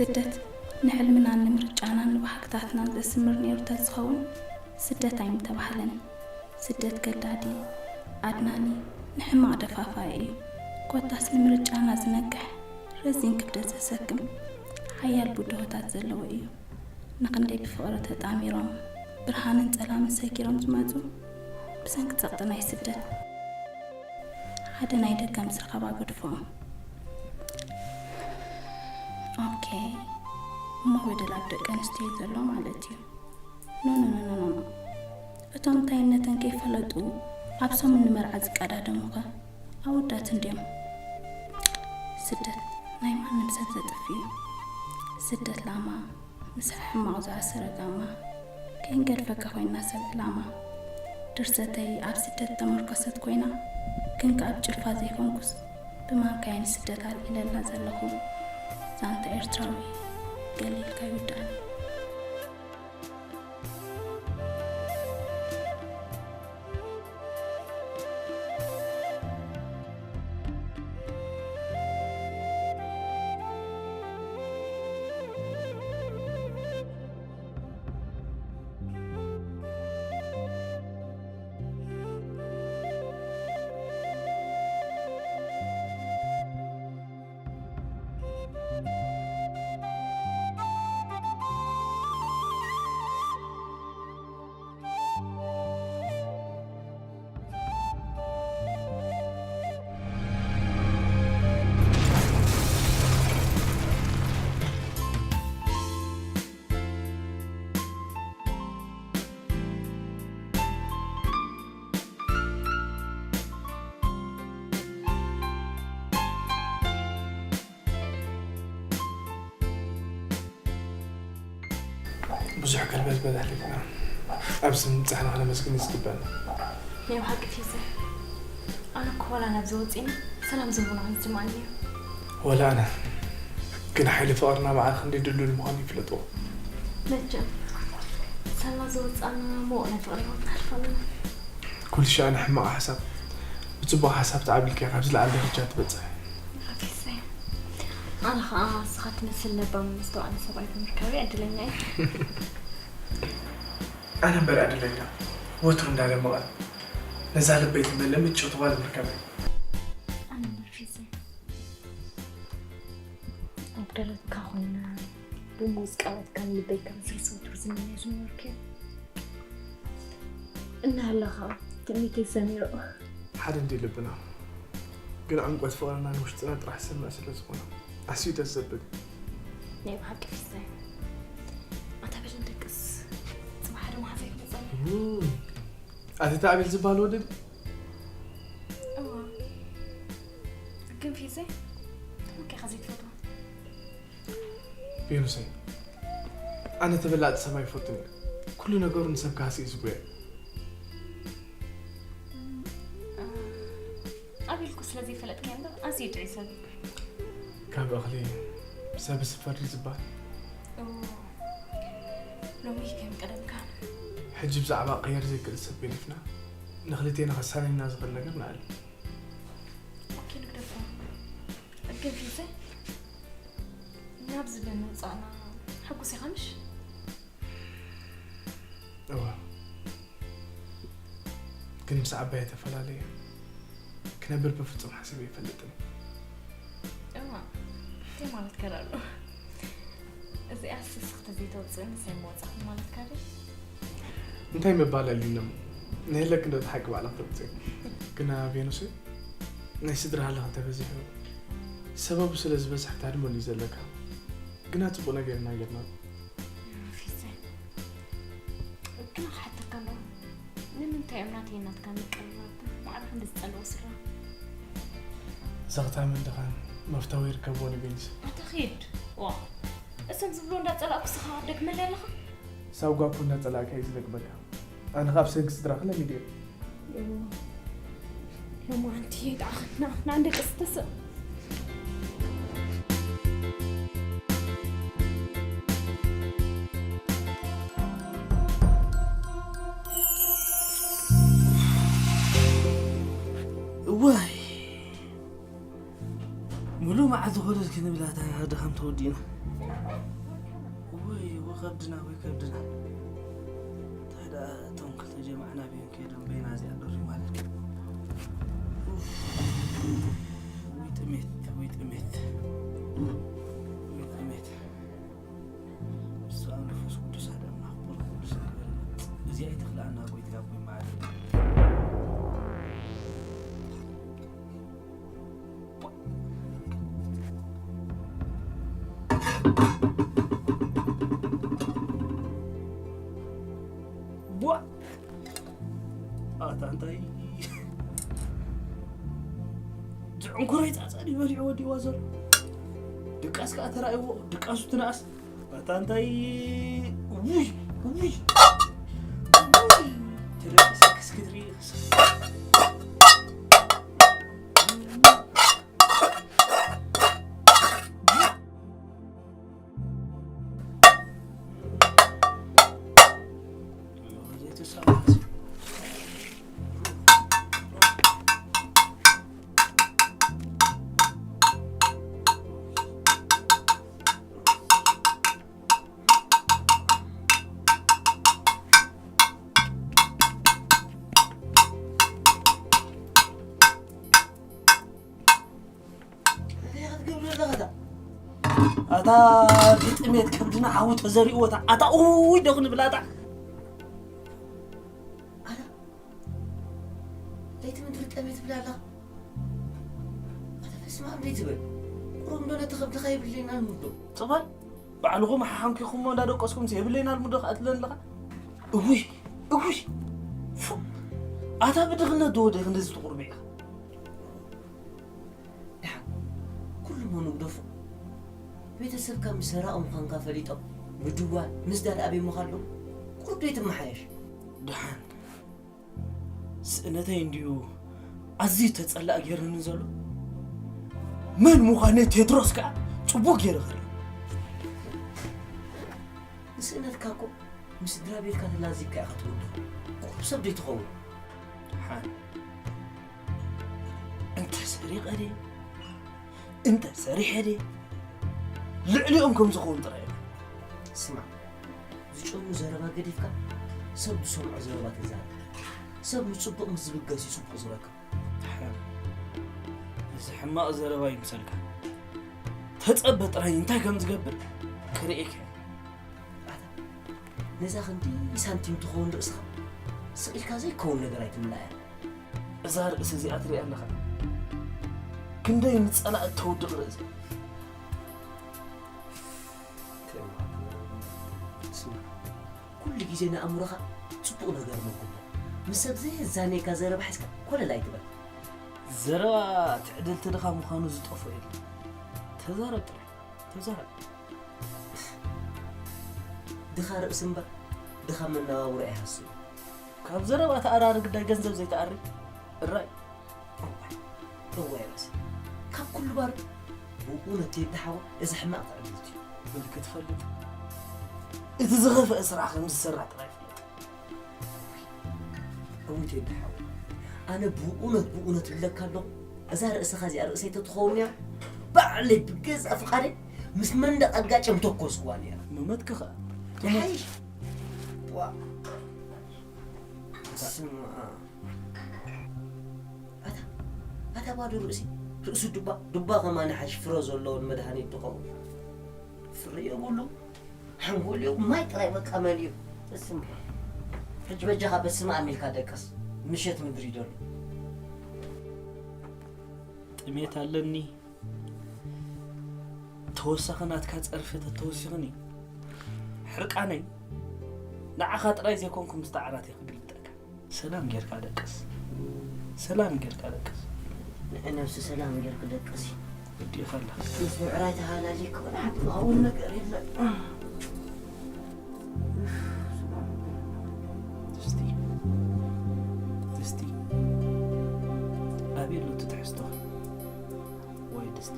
ስደት ንሕልምናን ንምርጫናን ንባህግታትናን ዘስምር ነይሩ ተዝኸውን፣ ስደት ኣይምተባህለን። ስደት ገዳዲ፣ ኣድናኒ፣ ንሕማቕ ደፋፋኢ እዩ። ኮታስ ንምርጫና ዝነግሕ፣ ረዚን ክብደት ዘሰክም፣ ሓያል ብድሆታት ዘለዎ እዩ። ንኽንደይ ብፍቕሪ ተጣሚሮም፣ ብርሃንን ጸላምን ሰጊሮም ዝመጹ፣ ብሰንኪ ጸቕጢ ናይ ስደት፣ ሓደ ናይ ደገ ምስ ረኸባ ገድፎም። ኦኬ፣ እሞ በደል ኣብ ደቂ ኣንስትዮ ዘሎ ማለት እዩ። ኖ፣ ኖ፣ ኖ፣ ኖ፣ ኖ፣ ኖ። እቶም እንታይነተን ከይፈለጡ ኣብ ሰሙን ንመርዓ ዝቀዳደሙኸ ኣወዳት እንድዮም። ስደት ናይ ማንም ሰብ ዘጥፍእ እዩ። ስደት ላማ፣ ምስ ሕማቕ ዝኣሰረ ጋማ፣ ከይንገድፈካ ኮይና ሰብ ዕላማ። ድርሰተይ ኣብ ስደት ተመርኮሰት ኮይና፣ ግን ከኣ ኣብ ጭልፋ ዘይኮንኩስ፣ ብማንካየ ንስደት ኣልዒለላ ዘለኹ ዛንታ ኤርትራዊ ገለ ኢልካ ይውዳእኒ። ብዙሕ ከልበዝበዝ ኣሕሊፍና ኣብዚ ምብጻሕና ከነመስግን እዩ ዝግበኣና። ናይ ብሓቂ ፊዘ፣ ኣነ እኮ ዋላ ናብዚ ወጺና ሰላም ዝህቡና ኣይስምዓኒ እዩ። ወላ ኣነ፣ ግን ሓይሊ ፍቕርና ማዕረ ክንደይ ድልዱል ምዃኑ ይፍለጥዎ። መቸም፣ ሰላ ዝወጻና ምዉቕ ናይ ፍቕሪ ህይወት ነሕልፍ ኣለና። ኩሉ ሻዕ ንሕማቕ ሓሳብ ብጽቡቕ ሓሳብ ተዓቢልካ ኢኻ ኣብ ዝለዓለ ደረጃ ትበጽሕ። ሓፊሰይ፣ ኣነ ኸኣ ንስኻ ትመስል ለባም መስተውዓሊ ሰብኣይ ብምርካበይ ዕድለኛ እየ። ኣነ እምበር ዕድለኛ፣ ወትሩ እንዳደመቐ ነዛ ልበይ ትመልእ ምጭውቲ ጓል ምርካበይ። ኣነ እምበር ፊዘ፣ ኣብ ደረትካ ኮይነ ብሙዝ ቃላትካ ንልበይ ከምስርስ ወትሩ ዝምነዮ ዝነበርኩ እየ። እናሃለኻ ትምኒተይ ሰሚሩ። ሓደ እንዲ ልብና፣ ግን ዕምቆት ፍቕርና ንውሽጥና ጥራሕ ዝሰምዕ ስለ ዝኾነ፣ ኣዝዩ ደስ ዘብል። ናይ ብሓቂ ፊዘ። ኣታ በል ንደቅስ፣ ጽባሕ ሓደ መሓዛይ ክመጸኒ። እም፣ ኣቲ ተኣቤል ዝበሃል ወዲ ድዩ? እዋ። ግን ፊዘ፣ ከመይ ኢኻ ዘይትፈትዋ? ቬኑሰይ፣ ኣነ ተበላጺ ሰብ ኣይፈቱን እየ። ኩሉ ነገሩ ንሰብ ክሃሲ እዩ ዝጉየ። ኣቤል እኮ ስለ ዘይፈለጥካዮ እምበር ኣዝዩ ጥዑይ ሰብ እዩ። ካብ እኽሊ ሰብ ዝፈሪ ዝበሃል። እዎ፣ ሎሚ ከም ቀደምካ። ሕጂ ብዛዕባ ቀየር ዘይክእል ሰብ ገዲፍና፣ ንኽልቴና ከሳንየና ዝኽእል ነገር ንኣሊ። ኦኬ፣ ንግደፎ። ግን ፊዘ፣ ናብዚ ብምምጻእና ሕጉስ ኢኻ ምሽ? እወ። ግን ምስ ዓባየ ተፈላለየ ክነብር ብፍጹም ሓሲበ ኣይፈልጥን። እዋ፣ እንታይ ማለት ከ ኣሎ? እዚኣስ እስኺ ተዘይተውጽእኒ ሰብ ምወጻእኩ ማለትካ ድዩ? እንታይ ምባል ኣልዩኒ እሞ? ንህለክ እንዶ እቲ ሓቂ ባዕልኺ ተውጽእዮ። ግና ቬኑስ፣ ናይ ስድራ ሃለኽ እንተበዚሑ፣ ሰበቡ ስለ ዝበዝሕ ክታድመሉ እዩ ዘለካ። ግና ጽቡቕ ነገር ኢና ጌርና። ፊሰ፣ ግን ክሓተካ እንዶ፣ ንምንታይ እዮም ናተይን ናትካን ምቅርራብ ማዕረ ክንዲ ዝጸልዎ ስድራ? ዘኽታምን ድኻን መፍተዊ ይርከብዎ ንቤኒስ። ኣታ ኺድ። ዋ፣ እሶም ዝብልዎ እንዳጸላእኩ ስኻ ደክመለይ ኣለኻ? ሳውጋ እኮ እንዳጸላእካ እዩ ዝደግመካ። ኣነ ካብ ሰንኪ ስድራኺ ለሚደዮ። ሎማዓንቲ ደኣ ና፣ ና እንደቅስ ተስእ። እዋይ፣ ሙሉእ መዓልቲ ኮለል ክንብል ኣታ ድኻም ተወዲእና። ከብድና ወይ ከብድና። እንታይ ደኣ እቶም ክልተ ጀማዕ ናበየን ከይዶም በይና እዚኣ ዶሪ ማለት እዩ። ኡፍ፣ ወይ ጥሜት፣ ወይ ጥሜት፣ ወይ ጥሜት። በስመ ኣብ መንፈስ ቅዱስ ኣሐዱ ኣምላክ ቅዱስ ይበል። እዚኣ ኣይትኽልኣና ጎይታ ኣቦይ መዓረይ። ቧ! ኣታ እንታይ ዝዕንኩረይ ጻጻ ድዩ በሊዕዎ ዲዋ ዘሎ? ድቃስ ከኣ ተራእይዎ፣ ድቃሱ ትንኣስ። ኣታ እንታይ ውይ ውይ ውይ ተደቂሰ ክስክትሪ እንታይ ክትገብር ኣለኻ? ኣታ ብጥሜት ከብድና ሓዊ ተዘሪእዎ፣ ኣታ፣ ኣታ፣ ኡይ፣ ዶ ክንብል፣ ኣታ። ኣታ፣ ለይቲ ምድሪ ጠሜት ትብል ኣለኻ? ኣታ፣ በስመ ኣብ ዘይትበል። ቁሩብ እንዶ ነቲ ከብድኻ የብለይና ንውዶ። ጽባል፣ ባዕልኹም ሓሓንኪኹሞ እንዳደቀስኩምሲ የብለይና ልሙዶ ከኣ ትብለኒ ኣለኻ? እውይ፣ እውይ፣ ፉ። ኣታ ብድኽነት ዶ ወደ ክንደዚ ትቑርብ ኢኻ? ደሓን፣ ኩሉ እሞ ንግደፎ። ቤተሰብካ ምስ ሰራቒ ምዃንካ ፈሊጦም፣ ብድዋል ምስ ዳድ ኣበይ ምዃሎም፣ ቁሩብ ዘይትመሓየሽ? ደሓን፣ ስእነተይ እንድዩ ኣዝዩ ተጸላእ ገይሩኒ ዘሎ። መን ምዃነይ ቴድሮስ ከኣ ጽቡቕ ገይሩ ይኸርር። ንስእነትካ እኮ ምስ ስድራ ቤትካ ተላዚብካ ኢኻ ትውድቕ። ቁሩብ ሰብ ዶ ይትኸውን? ሓን፣ እንተ ሰሪቐ ድየ? እንተ ሰሪሐ ድየ? ልዕሊኦም ከም ዝኸውን ጥራይ እየ። ስማዕ፣ ዝጨኑ ዘረባ ገዲፍካ፣ ሰብ ዝሰምዖ ዘረባ ተዛረብ። ሰብ ንጽቡቕ ምስ ዝብገስ እዩ ጽቡቕ ዝረክብ። ሕም፣ እዚ ሕማቕ ዘረባ ይምሰልካ። ተጸበ ጥራይ እንታይ ከም ዝገብር ክርእየካ እየ። ኣታ፣ ነዛ ክንዲ ሳንቲም ትኸውን ርእስኻ ስቕ ኢልካ ዘይከውን ነገር ኣይትምልኣያ። እዛ ርእሲ እዚኣ ትሪኣ ኣለኻ? ክንደይ ንጸላእ እተውድቕ ርእሲ። ስማ፣ ኩሉ ግዜ ንኣእምሮኻ ጽቡቕ ነገር መጉሎ። ምስ ሰብ ዘየዛንየካ ዘረባ ሒዝካ ኮለል ኣይትበል። ዘረባ ትዕድልቲ ድኻ ምዃኑ ዝጠፍኦ የለን። ተዛረብ ጥራይ፣ ተዛረብ። ድኻ ርእሲ እምበር፣ ድኻ መነባብሮ ኣይሃስብን። ካብ ዘረባ ተኣራሪ ግዳይ ገንዘብ ዘይተኣሪ እራይ። እዋይ፣ እዋይ ርእሲ። ካብ ኩሉ ባር ብእውነት ቴዲ ሓዋ፣ እዚ ሕማቕ ትዕድልቲ እዩ። በል ክትፈልጥ፣ እቲ ዝኸፍአ ስራሕ ከም ዝሰርሕ ጥራይ ፍለጥ። እውይ ቴዲ ሓወይ፣ ኣነ ብእውነት ብእውነት እብለካ ኣለኹ፣ እዛ ርእስኻ እዚኣ ርእሰይ ተትኸውን እያ፣ ባዕለይ ብገዛእ ፍቓደይ ምስ መንደቕ ኣጋጨ ምተኮስኩዋ ነይራ። መመትኪ ኸኣ ይሓይሽ። ዋ። ስማ። ኣታ፣ ኣታ ባዶ ርእሲ፣ ርእሱ ዱባ፣ ዱባ ከማን ሓሽ ፍረ ዘለዎን መድሃኒት ድኸውን። ፍረ የብሉ። ሓንጎልዮ ማይ ጥራይ በቃ መሊኡ። እስም ሕጂ በጃኻ በስመ ኣብ ኢልካ ደቅስ። ምሸት ምድሪ ደሎ። ጥሜት ኣለኒ። ተወሳኺ ናትካ ጸርፊ ተተወሲኽኒ፣ ሕርቃነይ ንዓኻ ጥራይ ዘይኮንኩ ምስታ ዓራት እየ ክግልብጠካ። ሰላም ጌርካ ደቅስ። ሰላም ጌርካ ደቅስ። ንዒ ነብሲ ሰላም ጌርክ ደቅሲ። ወዲእኻ ኣለኻ። ምስ ምዕራይ ተሃላሊክ ክኾን ሓንቲ ዝኸውን ነገር የለን። ድስቲ። ድስቲ። ኣበይ ኣሎ እቲ ትሕዝቶ? ወይ ድስቲ።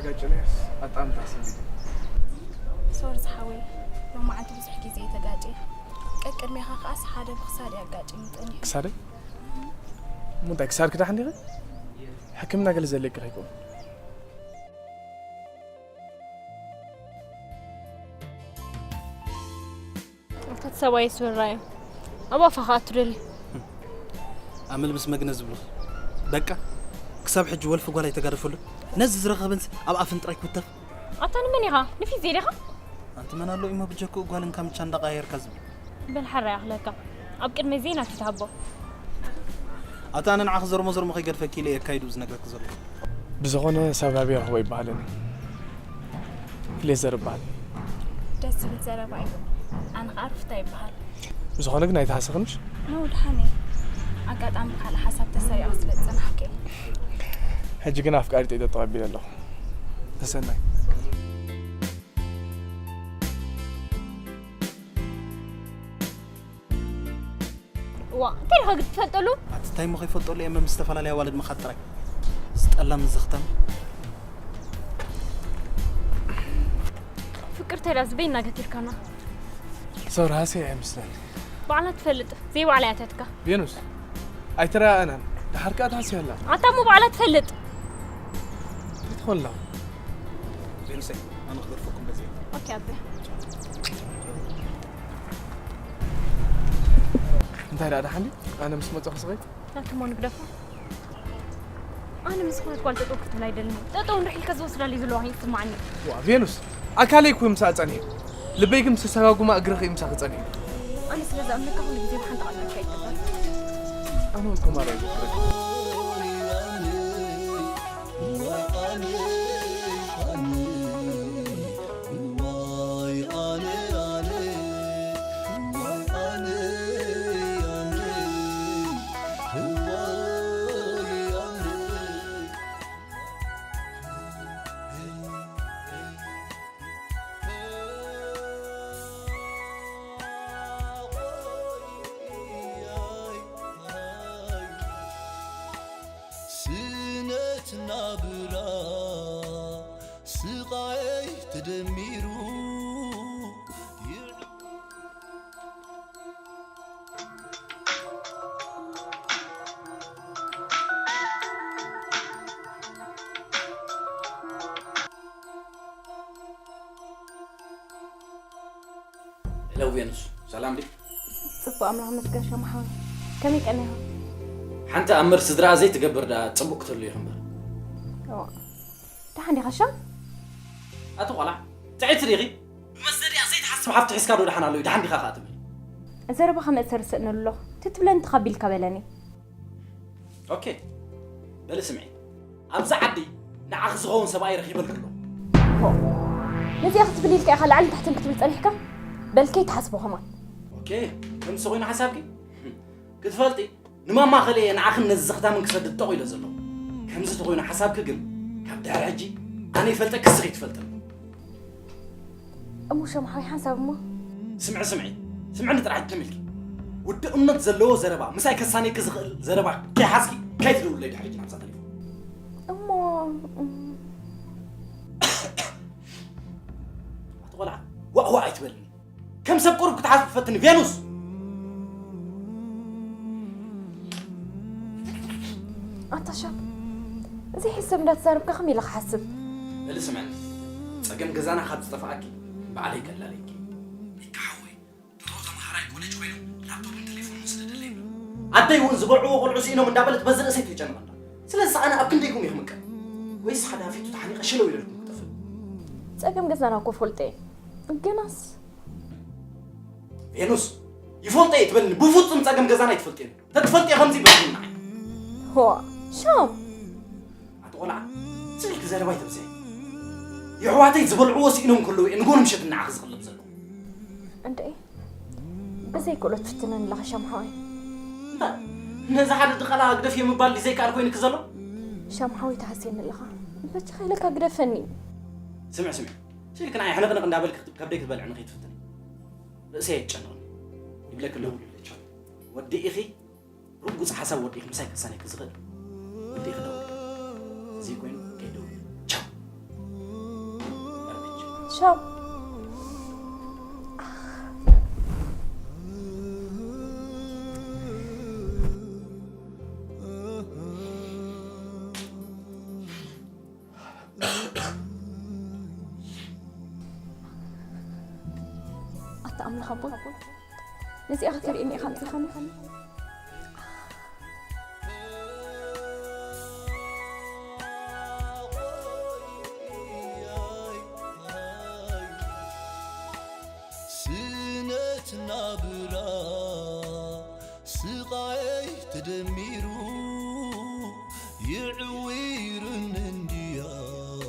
ጋጭንያስ ኣጣምታ ስሚት ሶሪ ዝሓወይ፣ ሎማዓንቲ ብዙሕ ግዜ እየ ተጋጭየ። ቀቅድሜኻ ከኣስ ሓደ ብክሳድ ኣጋጭኒ ጠኒሑ። ክሳደይ? እሞ እንታይ ክሳድኪ ደሓን ዲኺ? ሕክምና ገለ ዘድልየኪ ከይኮነ? ኣታ እቲ ሰብኣይ ስውራ እዩ። ኣብ ኣፋ ከኣ ትደሊ። ኣመል ምስ መግነ ዝብሉ። በቃ ክሳብ ሕጂ ወልፊ ጓል ኣይተጋደፈሉን። ነዚ ዝረኸበንስ ኣብ ኣፍን ጥራይ ክውተፍ። ኣታ ንመን ኢኻ ንፊት ዘይደኻ? ኣንቲ መን ኣሎ ኢሞ ብጀክኡ ጓልን ካምቻ እንዳቀያየርካ ዝብል። በል ሓራ ይኣኽለካ። ኣብ ቅድመ ዜና ትትሃቦ። ኣታ ኣነ ንዓኺ ዘርሞ ዘርሞ ከይገድፈኪ ኢለ እየ ኣካይዱ ዝነግረኪ ዘለኹ። ብዝኾነ ሰብ ናበይ ረኽቦ ይበሃለኒ። ኢለ ዘርባል። ደስ ዝብል ዘረባ እዩ። ኣነ ኸኣ ሩፍታ ይበሃል። ብዝኾነ ግን ኣይትሃስኽንሽ። ነው ድሓን እየ። ኣጋጣሚ ካልእ ሓሳብ ተሰሪዖ ስለ ዝጸናሕኩ እየ። ሕጂ ግን ኣፍቃሪተይ ተቐቢለ ኣለኹ። ተሰናይ። እዋ፣ እንታይ ኢኻ ክትፈልጠሉ? ኣቲ እንታይ እሞ ከይፈልጠሉ እየ፣ ምስ ዝተፈላለያ ኣዋልድ ምኻድ ጥራይ። ዝጠላ ምዝኽታም። ፍቅር ተዳ ዝበይና ገቲርካና። ሰው ራሴ ኣይመስለኒ። ባዕላ ትፈልጥ፣ ዘይባዕላ እያ ተትካ። ቬኑስ፣ ኣይተረኣእናን። ደሓር ከኣ ትሃስያ ኣላ። ኣታ እሞ ባዕላ ትፈልጥ። እንታይ ትኾን ኣለኻ? ቬኑሰይ፣ ኣነ ክገድፈኩም በዚ እየ። ኦኬ፣ ኣበ። እንታይ ደኣ ደሓን ድዩ? ኣነ ምስ መጻኹ ስቐይ? ናትሞ ንግደፎ። ኣነ ምስ ዝኾነት ጓል ጠጠው ክትብል ኣይደልን። ጠጠው እንድሕር ኢልካ ዝወስዳሉ እዩ ዘለዋ ይስማዓኒ። ዋ፣ ቬኑስ፣ ኣካለይ እኮ ምሳኣ ጸኒሑ። ልበይ ግን ምስ ተሰጋጉማ እግርኺ ምሳኺ ጸኒሑ። ኣነ ስለ ዝኣምነካ ኩሉ ግዜ ብሓንቲ ቃል ምርካብ ይግባእ። ኣነ እውን ከማራ ይዝክረኪ። ስነት ናብራ ስቓይ ተደሚሩ። ሄሎ ቬኑስ፣ ሰላም ድዩ? ጽቡቕ ኣምላኽ መስገን ሻም ሓወይ። ከመይ ቀኒኻ? ሓንቲ ኣምር ስድራ ዘይትገብር ደኣ ጽቡቕ ክትህሉ ኢኹም እምበር። እዋ። ደሓን ዲኻ ሻም? ኣቲ ቆልዓ፣ ጥዕይቲ ዲኺ? ብመሰል እዚኣ ዘይትሓስብ ሃፍቲ ሒዝካ ዶ ደሓን ኣሎ እዩ? ደሓን ዲኻ ከኣ ትብል? ዘረባኻ መእሰሪ ስእነሉ ኣለኹ። ትትብለኒ ተኻቢልካ በለኒ። ኦኬ፣ በሊ ስምዒ። ኣብዚ ዓዲ ንዓኺ ዝኸውን ሰብኣይ ረኺበልኪ ኣለኹ። ሆ፣ ነዚኣ ክትብል ኢልካ ኢኻ ላዕልን ታሕትን ክትብል ጸኒሕካ? በል ከይትሓስቦ ከማን። ኦኬ፣ ከምዚ ኮይኑ ሓሳብኪ? ክትፈልጢ፣ ንማማ ከሊአ እየ ንዓኽን ነዚ ዘኽታምን ክሰድድ ጠቕ ኢለ ዘለኹ። ከምዚ ተኾይኑ ሓሳብኪ ግን፣ ካብ ድሕሪ ሕጂ ኣነ ይፈልጠኪ፣ ንስኺ ትፈልጥኒ። እሞ ሸምሓዊ ሓንሳብ እሞ? ስምዒ፣ ስምዒ፣ ስምዕኒ ጥራሕ ትም ኢልኪ። ውድእነት ዘለዎ ዘረባ፣ ምሳይ ከሳንየኪ ዝኽእል ዘረባ ከይሓዝኪ ከይትድውለይ ድሕሪ ናብዛ ተሌፎን። እሞ፣ እም። ኣቲ ቆልዓ፣ ዋእ ዋእ ኣይትበልኒ። ከም ሰብ ቁሩብ ክትሓስብ ፈትኒ ቬኑስ። ኣታ ሻም፣ እዚ ሕሰብ እንዳተዛረብካ ከመይ ኢለ ክሓስብ? በሊ ስምዕኒ፣ ጸገም ገዛና ካብ ዝጠፍኣኪ ባዕለይ ከላልየኪ። ሚካ ሓወይ፣ ድሮ ተምሃራይ ኮሌጅ ኮይኑ ላፕቶፕን ቴሌፎንን ስደደለይ ይብል። ኣደይ እውን ዝበልዕዎ ቆልዑ ስኢኖም እንዳበለት በዚ ርእሰይ ትጨንቕ ኣላ። ስለዚ ኣነ ኣብ ክንደይኩም እየ ክምቀል? ወይስ ሓደ ኣፊቱ ተሓኒቐ ሽለው ኢለልኩም ክጠፍእ? ጸገም ገዛና እኮ ፈልጦ እየ። ግናስ ቬኑስ፣ ይፈልጦ እየ ትበልኒ፣ ብፍጹም ጸገም ገዛና ኣይትፈልጥዮን። ተትፈልጥዮ ከምዚ ይበልኩ ንዓይ። ሆ፣ ሻም። ኣቲ ቆልዓ፣ ስቕ ኢልኪ ዘረባ ኣይተብዝሒ። የሕዋተይ ዝበልዕዎ ስኢኖም ከለዉ እየ ንጎኒ ምሸት ንዓኺ ዝቕልብ ዘለኹ። እንድዒ፣ ብዘይ ክእሎ ትፍትነኒ ኣለኻ ሻም ሓወይ። እንታይ? ነዚ ሓደ ድቓላ ግደፍዮ ምባል ድዩ ዘይከኣል ኮይኑኪ ዘሎ? ሻም ሓወይ ትሃስየኒ ኣለኻ። በጃኻ ኢለካ ግደፈኒ። ስምዒ፣ ስምዒ። ስኢልኪ ንዓይ ሕንቕንቕ እንዳበልኪ ከብደይ ክትበልዕኒ ከይትፍትኒ። ርእሰይ የጨንቕኒ። ይብለኪ ኣለኹ። ወዲ ኢኺ፣ ርጉጽ ሓሳብ ወዲ ኢኺ ምሳይ ከሳንየኪ ዝኽእል። ወዲ ኢኺ ደውል። እዚ ኮይኑ ከይደውል። ቻው። ቻው። ኣታ ኣምላኽ ኣቦይ፣ ነዚኣ ከተርእየኒ ኢኻ ኣምጺኻኒ። ስነት ናብራ ስቓይ ተደሚሩ ይዕውርን እንድያይ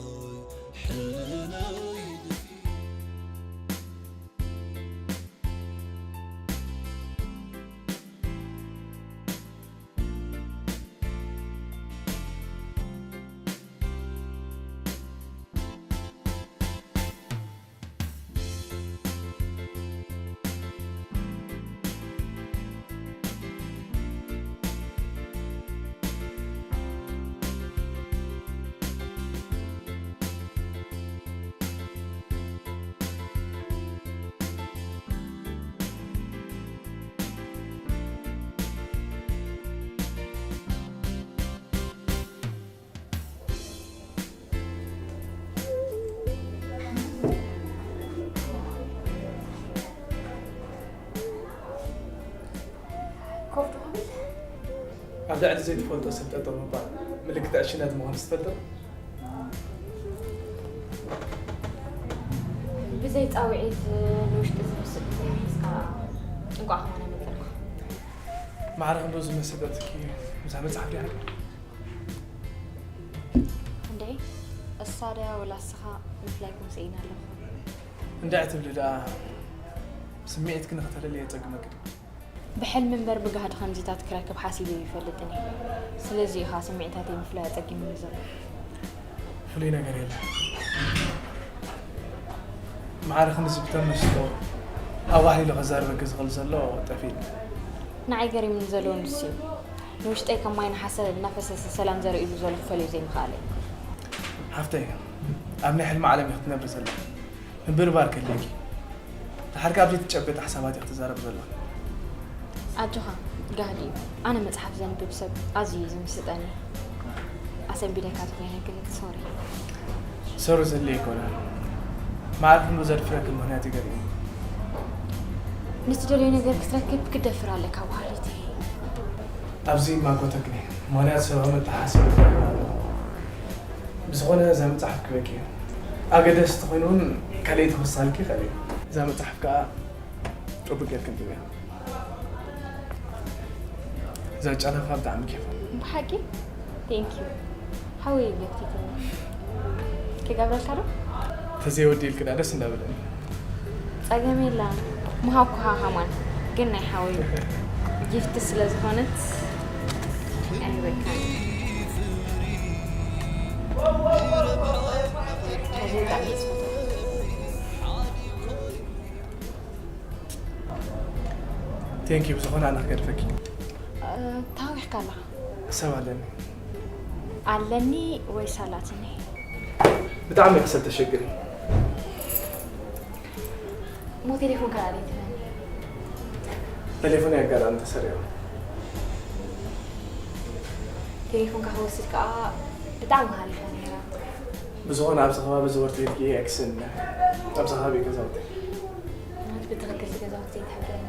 ሕልናይ ኮፍ ዶ ክብል? ኣብ ልዕሊ ዘይትፈልጦ ሰብ ጠጠው ምባል ምልክት ዕሽነት ምዃኑ ትፈልጥ ዶ? ብዘይ ጻውዒት ንውሽጢ ዝምስጥ ሒዝካ እንቋዕ ከማና መጸልካ። ማዕረ ክንዶ ዝመሰጠትኪ እዛ መጽሓፍ ድያ? እንዴ፣ እሳ ድያ ወላ እስኻ ምፍላይ ክምስኢና ኣለኹ። እንድዒ ትብሊ ደኣ ስምዒትኪ ንኽተለልየ የጸግመኪ ድዩ? ብሕልሚ እምበር ብጋህዲ ከምዚታት ክረክብ ሓሲበ ይፈልጥን እየ። ስለዚ ኢኻ ስምዒታተይ ምፍላይ ኣጸጊሙኒ ዘሎ። ፍሉይ ነገር የለን። ማዕረ ክንድዚ ብተመስጦ ኣዋህሊሉ ከዛርበኪ ዝኽእል ዘሎ ጠፊእኒ። ንዓይ ገሪሙኒ ዘሎ ንሱ እዩ። ንውሽጠይ ከም ማይ ንሓሰ እናፈሰሰ ሰላም ዘርእሉ ዘሎ ክፈልዮ ዘይምኽኣለይ። ሓፍተይ፣ ኣብ ናይ ሕልሚ ዓለም ኢኺ ትነብሪ ዘለኺ። ምብርባር ከድልየኪ። ደሓር ከኣ ኣብ ዘይትጨበጥ ሓሳባት ኢኺ ትዛረቢ ዘለኺ። ኣጆኻ፣ ጋህዲ እዩ። ኣነ መጽሓፍ ዘንብብ ሰብ ኣዝዩ እዩ ዝምስጠኒ። ኣሰንቢደካ ተኾይነ ግን ሶሪ። ሶሪ ዘድልዮ ኣይኮነን። ማዕረ ክንዶ ዘድፍረኪ ምኽንያት እዩ ገሪሙ። ንትደልዮ ነገር ክትረክብ ክደፍር ኣለካ፣ ወሃሊተይ። ኣብዚ ይማጎተክኒ፣ ምኽንያት ሰብኣዊ መተሓሳሰቢ ክረክብ ኣለኹ። ብዝኾነ እዛ መጽሓፍ ክበኪ እዩ። ኣገደስቲ ኮይኑ እውን ካልእ ክወስኸልኪ ይኽእል እዩ። እዛ መጽሓፍ ከኣ ጽቡቅ ጌርኪ ኣንብብያ። እዛ ጨና ከኣ ብጣዕሚ ኬፍ። ብሓቂ? Thank you። ሓወይ ገፊትኒ። ክገብረልካ ዶ? ተዘይወዲእልኪ ደኣ ደስ እንዳበለኒ። ጸገም የላን። ምሃብኩኻ ከማን። ግን ናይ ሓወይ ጊፍት ስለ ዝኾነት ኣይህበካን። ተዘይ ብጣዕሚ እየ ዝፈትዋ። Thank you። ብዝኾነ ኣነ ክገድፈኪ። እ፣ ታዊሕካ ኣለኻ። ሰብ ኣለኒ። ኣለኒ ወይስ ኣላትኒ? ብጣዕሚ ኢኺ ሰብ ተሸግሪ። እሞ ቴሌፎንካ ናበይ ትህበኒ? ቴሌፎነይ ኣጋጣሚ ተሰሪቑ። ቴሌፎንካ ክወስድ ከኣ ብጣዕሚ ሃሪፋ ነይራ። ብዝኾነ ኣብዚ ከባቢ ዝወርት ቤት ገይረ ኣይክስእንን እየ። ኣብዚ ከባቢ ገዛውተይ። ማለት ብትኽክል እቲ ገዛውቲ ዘይትሕብረኒ?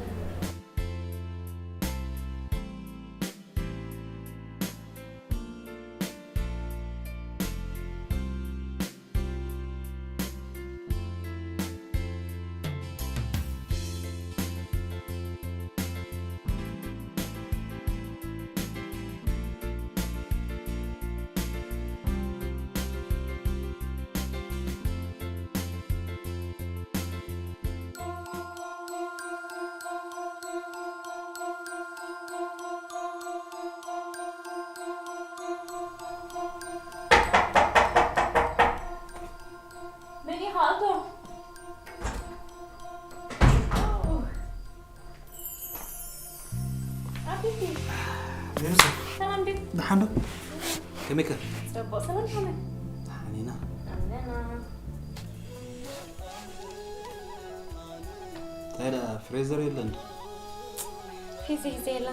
መን ኢኻ? ኣቶ። ኣቢቲ። ሜሮስ። ሰላም ድዩ? ደሓን ዶ? ከመይ ከ? ጽቡቕ፣ ሰላም ከመይ? ደሓን ኢና። ኣለና። እንታይ ደኣ ፍሬዘር የለን? ሒዘ ሒዘ የላ።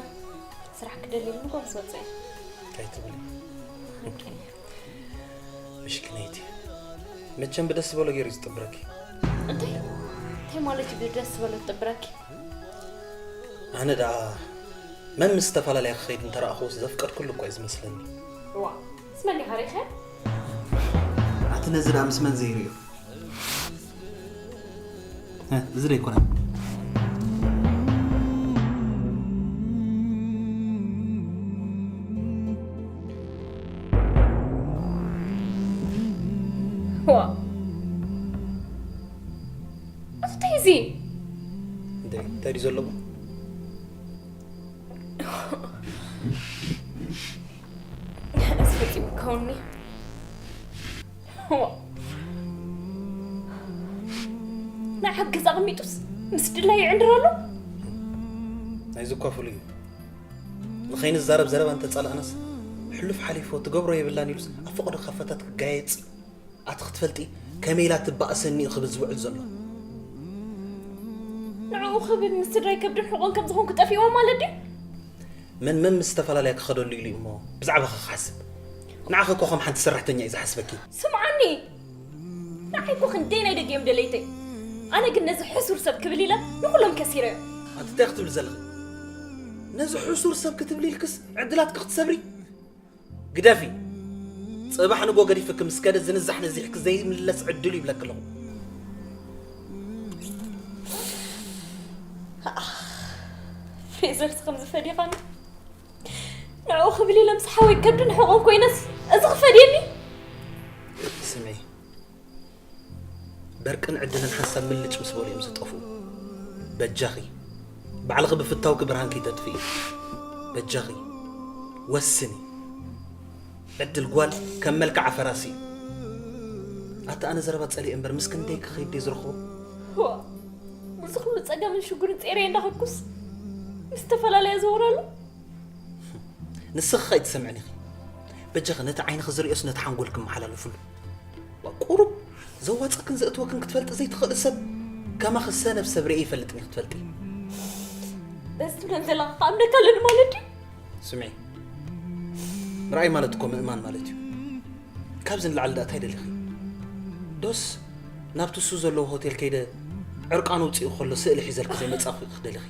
ስራሕ ክደልየሉ ንጎ ምስ ወፅአ። እንታይ ትብሊ? ምሽክነይቲ። መቸም ብደስ ዝበሎ ገይሩ እዩ ዝጥብረኪ። እንታይ እንታይ ማለት እዩ ብደስ ዝበሎ ዝጥብረኪ? ኣነ ደኣ መን ምስ ዝተፈላለያ ክኸይድ እንተረኣኹስ ዘፍቀድኩሉ እኳ እዩ ዝመስለኒ። ዋ ምስ መን ዲኻ ሪኢኸ? ኣቲ ነዚ ደኣ ምስ መን ዘይርእዮ? እ፣ እዚ ዶ ኣይኮነን? ዋ እንታይ እዚ? እንታይ እንታይ ድዩ ዘለዎ? እዚ ፈፂሙ ክኸውን ናይ ሓገዝ ኣቕሚጡስ ምስ ድላይ ይዕንድር ኣሎ። ናይዚ እኳ ፍሉይ እዩ። ንኸይንዛረብ ዘረባ እንተጻላእናስ ሕሉፍ ሓሊፎ ትገብሮ የብላን ኢሉስ ኣብ ፈቐዶ ካፈታት ክጋየጽ ኣቲ ክትፈልጢ ከመይ ኢላ ትባእሰኒ እዩ ክብል ዝውዕል ዘሎ። ንዕኡ ክብል ምስ ስድራይ ከብድን ሕቖን ከም ዝኾንኩ ጠፊእዎ ማለት ድዩ? መን መን ምስ ዝተፈላለያ ክኸደሉ ኢሉ እዩ እሞ ብዛዕባኻ ክሓስብ? ንዓኺ እኮ ከም ሓንቲ ሰራሕተኛ እዩ ዝሓስበኪ። ስምዓኒ ንዓይ እኮ ክንደይ ናይ ደገ እዮም ደለይተይ። ኣነ ግን ነዚ ሕሱር ሰብ ክብል ኢለ ንኹሎም ከሲረዮም። ኣቲ እንታይ ክትብሊ ዘለኺ? ነዚ ሕሱር ሰብ ክትብሊ ኢልክስ ዕድላትኪ ክትሰብሪ? ግደፊ። ጽባሕ ንጎ ገዲፍኪ ምስ ከደ ዝንዛሕ ነዚሕኪ ዘይምለስ ዕድሉ ይብለኪ ኣለኹ። ፍሬዘርስ ከም ዝፈዲኻኒ ንዕኡ ክብል ኢለ ምስ ሓወይ ከብድን ሕቖን ኮይነስ እዚ ክፈድየኒ? ስምዒ፣ በርቅን ዕድልን ሓንሳብ ምልጭ ምስ በሉ እዮም ዝጠፍኡ። በጃኺ ባዕልኺ ብፍታውኪ ብርሃንኪ ተጥፍኢ። በጃኺ ወስኒ። ዕድል ጓል ከም መልክዓ ፈራሲ እዩ። ኣታ ኣነ ዘረባ ጸሊኤ እምበር ምስ ክንደይ ክኸይድ ድየ ዝረኽቦ? ዋ ምስዚ ኩሉ ጸገምን ሽጉርን ጼረየ እንዳኸድኩስ ምስ ዝተፈላለያ ዝወራሉ ንስኺ ከይትሰምዕኒ ኢኺ። በጃኺ ነቲ ዓይንኺ ዝርእዮስ ነቲ ሓንጎልኪ መሓላለፍሉ። ቁሩብ ዘዋፅእክን ዘእትወክን ክትፈልጢ ዘይትኽእሊ ሰብ ከማኺ ሰነፍ ሰብ ርእየ ይፈልጥን እየ ክትፈልጢ። በዚ ትብለን ዘለኻ ከኣምነካ ኣለኒ ማለት ድዩ? ስምዒ፣ ምርኣይ ማለት እኮ ምእማን ማለት እዩ። ካብዚ ንላዕሊ ደኣ እንታይ ደሊኺ? ዶስ ናብቲ እሱ ዘለዎ ሆቴል ከይደ ዕርቃኑ ውፅኡ ከሎ ስእሊ ሒዘልኪ ዘይመፃእኹ ክደሊኺ?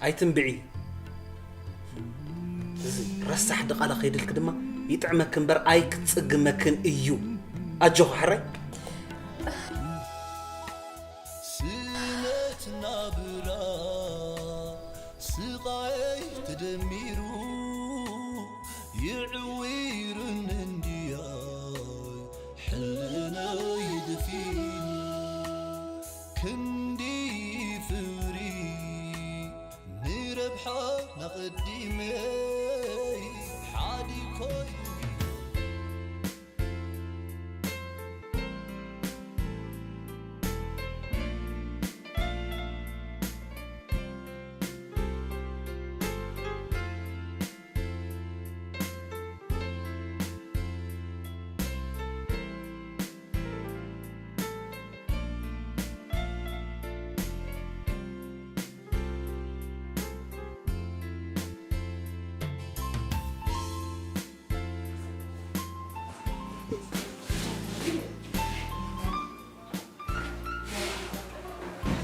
ኣይትንብዒ። እዚ ረሳሕ ድቓላ ከይድልኪ ድማ ይጥዕመኪ እምበር ኣይክጽግመክን እዩ። ኣጆኺ ሓራይ። ስለት ናብራ ስቓይ ተደሚሩ ይዕዊርን እንድያ ሕልናይ ድፊኑ ክንዲ ፍቕሪ ንረብሓ ናቐዲመ ሓዲ ኮይኑ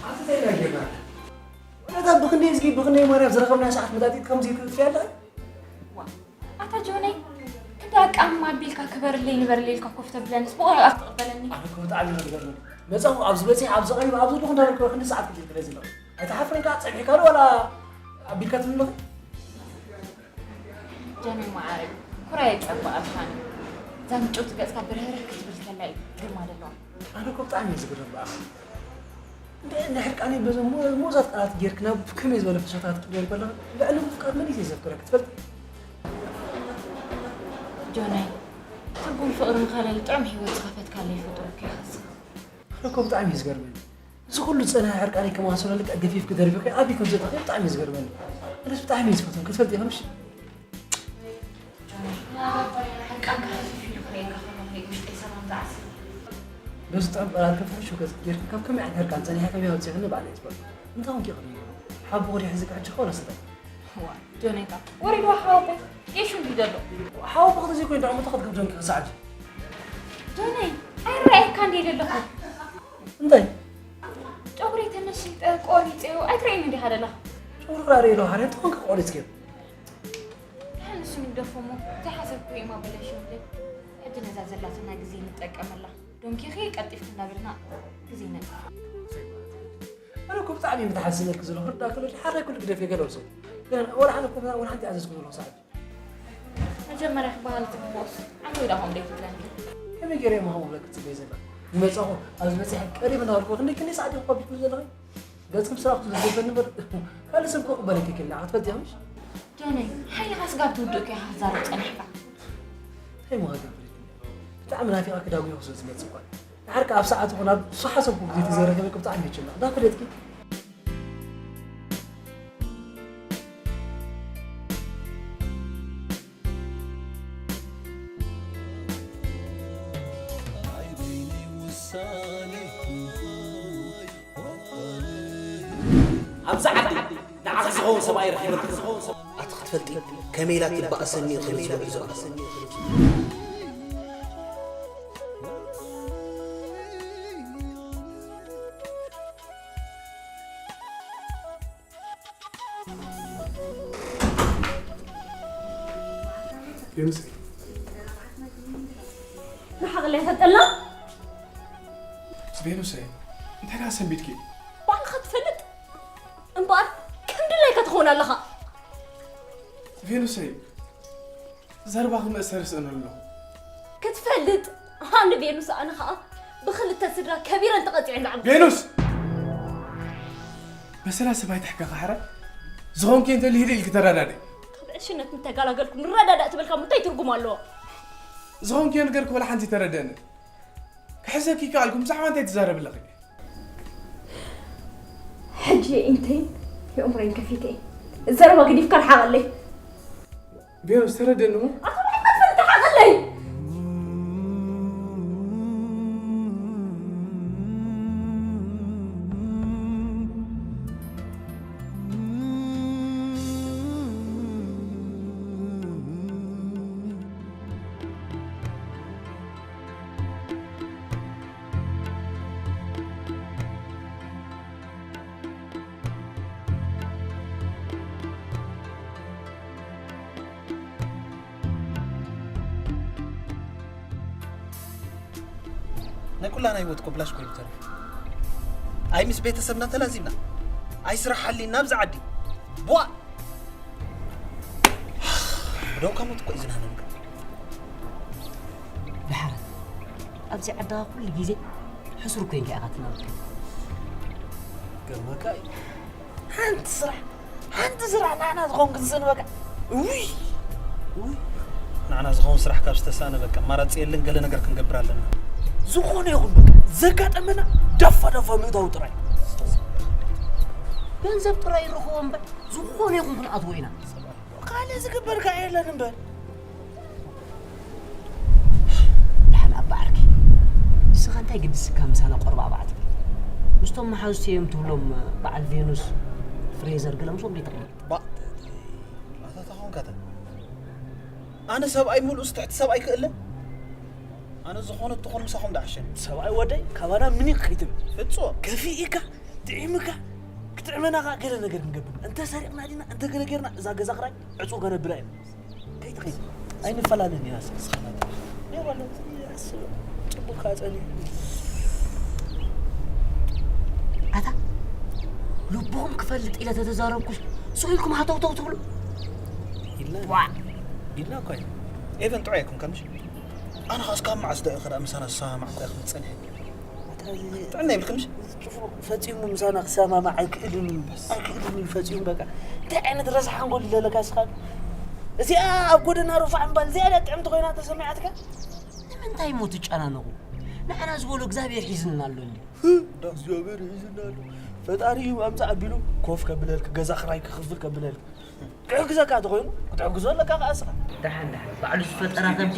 ኣታ እንታይ ኢና ጌርና? ወላታ ብኽንደይ እዝጊ ብኽንደይ ማርያም ዝረኸብና ሰዓት መጣጢት ከምዚ ክትጥፍያ ኣለኺ? ኣታ ጆነይ፣ ክንዲ ኣቃምማ ኣቢልካ ክበርለይ ንበርለይ ኢልካ ኮፍ ተብለንስ ብቑ ኣብኣ ትቕበለኒ። ኣነ እኮ ብጣዕሚ እዩ ዝገርመኒ። መጻኹ ኣብዚ በጺሐ ኣብዚ ቀሪበ ኣብዚ ኣለኹ እንዳበልኩ ክንዲ ሰዓት ክትጥፍያ ዘለኹ። ኣይትሓፍርን ከኣ ጸኒሕካ ዶ ዋላ ኣቢልካ ትብለኺ? ጀነይ መዓረይ፣ ኩራይ የጸብቐልካኒ። እዛ ምጭውቲ ገጽካ ብርህርህ ክትብል ከላ እዩ ግርማ ዘለዋ። ኣነ እኮ ብጣዕሚ እየ ዝግረም ብኣኻ። እንደ ናይ ሕርቃነይ በዞም ሙ- ምኡዛት ቃላት ጌርክ ናብ ከመይ ዝበለ ፍሽኽታ ክትቅበል ከለኻ ልዕሊ ምፍቃር መን እዩ ዘፍቅረክ ትፈልጥ? ጆነይ፣ ትርጉም ፍቕሪ ምኸለሊ ጥዑም ህይወት ዝኸፈትካለይ ፍጡር እኮ ኢኻ ንስኻ። ኣነ እኮ ብጣዕሚ እዩ ዝገርመኒ። እዚ ኩሉ ዝጸንሐ ሕርቃነይ ከማን ስለ ልክዕ ገፊፍኪ ደርቢኺ ኣቢ ከም ዘእተኽዮ ብጣዕሚ እዩ ዝገርመኒ። ኣነስ ብጣዕሚ እየ ዝፈትወኪ ክትፈልጢ ኢኺ ምሽ? ሕርቃንካ ሃፊፍ ኢሉ ክርእየካ ከሎ ናይ ውሽጠይ ሰላም ዝዓስብ። ነዚ ጥዑም ቃላት ከፍርሹ ገጽ ጌርካ ካብ ከመይ ዓይነት ህርቃን ጸኒሐ ከመይ ኣውጺእኒ ባዕለይ እየ ዝፈልጦ። እንታይ ኮንኪ ኢኺ ትብሊ? ሓቦ ወዲያ ሒዝካ ዕጭ ከ ወላ ስታይ? ዋ፣ ጆነይታ፣ ወሪድዋ ሓወቦይ፣ ጌሹ እንድዩ ዘሎ። ሓወቦ ከተዘይኮይኑ ደኣ እሞ እንታይ ክትገብር ጆንኪ ክሳዕ ሕጂ? ጆነይ፣ ኣይረኣየካን ድየ ዘለኹ? እንታይ? ጨጉረይ ተመሺጠ ቆሪጸዮ፣ ኣይትርእየንን ዲኻ ዘለኻ? ጨጉርኺ ደኣ ርእየ ኣለኹ፣ ሓርያ እንታይ ኮንኪ ቆሪጽክዮ? ደሓን ንሱ ንግደፎ እሞ፣ ዘይሓሰብክዮ እሞ ኣበላሽዮምለይ። ሕጂ ነዛ ዘላትና ግዜ ንጠቀመላ። ዶንኪኺ ቀልጢፍኪ እንዳበልና ግዜ ነጥፍእ። ኣነ እኮ ብጣዕሚ እየ ምትሓስበልኪ ዘለኹ፣ ርዳእኪ ዶ ሓራይ ኩሉ ግደፍ የገለብሶ። ግን ወላ ሓነ እኮ ወላ ሓንቲ ኣዘዝኩ ዘለኹ ሰዓት። መጀመርያ ክበሃል ዝግብኦስ ዓንተይ ዳ ከምኡ ደይትብለኒ። ከመይ ገይረ እየ ምሃቦ ብለኪ ትጽበይ ዘላ? ዝመጻኹ ኣብዚ በጺሐ ቀሪብ እናበልኩ ክንደይ ክንደይ ሰዓት ኢኹ ከቢድኩ ዘለኺ? ገጽኩም ስራሕ ክትዘበኒ እምበር ካልእ ሰብ ክቕበለኪ ክኢልና ክትፈልጢ ኢኺ ምሽ? ጆነይ፣ ሓይልኻ ስጋብ ትውድእ እኮ ኢኻ ክትዛረብ ጸኒሕካ። እንታይ እሞ ክገብር ኢልኪ? ብጣዕሚ ናፊቐኪ ዳጉ ኢኹ ስለ ዝመጽእ እኳ። ድሓር ከኣ ኣብ ሰዓቱ ኹን ኣብ ዝሓሰብኩ ግዜ ተዘይረኺበኪ ብጣዕሚ እየ ዝጭነቕ። እንዳፈለጥኪ ኣብዛ ዓዲ ንዓኺ ዝኸውን ሰብኣይ ረኺበ። ኣቲ ክትፈልጢ ከመይ ኢላ ትበኣሰኒ እዩ ከመይ ዝበሉ ዝበኣሰኒ። ቬኑስ ንሓቕለ ይፈጠልና ቬኑስ እንታይ ደኣ ሰንቢድኪ? ባዕልኻ ትፈልጥ እምበኣር ከም ድላይካ ትኸውን ኣለኻ። ቬኑሰይ ዘረባኺ መእሰሪ ስእነሉ ኣለኹ። ክትፈልጥ ኣነ ቬኑስ ኣነ ኸኣ ብኽልተ ስድራ ከቢረን ተቐጺዐን ዝዓበኹ። ቬኑስ! በሰላ ሰብ ኣይትሕከኺ ሓራይ ዝኾንኪ እንተልሂደ ኢልኪ ተረዳድኢ። ካብ ዕሽነት ምተገላገልኩ ንረዳዳእ ትብል ካብ እንታይ ትርጉም ኣለዎ? ዝኾንክዮ ነገር ክበላ ሓንቲ ተረደኒ። ክሕዘኪ ይከኣልኩ ብዛዕባ እንታይ ትዛረቢ ኣለኺ? ሕጂ ኢንተይን የእምሮይን ከፊተ እየ። ዘረባ ገዲፍካ ርሓቐለይ። ቬኑስ ተረደኒ እሞ። ኣቶ ብሕመት ፍንትሓቐለይ። ናይ ኩላና ህይወት እኮ ብላሽ ኮይኑ ተሪፉ። ኣይ ምስ ቤተሰብና ተላዚብና፣ ኣይ ስራሕ ሓሊና ኣብዚ ዓዲ ቧ ብደውካ ሞት እኮ እዩ ዝናነብካ። ድሓር ኣብዚ ዓድኻ ኩሉ ግዜ ሕሱር ኮይንካ ኢኻ ትነብር። ገርመካ እዩ። ሓንቲ ስራሕ ሓንቲ ስራሕ ንዓና ዝኸውን ክትስእን በቃ። ውይ ውይ ንዓና ዝኸውን ስራሕ ካብ ዝተሳእነ በቃ ኣማራፂ የለን፣ ገለ ነገር ክንገብር ኣለና። ዝኾነ ይኹን በቃ ዘጋጠመና ዳፋ ዳፋ ምእታው ጥራይ። ገንዘብ ጥራይ ንረኽቦ እምበር ዝኾነ ይኹን ክንኣትዎ ኢና። ካልእ ዝግበር ከኣ የለን እምበር። ደሓን ኣባ ዓርከይ፣ ንስኻ እንታይ ግድስካ ምሳና ቆርባዕባዕ ትብል? ምስቶም መሓዙተይ እዮም ትብሎም በዓል ቬኑስ፣ ፍሬዘር ገለ ምስኦም ዶ ይተቕልል? ባእ፣ ኣታ እንታይ ኾንካ ኣታ? ኣነ ሰብኣይ ምሉእስ ትሕቲ ሰብኣይ ክእለ? ኣነ ዝኾነ ትኹን ምሳኹም ደኣ ዓሸኒ። ሰብኣይ ወደይ፣ ካባና ምኒቕ ከይትብል። ፍጹም። ከፊእካ፣ ጥዒምካ፣ ክጥዕመና ኸኣ ገለ ነገር ክንገብር። እንተ ሰሪቕና ዲና፣ እንተ ገለ ጌርና፣ እዛ ገዛ ኽራይ ዕጹው ከነብላ ኢና። ከይትኸይድ ኣይንፈላለን ኢና ስለ ንስኻ ናተይ። ኔሩ ኣሎ፣ እዚ ሓስብ ጽቡቕ ከኣ ጸኒሑ። ኣታ ልብኹም ክፈልጥ ኢለ ተተዛረብኩስ ስቕ ኢልኩም ሃተውተው ትብሉ? ኢልና ዋዕ ኢልና እኮ ኢና። ኤቨን ጥዑይ ኣይኮንካን ምሽ? ኣነ ኸኣ እስካብ መዓስ ዶ ኢኺ ደኣ ምሳና ዝሰማማዕ እኮ ኢኺ ትጸንሒ? ጥዕና ይብልክምሽ? ጭፍሩ ፈጺሙ ምሳና ክሰማማዕ ኣይክእልን እዩ። ኣይክእልን እዩ ፈጺሙ በቃ። እንታይ ዓይነት ረሳሕ ሓንጎል እዩ ዘለካ እስኻ? እዚኣ ኣብ ጎደና ሩፋዕ እምባል እዚኣ ድያ ጥዕምቲ ኮይና ተሰሚዓትካ? ንምንታይ እሞ ትጨናነቑ? ንዓና ዝበሎ እግዚኣብሔር ሒዝና ኣሎ እንድዩ። እንዳ እግዚኣብሔር ሒዝና ኣሎ። ፈጣሪ እዩ ኣምጻእ ኣቢሉ ኮፍ ከብለልክ፣ ገዛ ክራይ ክኽፍል ከብለልክ። ክሕግዘካ ተኾይኑ ክትሕግዞ ኣለካ ከኣ እስኻ። ደሓን ደሓን ባዕሉ ዝፈጠራ ከብዲ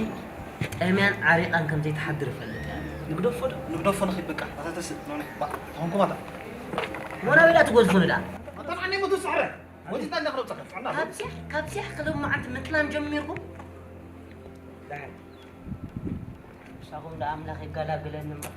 ጠምያን ዓሪቓን ከም ዘይትሓድር እፈልጥ እየ። ንግደፎ ዶ? ንግደፎ ንኺድ በቃ። ኣታ ተስእ፣ ኖ፣ ኖ፣ ባ፣ ተኾንኩም ኣታ። ሞና ቤላ ትጎዝፉ ንዳ። ኣታ ንዓኒ ሞቱ ሰሕረ። ወዲስና እንዳኽረብ ጸኸ፣ ጥዕና። ካብዚያ፣ ካብዚያ ክልብ መዓልቲ ምጥላም ጀሚርኩም? ደሓን። ንሳኹም ደኣ ኣምላኽ ይገላግለኒ እምበር።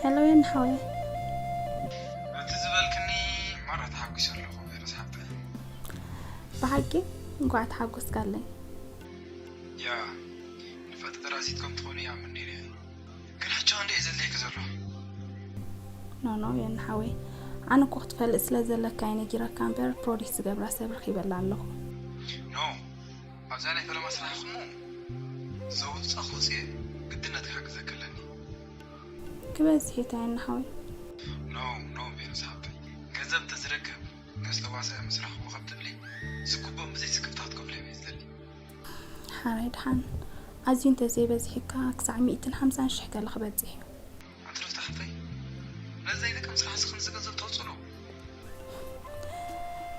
ሄሎ፣ የን ሓወይ። እቲ ዝበልክኒ ማራ ተሓጒሰ ኣለኹ፣ ቬሮስ ሓብተይ። ብሓቂ እንኳዕ ተሓጎስካለይ። ያ፣ ንፋጥ ደራሲት ከም ትኾኒ ይኣምን ነይረ። ግን ሕጂ ክንደይ እዩ ዘድልየኪ ዘሎ? ኖ፣ ኖ፣ የን ሓወይ። ኣነ እኮ ክትፈልጥ ስለ ዘለካ እየ ነጊረካ እምበር፣ ፕሮዲስ ዝገብራ ሰብ ረኺበላ ኣለኹ። ኖ፣ ኣብዛ ናይ ፈለማ ስራሕኹም ዘውፅእ ክውፅእ ግድነት ክሕግዘኪ ኣለኒ። ክበዝሕ እዩ፣ የን ሓወይ። ኖ፣ ኖ፣ ቬሮስ ሓብተይ። ገንዘብ እንተዝረክብ፣ ገዝተዋሰ ምስራሕኹም ከም ትብሊ፣ ዝግብኦም ብዘይ ስክፍታ ክትከፍልዮም እየ ዝደሊ። ሓራይ ደሓን፣ ኣዝዩ እንተዘይበዚሕካ ክሳዕ ሚእትን ሓምሳን ሽሕ ገለ ክበጽሕ እዩ። ኣንቲ ዶ ትሓፍተይ? ነዚ ዘይጠቅም ስራሕ እዚ ክንዚ ገንዘብ ተውፅእ ዶ?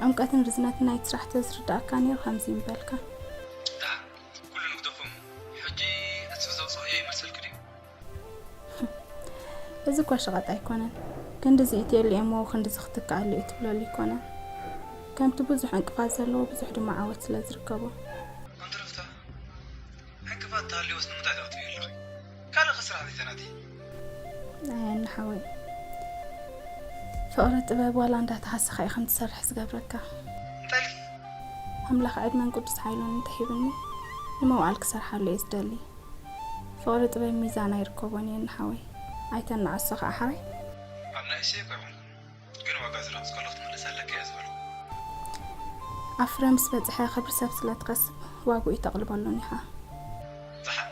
ዕምቀትን ርዝነትን ናይቲ ስራሕ ተዝርዳእካ ነይሩ ከምዚ ምበልካ። ደሓን፣ ኩሉ ንግደፎም። ሕጂ እቲ ዘውፅኣዮ ይመልሰልኪ ድዩ? እዚ እኳ ሸቐጥ ኣይኮነን። ክንድዚ ኢትየሉ እሞ ክንድዚ ክትከኣሉ እዩ ትብለሉ ኣይኮነን። ከምቲ ብዙሕ ዕንቅፋት ዘለዎ ብዙሕ ድማ ዓወት ስለ ዝርከቦ። ኣንቲ ሩፍታ፣ ዕንቅፋት ተሃልዮስ ንምንታይ ትኣትውዮ ኣለኺ? ካልእ ኸ ስራሕ ዘይተናቲ? ኣይ፣ ኣነ ሓወይ፣ ፍቕሪ ጥበብ ዋላ እንዳተሃሰኻ እዩ ከም ትሰርሕ ዝገብረካ። እንታይ ኢልኪ? ኣምላኽ ዕድመን ቅዱስ ሓይሉን እንተሂቡኒ፣ ንመዋዕል ክሰርሓሉ እየ ዝደሊ። ፍቕሪ ጥበብ ሚዛን ኣይርከቦን እየ፣ ኣነ ሓወይ። ኣይተናዕሶ ኸዓ ሓራይ። ኣብ ናይ እሴ እኮ ኣይኮንኩን፣ ግን ዋጋ ዝረኸብኩ ከለኹ ትምልስ ኣለካ እየ ዝበልኩ። ኣፍረ ምስ በጽሐ ክብሪ ሰብ ስለ ትኸስብ ዋግኡ ተቕልበሉን ኢኻ። ደሓን።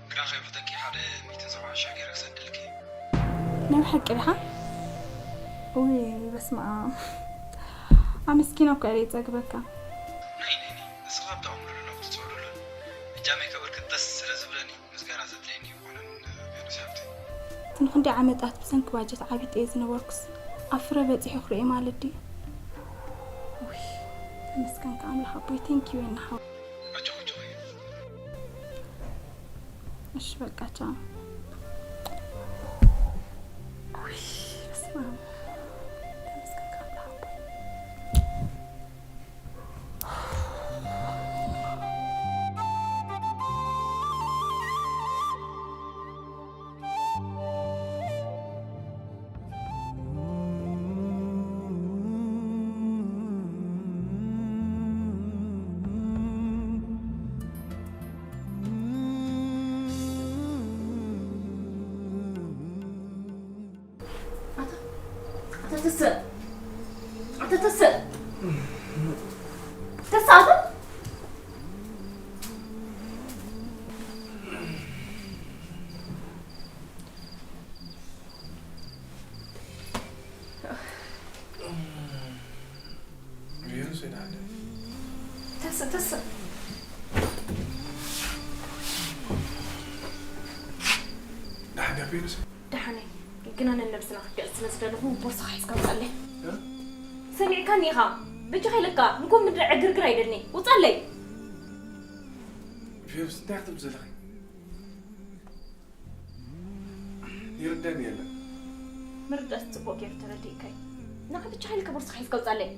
ግና ከይብሕተኪ ሓደ ሚእትን ሰብዓን ሽሕ ገይረ ክሰደልኪ። ናይ ብሓቂ ዲኻ? ውይ በስመ ኣብ። ኣመስኪኖ እኮ እየ ዘይጸግበካ። ነይ፣ ነይ፣ ነይ። ንስኻ ኣብታ ቁም ሉሉን ኣብ ትጽዕሩሉን እጃመይ ከበርክት ደስ ስለ ዝብለኒ ምስጋና ዘድልየኒ ኣይኮነን፣ ቬኑስ ሓብተይ። እቲ ንኽንደይ ዓመታት ብሰንኪ ባጀት ዓቢጠ እየ ዝነበርኩስ ኣብ ፍረ በጺሑ ክርእየ ማለት ድዩ? ውይ፣ ተመስገንካ ኣምላኽ ኣቦይ፣ ቴንኪዩ የና ሓው። ኣጆኺ፣ ኣጆኺ። እሺ፣ በቃ ቻው። ውይ፣ በስመ ኣብ። ተመስገን ካብ ኣምላኽ ኣቦይ። ኣታ፣ ኣታ ተስእ፣ ኣታ ተስእ፣ ተስእ ኣታ። ቬኑስ ወይ ደሓን ድያ? ተስእ፣ ተስእ። ደሓን ድያ ቬኑስ? ደሓን እየ፣ ግና ነነብስና ክትገልጽ ስለ ዝደለኹ ቦርሳኻ ሒዝካ ውጻለይ። እ? ሰሚዕካኒ ኢኻ? በጃኻ ኢለካ፣ ንኮም ምድሪ ዕግርግር ኣይደልኒ። ውጻለይ! ቬኑስ፣ እንታይ ክትብል ዘለኺ? ይርደን የለን። ምርዳስ ጽቡቕ ገይሩ ተረዲእካይ። ንዓ ብቻ ኢልካ ቦርሳኻ ሒዝካ ውጻለይ።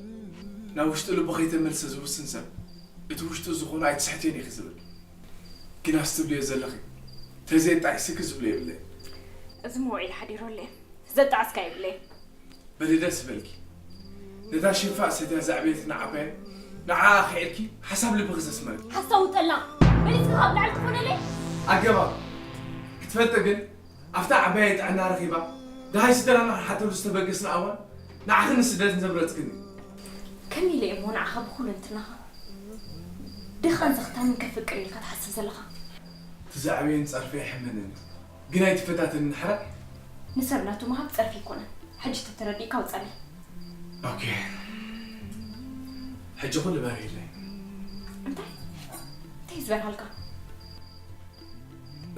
ናብ ውሽጢ ልቡ ከይተመልሰ ዝውስን ሰብ፣ እቲ ውሽጡ ዝኾነ ኣይትስሕትዮን ኢኺ ዝብል። ግናስ ትብልዮ ዘለኺ፣ ተዘይጣዒስኪ ዝብሎ የብለይን። እዚ መውዒል ሓዲሩለይ። ዘጣዕስካ የብለይ። በሊ ደስ በልኪ። ነታ ሽንፋ ሰትያ ዘዕበየትና ዓባይ ንዓኣ ክዒርኪ ሓሳብ ልብኺ ዘስመረኪ። ሓሳዊ ጠላም መሊስካ ካብ ላዕሊ ትኾነለይ። ኣገባብ ክትፈልጢ ግን ኣብታ ዓባይ ጥዕና ረኺባ ደሃይ ስድራና ክንሓተሉ ዝተበገስና እዋን ንዓኺ ንስደት ንዘምረጽክኒ። ከመይ ኢለ እሞ ንዓኻ ብኹሉ እንትናኻ ድኻን ዘኽታምን ከፍቅር ኢልካ ትሓስብ ዘለኻ? እቲ ዘዕበየን ጸርፊ ኣይሕመንን። ግን ኣይትፈታተንን ሕራይ። ንሰብ ናቱ ምሃብ ጸርፊ ኣይኮነን። ሕጂ ተተረዲእካ ውጻለይ። ኦኬ። ሕጂ ኩሉ በሪህለይ። እንታይ እንታይ ዝበርሃልካ?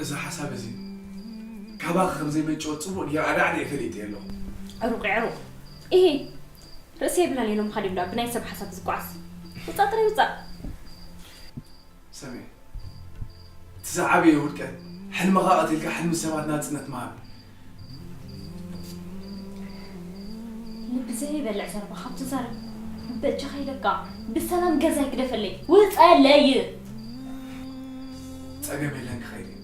እዚ ሓሳብ እዚ ካባኺ ከም ዘይመጭወት ጽቡቕ ጌር ኣዳዕደ ፈሊጠ ኣለኹ። ዕሩቕ ዕሩቕ። ኢሂ። ርእሲ የብላን ኢሎም ኻዲም ዳ ብናይ ሰብ ሓሳብ ዝጓዓዝ። ውጻእ ጥራይ ውጻእ። ሰሜ፣ እቲ ዝዓበየ ውድቀት፣ ሕልምኻ ቀቲልካ ሕልሚ ሰባት ናጽነት ምሃብ። ልቢ ዘይበልዕ ዘረባ ካብ ትዛረብ፣ በጃኻ ኢለካ፣ ብሰላም ገዛይ ግደፈለይ፣ ውጸለይ! ጸገም የለን ክኸይድ እየ።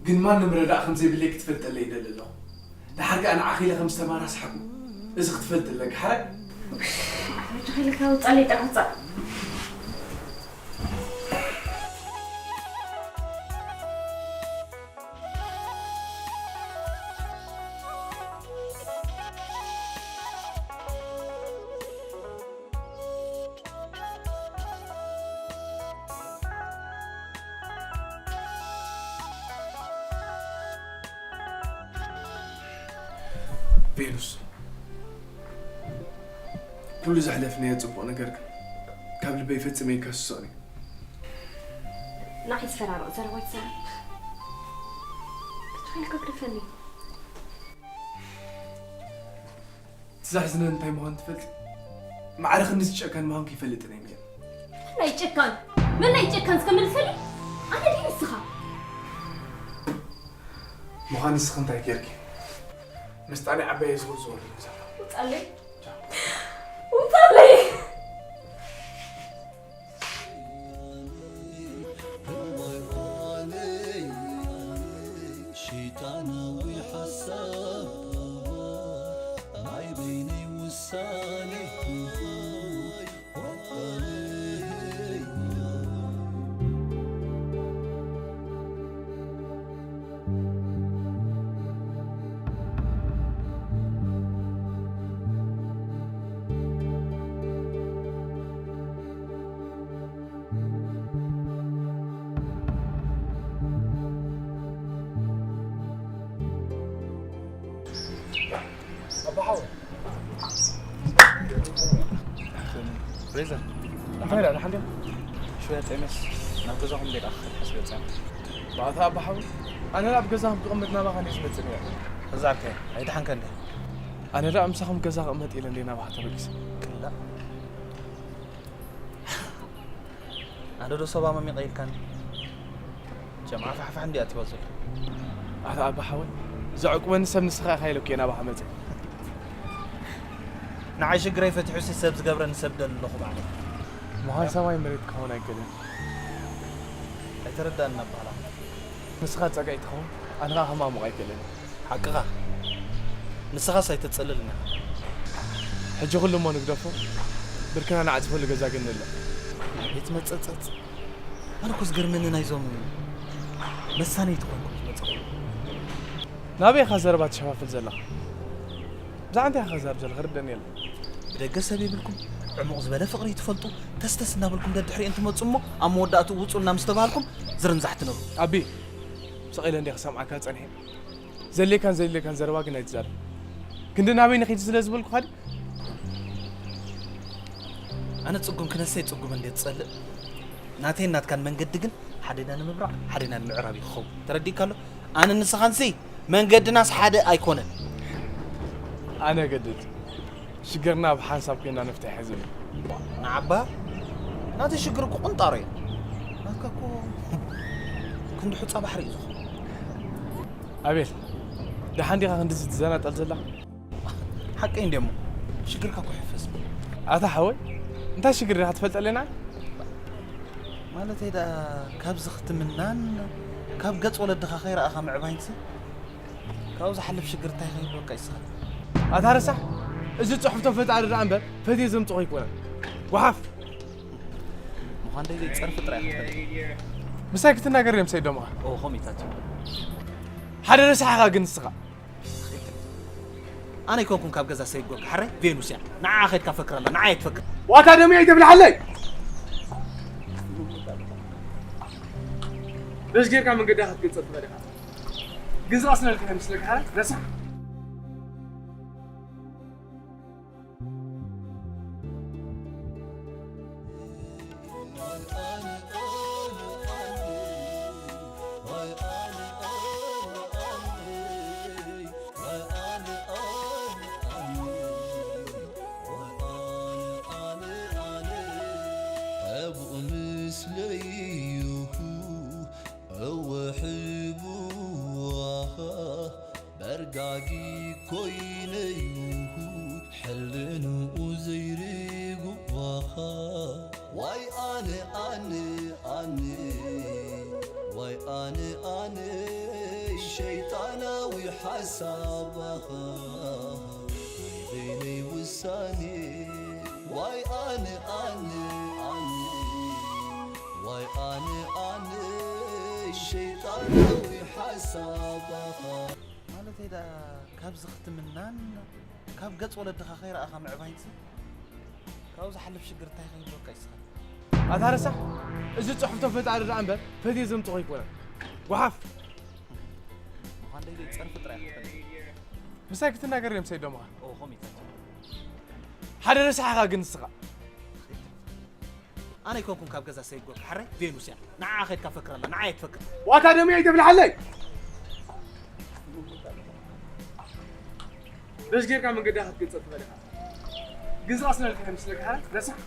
ግን ማንም ረዳእ ከም ዘይብለይ ክትፈልጠለይ ይደሊ ኣለኹ። ደሓር ከኣ ንዓኺ ኢለ ከም ዝተማራስሓኩ፣ እዚ ክትፈልጢ ኣለኪ፣ ሓራይ? በጃኻ ኢለካ ውጻለይ፣ ጥራሕ ውጻእ። ቬኑስ፣ ኩሉ ዘሕለፍናዮ ጽቡቕ ነገር ግን ካብ ልበይ ፈጺመ ኣይከስሶን እየ። ንዓይ ዝፈራርቕ ዘረባ ኣይትዛረብ። ብትኽክል ከግድፈኒ። እቲ ዘሕዝነኒ እንታይ ምዃኑ ትፈልጢ? ማዕረ ክንድዚ ጨካን ምዃንኪ ኣይፈልጥን እየ፣ ሜሪ። መን ናይ ጨካን? መን ናይ ጨካን እስከ መልሰሊ? ኣነ ድየ ንስኻ? ምዃን ንስኺ እንታይ ጌርኪ? ምስጣኒ ዓባየ ዝወዝወሉ እዩ ዘሎ። ውጻለይ። ቻው። ውጻለይ። ሸይጣናዊ ሓሳብ ናይ በይነይ ውሳኔ። ኣባሓው። ፍሬዘር። እንታይ ደኣ፣ ደሓን ዲኻ? ሽወያ ጠሜስ ናብ ገዛኹም ደቃ ክኸድ ሓስበ ጸንሐ። ባእታ ኣባሓው፣ ኣነ ደኣ ኣብ ገዛኹም ክቕመጥ ናባኻ እንድየ ዝመጽእ ነይረ። እዛ ዓርከይ፣ ኣይደሓንካ እንደ? ኣነ ደኣ ምሳኹም ገዛ ክቕመጥ ኢለ እንድየ ናባኻ ተበጊሰ። ክላእ። ኣነ ዶ ሰብ ኣማሚቐ ኢልካኒ? ጀምዓ ፋሕፋሕ እንድያ ኣትይዋ ዘሎ። ኣታ ኣባ ሓወይ፣ ዘዕቁበኒ ሰብ ንስኻ ኢኻ ኢለ እኮ እየ ናባኻ መጽእ። ንዓይ ሽግረይ ፈቲሑሲ ሰብ ዝገብረኒ ሰብ ደሊ ኣለኹ ባዕለይ። ምዃን ሰማይ መሬት ክኸውን ኣይክእልን። ኣይተረዳእን ኣባህላ። ንስኻ ጸግዒ ትኸውን፣ ኣነ ኸኣ ከማሙቕ ኣይክእልን። ሓቅኻ። ንስኻስ ኣይተጸልልን ኢኻ። ሕጂ ኩሉ እሞ ንግደፎ፣ ብርክና ንዓጽፈሉ ገዛ ግን ንእለ። ቤት መጸጸጽ። ኣነ እኮ ዝገርመኒ ናይዞም መሳነይቲ ኮይንኩም ዝመጻኹም። ናበይ ኢኻ ዘረባ ትሸፋፍል ዘለኻ? ብዛዕባ እንታይ ኢኻ ክዛረብ ዘለኻ? ርደኒ የለን። ብደገ ሰብ የብልኩም፣ ዕሙቕ ዝበለ ፍቕሪ ትፈልጡ፣ ተስተስ እናበልኩም ደድሕሪኤን ትመጹ እሞ ኣብ መወዳእትኡ ውጹልና ምስ ተባሃልኩም ዝርንዛሕ ትነብሩ። ኣቢ፣ ስቕ ኢለ እንድየ ክሰምዓካ ጸኒሐ። ዘድልየካን ዘየድልየካን ዘረባ ግን ኣይትዛረብ። ክንዲ ናበይ ንኺድ ስለ ዝበልኩኻ ድዩ? ኣነ ጽጉም ክነሰይ ጽጉም እንድየ ትጸልእ። ናተይን ናትካን መንገዲ ግን ሓደና ንምብራዕ ሓደና ንምዕራብ እዩ ክኸውን። ተረዲእካ ኣሎ? ኣነ ንስኻንሲ መንገድናስ ሓደ ኣይኮነን። ኣነ ገድድ ሽግርና ብሓንሳብ ኮይና ንፍታሕ ዝብል። ንዓባ ናተይ ሽግር እኮ ቁንጣሮ እዩ። ናትካ እኮ ክንዲ ሑጻ ባሕሪ እዩ ዝኾን። ኣቤል፣ ደሓን ዲኻ ክንድዚ ትዘናጠል ዘላ? ሓቀይ እንድየ እሞ ሽግርካ እኮ ይሕፈስ። ኣታ ሓወይ፣ እንታይ ሽግር ዲኻ ትፈልጠለና? ማለተይ ደኣ ካብዚ ክትምናን ካብ ገጽ ወለድኻ ከይረኣኻ ምዕባይንሲ። ካብኡ ዝሓልፍ ሽግር እንታይ ከይህልወካ ይስኻ? ኣታ ረሳሕ፣ እዚ ጽሑፍ ተፈጣሪ ደኣ እምበር ፈትየ ዘምጽኦ ኣይኮነን። ጓሓፍ! ምዃን ደይ ዘይጸርፊ ጥራይ ክትፈልጥ። ምሳይ ክትናገር እዮም ሰይዶምኻ። ኦ፣ ኾሚታት እዩ። ሓደ ረሳሕ ኢኻ ግን ንስኻ። ኣነ ኣይኮንኩን ካብ ገዛ ሰይድ ጎርካ፣ ሓራይ ቬኑስ እያ። ንዓኣ ኸድካ ፈክረላ፣ ንዓኣ እየ ትፈክር። ዋታ ደም እያ ይተብልሓለይ። በሽ ጌርካ መንገዳ ክትገልጸ ትኽእል ኢኻ። ግን ዝቐስነልካ ይመስለካ፣ ሓራይ ረሳሕ። ኣብኡ ምስለይሁ እወ ሕቡዋኻ በርጋጊ ኮይነይሁ ሕልንኡ ዘይርግዋኻ ዋይ ኣነ ኣነ ኣነ ዋይ ኣነ ኣነ ሸይጣናዊ ሓሳባኻ ናይ በይነይ ውሳኔ ዋይ ኣነ ኣነ ኣነ ዋይ ኣነ ኣነ ሸይጣናዊ ሓሳባኻ ማለተይ ደኣ ካብዚ ክትምናን ካብ ገጽ ወለድኻ ከይረኣኻ ምዕባይንሲ ካብኡ ዝሓልፍ ሽግር እንታይ ከይህልወካ ይስኻ ኣታ ረሳሕ እዚ ጽሑፍ ተፈጣሪ ደኣ እምበር ፈትየ ዘምጽኦ ኣይኮነን ጓሓፍ ምዃን ደይ ጸርፊ ጥራይ ክትፈልጥ ምሳይ ክትናገር እዮም ሰይዶምኻ ኦ ኮሚታት ሓደ ረሳሕ ኢኻ ግን ንስኻ ኣነ ኣይኮንኩን ካብ ገዛ ሰይድ ጎርካ ሓራይ ቬኑስ እያ ንዓኣ ከድካ ፈክረላ ንዓኣ እየ ትፈክር ዋታ ደም እያ ይተብልሓለይ በሽ ጌርካ መንገዳ ክትገልጸ ትኽእል ኢኻ ግን ዝቐስነልካ ይመስለካ ሓራይ ረሳሕ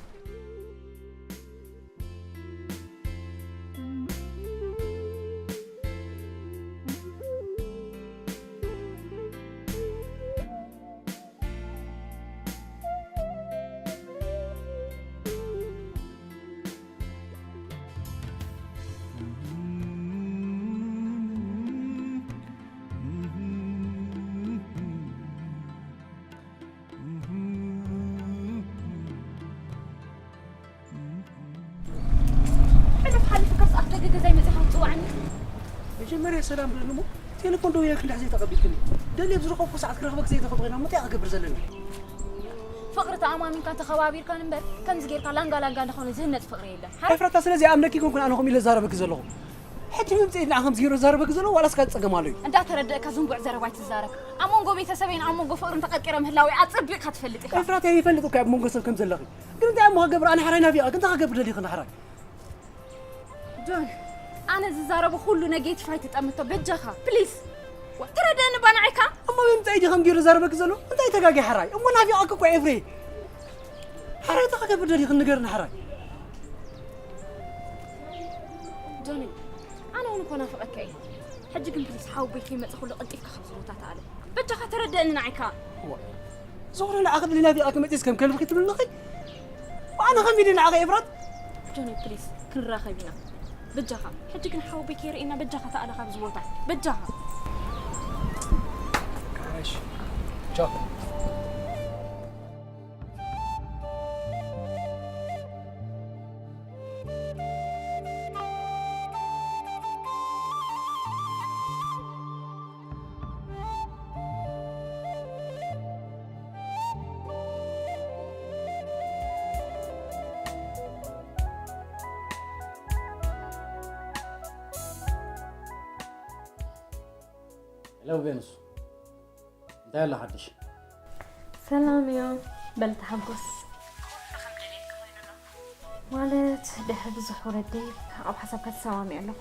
ሕልፍ ሓሊፉ ካብ ሰዓት ደገ ገዛይ መጺኻ ትጽውዓኒ? መጀመርያ ሰላም በልኒ እሞ ቴሌፎን ደዊለ ክንድሕዚ ተቐቢልክኒ። ደልየ ብዝረኸብኩ ሰዓት ክረኽበኪ ዘይተኽእልኩ ኮይነ እሞ እንታይ እየ ክገብር ዘለኒ? ፍቕሪ ተኣማሚንካ ተኸባቢርካን እምበር ከምዚ ጌርካ ላንጋ ላንጋ እንተኾነ ዝህነጽ ፍቕሪ የለን። ሓራይ? ኤፍራታ ስለዚ ይኣምነኪ ኣይኮንኩን ኣነ ከምኡ ኢለ ዝዛረበኪ ዘለኹ። ሕጂ መምጽኢ ንዓ ከምዚ ገይሩ ዝዛረበኪ ዘሎ ዋላስ ካብ ጸገም ኣሎ እዩ? እንዳተረደእካ ዝንቡዕ ዘረባ ኣይትዛረብ። ኣብ መንጎ ቤተሰበይን ኣብ መንጎ ፍቕርን ተቐርቂረ ምህላወይ ኣጸቢቕካ ትፈልጥ ኢኻ። ኤፍራታ ይፈልጥ እኮ እየ ኣብ መንጎ ሰብ ከም ዘለኺ። ግን እንታይ እሞ ክገብር ኣነ ሕራይ ናፊቐኪ እንታይ ክገብር ደሊኺ ንሕራይ? ጆን ኣነ ዝዛረቦ ኩሉ ነጌቲፍ ኣይትጠምቶ በጃኻ ፕሊስ። ተረደእኒ ባንዓይካ። እሞ ምምጻይ ድዩ ከም ገይሩ ዘረበኪ ዘሎ እንታይ ተጋጊ ሕራይ እሞ ናፊቐኪ እኮ ኤፍሬ። ሕራይ እንታይ ክገብር ደሊኺ ንገርኒ ሕራይ። ጆኒ ኣነ እውን እኮ ናፍቐካ እየ። ሕጂ ግን ፕሊስ ሓወቦይ ከይመጸ ኩሉ ቀልጢፍካ ካብዚ ቦታ ተኣለ። በጃኻ ተረደእኒ ንዓይካ። ዝኾነ ንዓኺ ብሊ ናፊቐኪ መጺስ ከም ከልቢ ክትብልኺ ኣነ ከም ኢሊ ንዓኺ ኤፍራት። ጆኒ ፕሊስ ክንራኸብ ኢና። በጃኻ ሕጂ ግን ሓወቦይ ከይርእየና በጃኻ ተኣለ ካብዚ ቦታ በጃኻ። እሺ ቻው። ሄሎ ቬኑስ፣ እንታይ ኣሎ ሓድሽ? ሰላም እዩ። በል ተሓጎስ። ማለት ድሕሪ ብዙሕ ውረደይ ኣብ ሓሳብካ ተሰማሚዐ ኣለኹ።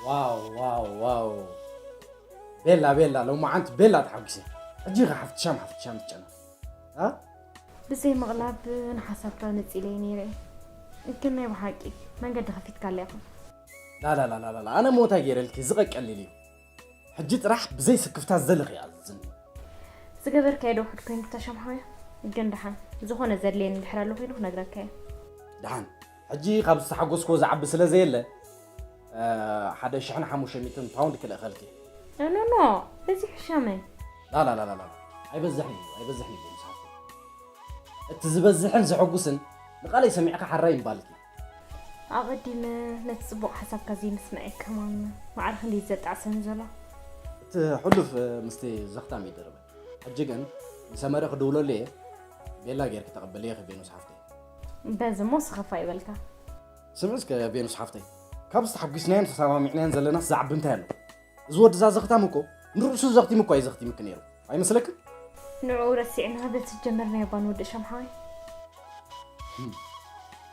ዋው ዋው ዋው፣ ቤላ ቤላ፣ ሎማዓንቲ ቤላ ተሓጒሰ። ሕጂ ኢኻ ሓፍትሻም ሓፍትሻም ትጨና። ኣ? ብዘይ ምቕላብ ንሓሳብካ ነጺለይ ነይረ። ግን ናይ ብሓቂ መንገዲ ከፊትካለይ ኢኻ። ላላላላላ፣ ኣነ ሞታይ ገይረልኪ ዝቐቀሊል እዩ። ሕጂ ጥራሕ ብዘይ ስክፍታ ዘለኺ ኣዝዝኒ። ዝገበርካዮ ዶ ውሕድ ኮይኑ ተሸምሓውያ? ግን ደሓን ዝኾነ ዘድልየኒ እንድሕር ኣሎ ኮይኑ ክነግረካ እየ። ደሓን ሕጂ ካብ ዝተሓጎስክዎ ዝዓቢ ስለ ዘየለ ሓደ ሽሕን ሓሙሽተ ሚእትን ፓውንድ ክልእኸልኪ። ኖ ኖ ኖ፣ በዚሑ ሻመይ። ላላላላላ፣ ኣይበዝሕን እዩ፣ ኣይበዝሕን እዩ፣ ቬኑስ ሓፍተይ። እቲ ዝበዝሕን ዘሐጉስን ንቓለይ ሰሚዕካ ሓራይ ምባልኪ። ኣቐዲመ ነቲ ጽቡቕ ሓሳብካ ዘይምስምዐይ ከማን ማዕረ ክንደይ ዘጣዕሰኒ ዘሎ። እቲ ሕሉፍ ምስቲ ዘኽታም ይደረበ። ሕጂ ግን ንሰመረ ክድውለሉ እየ። ቤላ ጌርኪ ተቐበልዮ ኢኺ ቬኑስ ሓፍተይ። በዚ እሞ ስኸፍ ኣይበልካ። ስምዒ እስከ ቬኑስ ሓፍተይ፣ ካብዚ ተሓጒስናዮን ተሰማሚዕናዮን ዘለናስ ዝዓቢ እንታይ ኣሎ? እዚ ወዲ እዛ ዘኽታም እኮ ንርእሱ ዘኽቲሙ እኮ እዩ ዘኽቲምኪ ነይሩ። ኣይመስለክን? ንዕኡ ረሲዕና በቲ ዝጀመርናዮ እባ ንወድእ ሻም ሓወይ።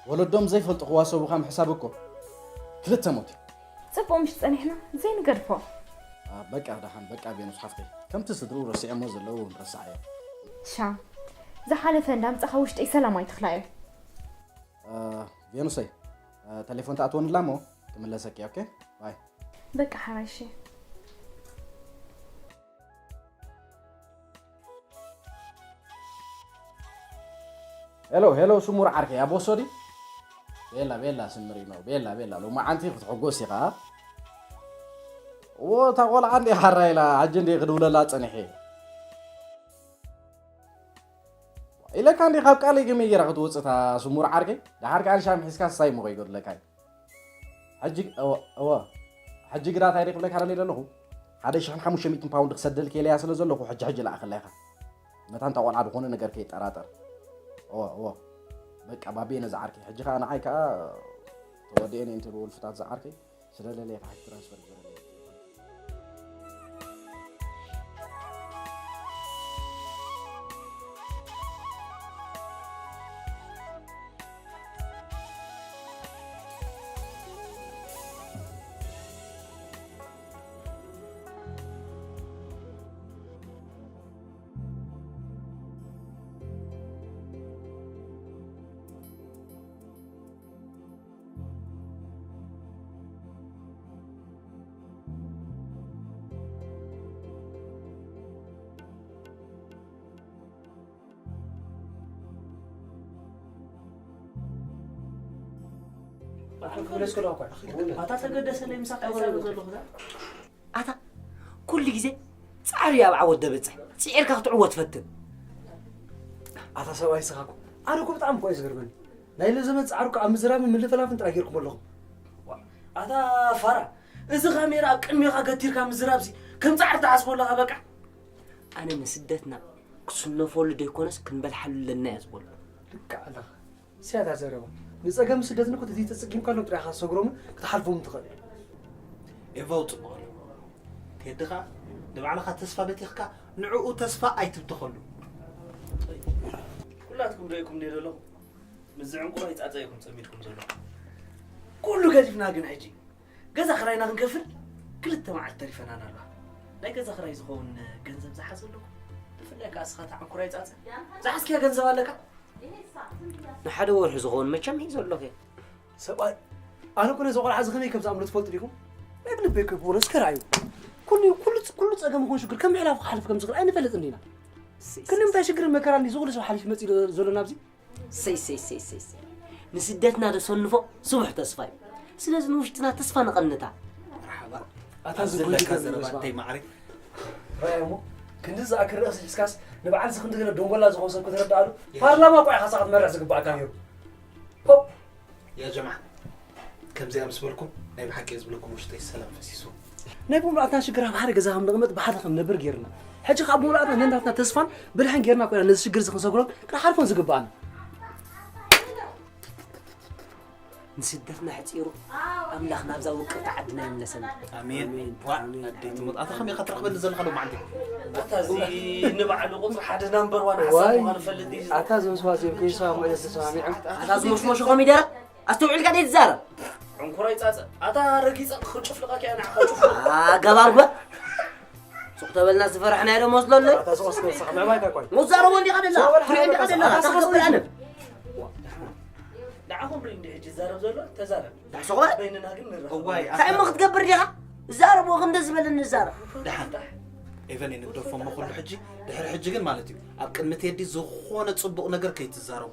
ወለዶም ዘይፈልጡ ክዋሰቡኻ ምሕሳብ እኮ ክልተ ሞት እዩ። ጽቡቕ ምሽ ጸኒሕና ዘይንገድፎ። ኣ፣ በቃ ደሓን፣ በቃ ቬኑስ ሓፍተይ። ከምቲ ስድርኡ ረሲዐሞ ዘለዉ ንረስዓዮ። ሻም፣ ዝሓለፈ እንዳምጻኻ ውሽጠይ ሰላም ኣይትኽላዮ። ኣ፣ ቬኑሰይ፣ ኣ፣ ተሌፎን ትኣትወንላ እሞ ክምለሰኪ፣ ኦኬ? ባይ። በቃ ሓራይ፣ እሺ። ሄሎ፣ ሄሎ፣ ስሙር ዓርከይ፣ ኣብ ወሶ ድዩ? ቤላ፣ ቤላ፣ ስምሪ ነው። ቤላ፣ ቤላ፣ ሎማዓንቲ ክትሕጎስ ኢኻ። እዎ፣ እታ ቆልዓ እንዴ ሓራ ኢላ፣ ሕጂ እንዴ ክድውለላ ጸኒሐ። ኢለካ እንዴ ካብ ቃለይ ከመይ ጌራ ክትወጽእ እታ ስሙር ዓርከይ? ደሓር ከኣ ንሻም ሒዝካ ሳይ እሞ ከይጎድለካ እዩ። ሕጂ፣ እወ፣ እወ። ሕጂ ግዳ እንታይ ደይ ክብለካ ደልየ ዘለኹ? ሓደ ሽሕን ሓሙሽተ ሚእትን ፓውንድ ክሰደልክ ኢለያ ስለ ዘለኹ፣ ሕጂ ሕጂ ለኣኸላ ኢኻ። መታን እታ ቆልዓ ዝኾነ ነገር ከይጠራጠር። እወ፣ እወ። በቃ፣ ባብየ ነዛ ዓርከይ። ሕጂ ከኣ ንዓይ ከኣ ተወዲኤን እየን ትብሉ ውልፍታት ዝዓርከይ። ስለ ለለየ ከዓ ትራንስፈር ግበረለይ። ኣታ ተገደሰለይ ምሳኻ ይዛረብ ዘለኹ እዛ። ኣታ ኩሉ ግዜ ጻዕሪ ኣብ ዓወት ደበጽሕ ጽዒርካ ክትዕወት ፈትን። ኣታ ሰብኣይ ስኻኩ ኣነ እኮ ብጣዕሚ እኮ እዩ ዝገርመኒ። ናይ ሎ ዘመን ጻዕርኩ ኣብ ምዝራብን ምልፍላፍን ጥራይ ጌርኩም ኣለኹም። ኣታ ፋራ፣ እዚ ካሜራ ኣብ ቅድሜኻ ገቲርካ ምዝራብሲ ከም ጻዕሪ ትሓስቦ ኣለኻ በቃ። ኣነ ንስደትና ክስነፈሉ ዘይኮነስ ክንበልሓሉ ኣለና እያ ዝበሎ። ልክዕ ኣለኻ። ስያዳ ዘረባ። ንጸገም ስደትን እኮ ተዘይተጸጊምካሎም ጥራይ ኢኻ ክትሰግሮምን ክትሓልፎምን ትኽእል። ኤቫው ጽቡቕ ኣሎ። ቴዲ ኸኣ ንባዕልኻ ተስፋ በቲኽካ ንዕኡ ተስፋ ኣይትብተኸሉ። ኩላትኩም ዶ ኢኹም እንደ ዘለኹም? ምስዚ ዕንቁራይ ጻጸ ኢኹም ጸሚድኩም ዘለኹም። ኩሉ ገዲፍና ግን ሕጂ ገዛ ክራይና ክንከፍል ክልተ መዓልቲ ተሪፈናና ኣለዋ። ናይ ገዛ ክራይ ዝኸውን ገንዘብ ዝሓዘ ኣለኩ። ብፍላይ ከኣ እስኻ እታ ዕንኩራይ ጻጸ ዝሓዝክያ ገንዘብ ኣለካ? ንሓደ ወርሒ ዝኸውን መቸም ሒዘ ኣለኹ እየ። ሰብኣይ፣ ኣነ እኮ ነዚ ቆልዓ እዚ ከመይ ከም ዝኣምኖ ትፈልጡ ዲኹም? ናይ ብልበይ ከይብሎ እስከ ረኣዩ። ኩሉ፣ ኩሉ፣ ኩሉ ጸገም ይኹን ሽግር ከም ምሕላፍ ክሓልፍ ከም ዝኽእል ኣይንፈልጥን ዲና? እሰይ፣ እሰይ፣ ክንዲ እንታይ ሽግርን መከራን ድዩ ዝኹሉ ሰብ ሓሊፉ መጺኡ ዘሎ ናብዚ? እሰይ፣ እሰይ፣ እሰይ፣ እሰይ፣ እሰይ። ንስደትና ዘሰንፎ ስቡሕ ተስፋ እዩ። ስለዚ ንውሽጥና ተስፋ ነቐንታ። መርሓባ። ኣታ ኣብዚ ዝጎይት ዘለካ ገንዘብ ዘረባ ንስማ። ኣደይ ማዕረይ። ራእያ እሞ፣ ክንዲ ዝኣክል ርእሲ ሒዝካስ ንበዓል እዚ ክንዲ ገለ ደንጎላ ዝኾን ሰብ ከተረድኣሉ፣ ፓርላማ እኮ ኢኻ ንስኻ ክትመርሕ ዝግባኣካ ነይሩ። ሆ! ያ ጀማዓ፣ ከምዚኣ ምስ በልኩም ናይ ብሓቂ እየ ዝብለኩም፣ ውሽጠይ ሰላም ፈሲሱ። ናይ ብምሉኣትና ሽግር ኣብ ሓደ ገዛ ከም ንቕመጥ ብሓደ ከም ነብር ጌርና። ሕጂ ካብ ብምሉኣትና ነናትና ተስፋን ብልሕን ጌርና ኮይና ነዚ ሽግር እዚ ክንሰግሮን ክንሓልፎን ዝግባኣና። ንስደትና ሕጺሩ ኣምላኽ ናብዛ ውቅብቲ ዓድና ይምለሰና። ኣሜን። ኣሜን። ዋ፣ ኣሜን። ኣደይ ትሙት። ኣታ ከመይ ኢኻ ትረኽበኒ ዘለኻ ሎማዓንቲ? ኣታ እዚ ንባዕሉ ቁጽሪ ሓደ ናምበር ዋን ሓሳብ ዋይ። ምዃኑ ፈልጥ እዩ። ኣታ እዚ መስዋእቲ እዮም ከይሰማምዑ እዮም ተሰማሚዖም። ኣታ እዚ መሽሞሽ ኮሚደረ ኣስተውዒልካ ደይ ትዛረብ? ዕንኩራይ ጻጸ። ኣታ ረጊጸ ክጭፍልቐካ እያ ንዓኻ ጭፍልቕ። ኣገባር በ-፣ ሱቕ ተበልና ዝፈራሕናዮ ዶ መስሎ ኣሎ? ኣታ ሱቕ እስከ ንስኻ ምዕባይ እንታይ ኳይ? መዛረቦ እንዲኻ ደላ? ሱቕ በል ትሪኦ እንዲኻ ሓይልካ ደላ? ሱቕ ኣታ ከስብል ኣነ። ንዓኹም ርኢ እንዲ ሕጂ ዝዛረብ ዘሎ ተዛረብ። ዳሕ ሱቕ በል። በይንና ግን ንራኸብ። እዋይ፣ እንታይ እሞ ክትገብር ዲኻ? ዛረብ ወ-፣ ክንደ ዝበለ ንዛረብ። ደሓን። ኤቨን ንግደፎ እሞ ኩሉ ሕጂ፣ ድሕሪ ሕጂ ግን ማለት እዩ። ኣብ ቅድሚ ቴዲ ዝኾነ ጽቡቕ ነገር ከይትዛረቡ።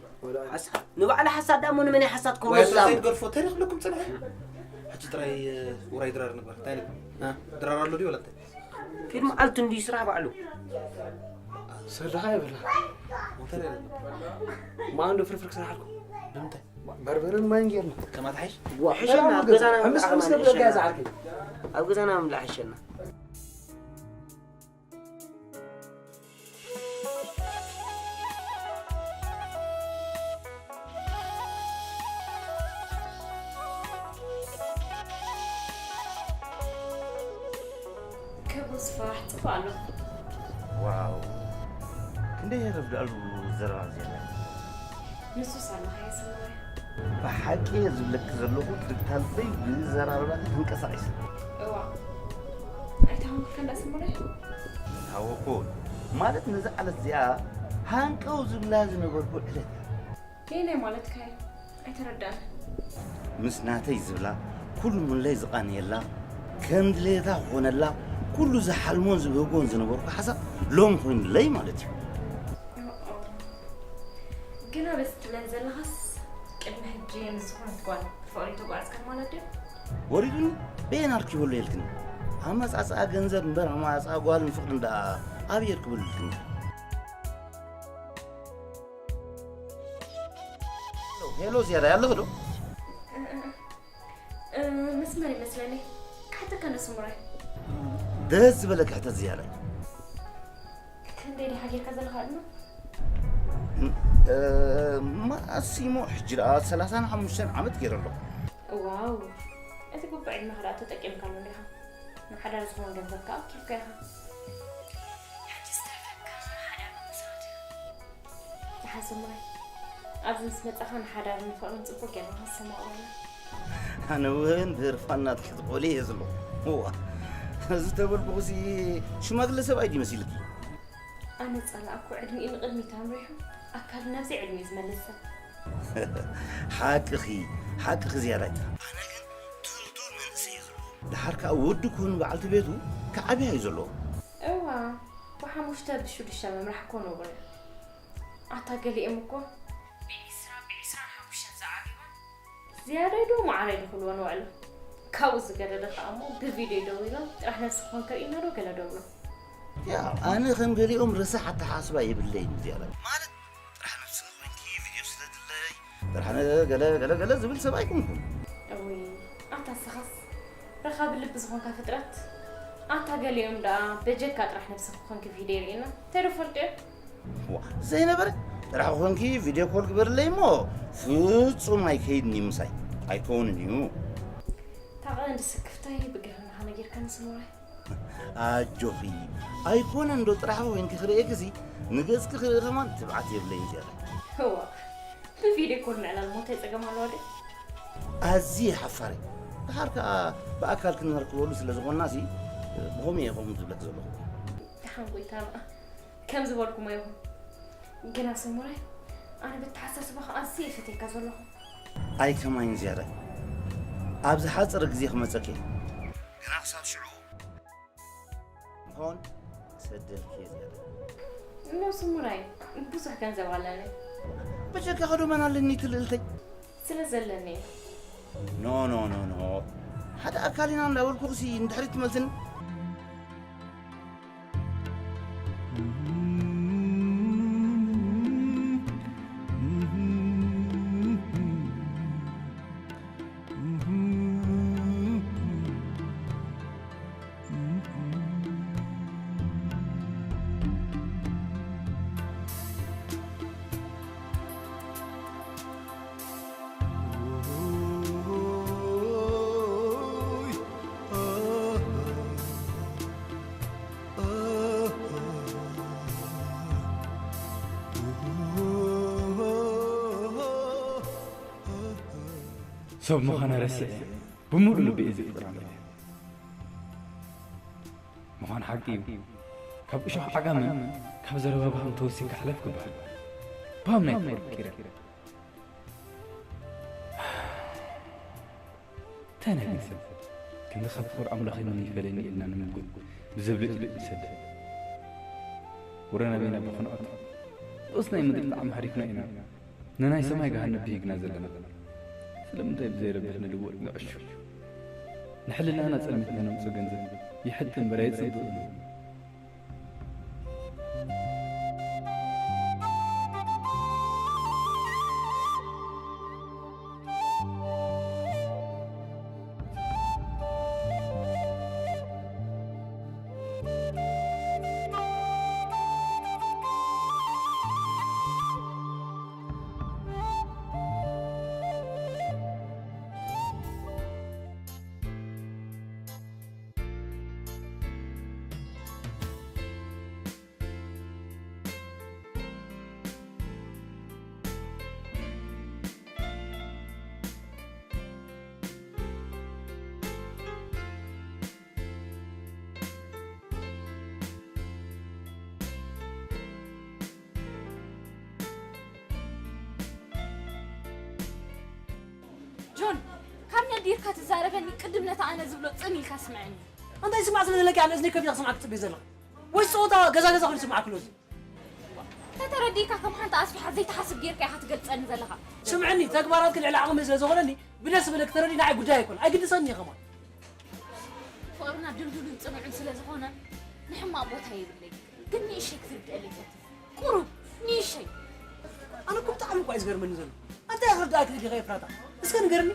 ሓሳ-፣ ንባዕሉ ሓሳድ ዳሞ ንመን እዩ ሓሳድ ክብሎ ወይ ዝዛረብ? ዘይትገድፎ ተሪኽ ለኩም ጽንሒ። ሕጂ ጥራይ፣ እ፣ ውራይ ድራር ንግበር። እንታይ ንግበር? እ? ድራር ኣሎ ድዩ ወላ እንታይ? ፊልም ኣልቱ እንዲ ስራሕ ባዕሉ። ሰድኻ ይብላ። ማን ዶ ፍርፍር ክስራሓልኩ? ንምንታይ? በርበረን ማይን ጌርና። ከማትሓሽ? ዋ፣ ሕሸና፣ ኣብ ገዛና ሕምስ ምብላዕ ሕምስ ከማን ገብረ ሕሸና። ገዛ ዓርከይ። ኣብ ገዛና ምብላዕ ሕሸና። ክብሩ ስፋሕ ጽቡቕ ኣሎ። ዋው፣ ክንደይ የረፍዳሉ ዘረባ ዜና። ንሱስ ኣለኻ የስምረ። ብሓቂ እየ ዝብለኪ ዘለኹ፣ ትካልተይ ብዘራርባኺ ተንቀሳቒሰ። እዋ፣ ኣይተሃወኽካን ደኣ ስምረ? ታወኮ፣ ማለት ነዛ ዓለት እዚኣ ሃንቀው ዝብላ ዝነበርኩ ዕለት እያ። ነየናይ ማለትካ እዩ? ኣይተረዳእን። ምስ ናተይ ዝብላ፣ ኩሉ ምለይ ዝቓነየላ፣ ከም ድሌታ ክኾነላ፣ ኩሉ ዝሓልሞን ዝብህጎን ዝነበርኩ ሓሳብ ሎም ኮይኑለይ ማለት እዩ። ኦኦ። ግና በዚ ትብለን ዘለኻስ፣ ቅድሚ ሕጂ ምስ ዝኾነት ጓል ብፍቕሪ ተጓዕዝካ ማለት ድዩ? ወሪዱኒ፣ በየን ኣርኪበሉ የልክኒ። ኣመጻጽኣ ገንዘብ እምበር ኣመጻጽኣ ጓልን ፍቕርን ደኣ ኣበይ የርክበሉ ኢልክኒ? ሄሎ ዝያዳ፣ ኣለኺ ዶ? እ፣ መስመር ይመስለኒ። ክሓተካ እንዶ ስሙራይ። ደስ ዝበለኪ ሕተት ዝያዳይ። ክንደይ ዲኻ ጌርካ ዘለኻ ዕድመ? እ፣ መኣስ እሞ ሕጂ ደኣ ሰላሳን ሓሙሽተን ዓመት ገይረ ኣለኹ። ዋው! እቲ ግቡእ ዕድመኻ ደኣ ተጠቂምካሉ እንዲኻ። ንሓዳር ዝኾን ገንዘብ ከኣ ኣኪብካ ኢኻ። ሕጂ ዝተረፈካ ሓዳር ምምስራት። ዝሓ ስሙራይ፣ ኣብዚ ምስ መጻኻ ንሓዳርን ንፍቕርን ጽቡቕ ጌርና ክንሰማምዓሉ። ኣነ እውን ብህርፋን ናትኪ ትቖሊ እየ ዘለኹ። እዋ፣ እዚ ተበልኩኹሲ ሽማግለ ሰብኣይ ድዩ መሲልኪ? ኣነ ጸላእኩ ዕድሚኡ ንቕድሚት ኣምሪሑ፣ ኣካሉ ናብዚ ዕድሚኡ ዝመልስ ሰብ። ሓቅኺ፣ ሓቅኺ ዝያዳይ። ኣነ ግን ቱልቱል መንእሰይ እየ ዘለኹ። ደሓር ከኣ ወዲ ክውን በዓልቲ ቤቱ ክዓብያ እዩ ዘለዎ። እዋ፣ ብሓሙሽተ ብሽዱሽተ ምምራሕ እኮ ነውሪ እዩ። ኣታ ገሊኦም እኮ ብዒስራ፣ ብዒስራን ሓሙሽተን ዝዓብዩን ዝያዳይ ዶ ማዕረይ ዶ ክብልዎ ንውዕሉ። ካብኡ ዝገደደ ከኣ እሞ ብቪድዮ ደዊሎም ጥራሕ ነብስኽን ክርእዩና ዶ ገለ ዶ ብሎ። ያ፣ ኣነ ከም ገሊኦም ረሳሕ ኣተሓሳስባ የብለይን ዝያዳይ። ማለት ጥራሕ ነብስኺ ኮይንኪ ቪድዮ ስለድለይ፣ ጥራሕ ነ-፣ ገለ፣ ገለ፣ ገለ ዝብል ሰብ ኣይኮንኩን። እውይ፣ ኣታ ንስኻስ ረኻቢ ልቢ ዝኾንካ ፍጥረት። ኣታ ገሊኦም ደኣ በጀካ ጥራሕ ነብስኺ ኮንኪ ቪድዮ ይርእዩና። እንታይ ዶ ፈልጡ እዮም? ዋ፣ ዘይነበረ ጥራሕ ኮንኪ ቪድዮ ኮል ግበርለይ እሞ ፍጹም ኣይከይድን እዩ ምሳይ። ኣይከውንን እዩ። እታ ቀንዲ ስክፍታይ ብግርህናኻ ነጊርካኒ ስሙራይ። ኣጆኺ፣ ኣይኮነን ዶ ጥራሕ ኮይንኪ ክርእየኪሲ ንገጽኪ ክርኢ ከማን ትብዓት የብለይን ዝያዳ። እዋ፣ ብቪድዮ ኮል ምዕላል እሞ እንታይ ጸገም ኣለዎ ድዩ? ኣዝየ ሓፋሪ። ደሓር ከኣ ብኣካል ክንረክበሉ ስለ ዝኾንናሲ፣ ብኸምኡ እየ ከምኡ ዝብለኪ ዘለኹ። ደሓን ጎይታና፣ ከም ዝበልኩሞ ይኹን። ግና ስሙራይ፣ ኣነ ብተሓሳስባኻ ኣዝየ እየ ፈትየካ ዘለኹ። ኣይ ከማይን ዝያዳ። ኣብ ዝሓጸረ ግዜ ክመጸኪ እየ። ግና ክሳብ ሽዑ ሆን ክሰደልኪ እየ ዝያዳ። እኖ ስሙራይ፣ ብዙሕ ገንዘብ ኣለኒ። በጀካ ከዶ መን ኣለኒ ትልእልተይ? ስለ ዘለኒ። ኖ፣ ኖ፣ ኖ፣ ኖ። ሓደ ኣካል ኢና እንዳበልኩ ክሲ ንድሕሪት ትመልስኒ። ሰብ ምዃና ረሲዐ፣ ብምሉእ ልቢ እየ ዘፍቅራ ማለት እዩ። ምዃን ሓቂ እዩ። ካብ እሾኽ ዓጋመ፣ ካብ ዘረባ ባሃም ተወሲኽካ ሕለፍ ክበሃል። ባሃም ናይ ፍቕሪ ፍቂረ። እንታይ ናይ ግን ሰብ? ክንዲ ካብ ፍቕሪ ኣምላኽ እዩ መን ይፈለኒ ኢልና ንምጉት ብዘብልጭልጭ ንሰድድ። ወረ ናበይና ብኽንኣቱ? ብኡስ ናይ ምድሪ ጣዕሚ ሓሪፍና ኢና። ንናይ ሰማይ ገሃነብ ብሂግና ዘለና። ስለምንታይ ብዘይረብሕ ንልወጥ ንዕሹ? ንሕልናና ጸልሚትና ነምጽኦ ገንዘብ ይሕጥ እምበር ኣይጽብቕን። ጆን፣ ካብ ነዲርካ ትዛረበኒ ቅድም ነታ ኣነ ዝብሎ ጽን ኢልካ ስምዐኒ። እንታይ ስማዕ ስለ ዘለኪ ኣነ እዝኒ ከፊት ክስማዕ ክትጽበይ ዘለኻ? ወይስ ጸወታ ገዛ ገዛ ኮይኑ ስማዕ ክሎ? ተተረዲእካ ከም ሓንቲ ኣስፊሓ ዘይትሓስብ ጌርካ ኢኻ ትገልጸኒ ዘለኻ። ስምዕኒ፣ ተግባራትኪ ልዕሊ ዓቕሚ ስለ ዝኾነኒ ብደስ ዝበለኪ ተረዲእ ንዓይ ጉዳይ ኣይኮን። ኣይግድሰኒ እዩ ከማን። ፍቕርና ድልዱልን ጽኑዕን ስለ ዝኾነ ንሕማቕ ቦታ የብለይ። ግን ንእሽተይ ክትርድአለይ ፈትን። ቁሩብ ንእሽተይ። ኣነ እኮ ብጣዕሚ እኳ እዩ ዝገርመኒ ዘሎ። እንታይ ክርድኣኪ ደሊኻ ኤፍራታ? እስከ ንገርኒ።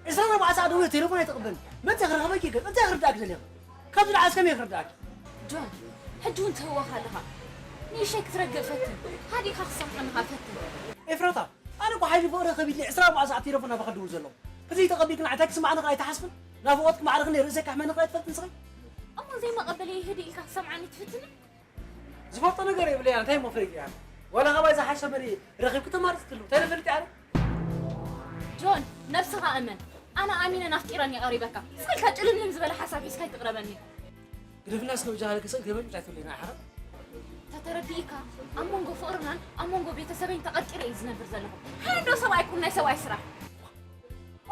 ዕስራን ኣርባዕተ ሰዓት ደዊለ ቴሌፎን ኣይተቐበልን። መን ክረኽበኪ ይገርም። እንታይ ክርድኣኪ ደሊኻ? ካብዚ ንዓስ ከመይ ክርድኣኪ? ጆን፣ ሕጂ እውን ትህወኽ ኣለኻ። ንእሽተይ ክትረግእ ፈትን። ሃዲእካ ክትሰምዓኒ ኸኣ ፈትን። ኤፍራታ፣ ኣነ እኮ ሓይሊ ፍቕሪ ከቢድኒ ዕስራን ኣርባዕተ ሰዓት ቴሌፎን ናባኻ ክድውል ዘለኹ። ተዘይተቐቢልክኒ እንታይ ክስምዓኒ ኸኣ ኣይትሓስብን? ናፍቖትኪ ማዕረ ክንደይ ርእሰይ ከሕመኒ ኸኣ ኣይትፈልጥን ንስኺ? እሞ ዘይመቐበለይ ህድእ ኢልካ ክትሰምዓኒ ትፍትኒ? ዝፈልጦ ነገር የብለይ፣ ኣነ እንታይ እሞ ፈሊጠ ኣነ? ዋላ ካባይ ዝሓሸ መሪ ረኺብኪ ተማርጺ ትህልው፣ እንታይ ደፈልጥ ኣነ? ጆን፣ ነብስኻ እመን። ኣነ ኣሚነን ኣፍቂረን እየ ቀሪበካ። ስቕ ኢልካ ጭልምልም ዝበለ ሓሳብ ሒዝካ ኣይትቕረበኒ። ግደፍና እስከ በጃኻ፣ ስቕ ገበን ብቻ ትብለና፣ ሓራ? ተተረዲእካ፣ ኣብ መንጎ ፍቕርናን ኣብ መንጎ ቤተሰበይን ተቐርቂረ እዩ ዝነብር ዘለኹ። ሓያንዶ ሰብኣይ ኩን ናይ ሰብኣይ ስራሕ።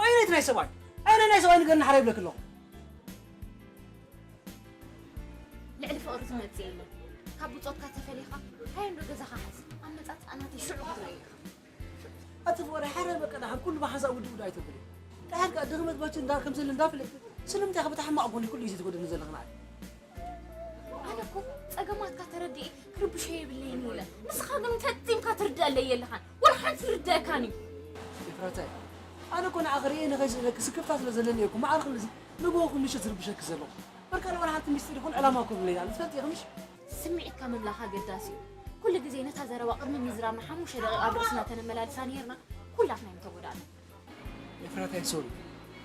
ኣይ፣ ናይ ሰብኣይ፣ ኣይ፣ ናይ ሰብኣይ ንገርኒ ሓራ ይብለኪ ኣለኹ። ልዕሊ ፍቕሪ ዝመጽእ የለን። ካብ ብጾትካ ተፈሊኻ፣ ሓያንዶ ገዛኻ ሓዝ። ኣብ መጻጽኣ ናተይ ሽዑ ክትርኢ ኢኻ። ኣቲ ፍቕሪ ሓረ በቃ ደሓን ኩሉ ብሓንሳእ ውድእ ውድእ ኣይተብሊ። ደሓር ከኣ ድኽመት ባችን እንዳ ከም ዘለ እንዳፈለጥኪ ስለምንታይ ኢኺ በቲ ሕማቕ ጎኒ ኩሉ ግዜ ትጎድእኒ ዘለኺ ንዓይ? ኣነ እኮ ጸገማትካ ተረዲኤ ክርብሾ የብለይን ኢለ። ንስኻ ግን ፈጺምካ ትርድኣለይ የለኻን። ወላ ሓንቲ ዝርድኣካን እዩ። ኤፍራታይ፣ ኣነ እኮ ንዓኺ ርእየ ንኸይስእነኪ ስክፍታ ስለ ዘለኒ እየ እኮ መዓልኺ ምዚ ንግሆ ኩሉ ምሸት ዝርብሸኪ ዘለኹ። በርካ ዋላ ሓንቲ ሚስጢር ይኹን ዕላማ እኮ የብለይን ኣነ። ትፈልጢ ኢኺ ምሽ? ስምዒትካ ምምላኽ ኣገዳሲ እዩ። ኩሉ ግዜ ነታ ዘረባ ቅድሚ ምዝራብና ሓሙሽተ ደቂቕ ኣብ ርእስና ተነመላልሳ ነይርና፣ ኩላትና እዮም ተጎዳእና። ኤፍራታይ፣ ሶሪ።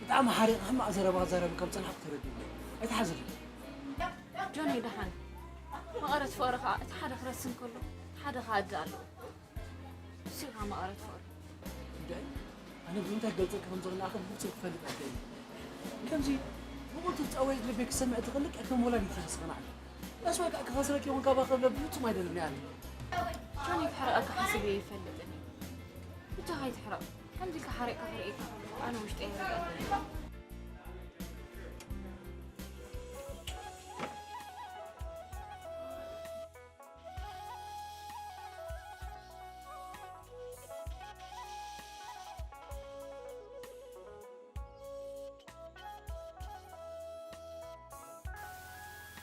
ብጣዕሚ ሓሪቐ ሕማቕ ዘረባ ክዛረብ ከም ዝጸናሕኩ ተረዲእኒ። ኣይትሓዝኒ። ጆኒ፣ ደሓን። መቐረት ፍቕሪ ኸኣ እቲ ሓደ ክረስን ከሎ፣ እቲ ሓደ ክኣዲ ኣለዎ። ንሱ ኢኻ መቐረት ፍቕሪ። እንታይ? ኣነ ብምንታይ ክገልጸልኪ ከም ዝኽእል ንዓኺ ብንጹር ክፈልጥ ኣይክእልን። ከምዚ ብቑልጡፍ ጻውዒት ልበይ ክሰምዕ ትኽእል ልክዕ ከም ወላዲት ኢኺ ንስኺ ንዓይ። ዳስ ዋይ ከኣ ክኸስረኪ ይኹን ካባኺ ክብለ ብፍጹም ኣይደልን እየ ኣነ። ጆኒ፣ ክሕርቐካ ሓሲበ ኣይፈልጥን እየ። ብጃኻ ኣይትሕረቕ። ከምዚ ኢልካ ሓሪቕካ ክርእየካ ከለኹ ኣነ ውሽጠይ ኣይርድኣንን እዩ።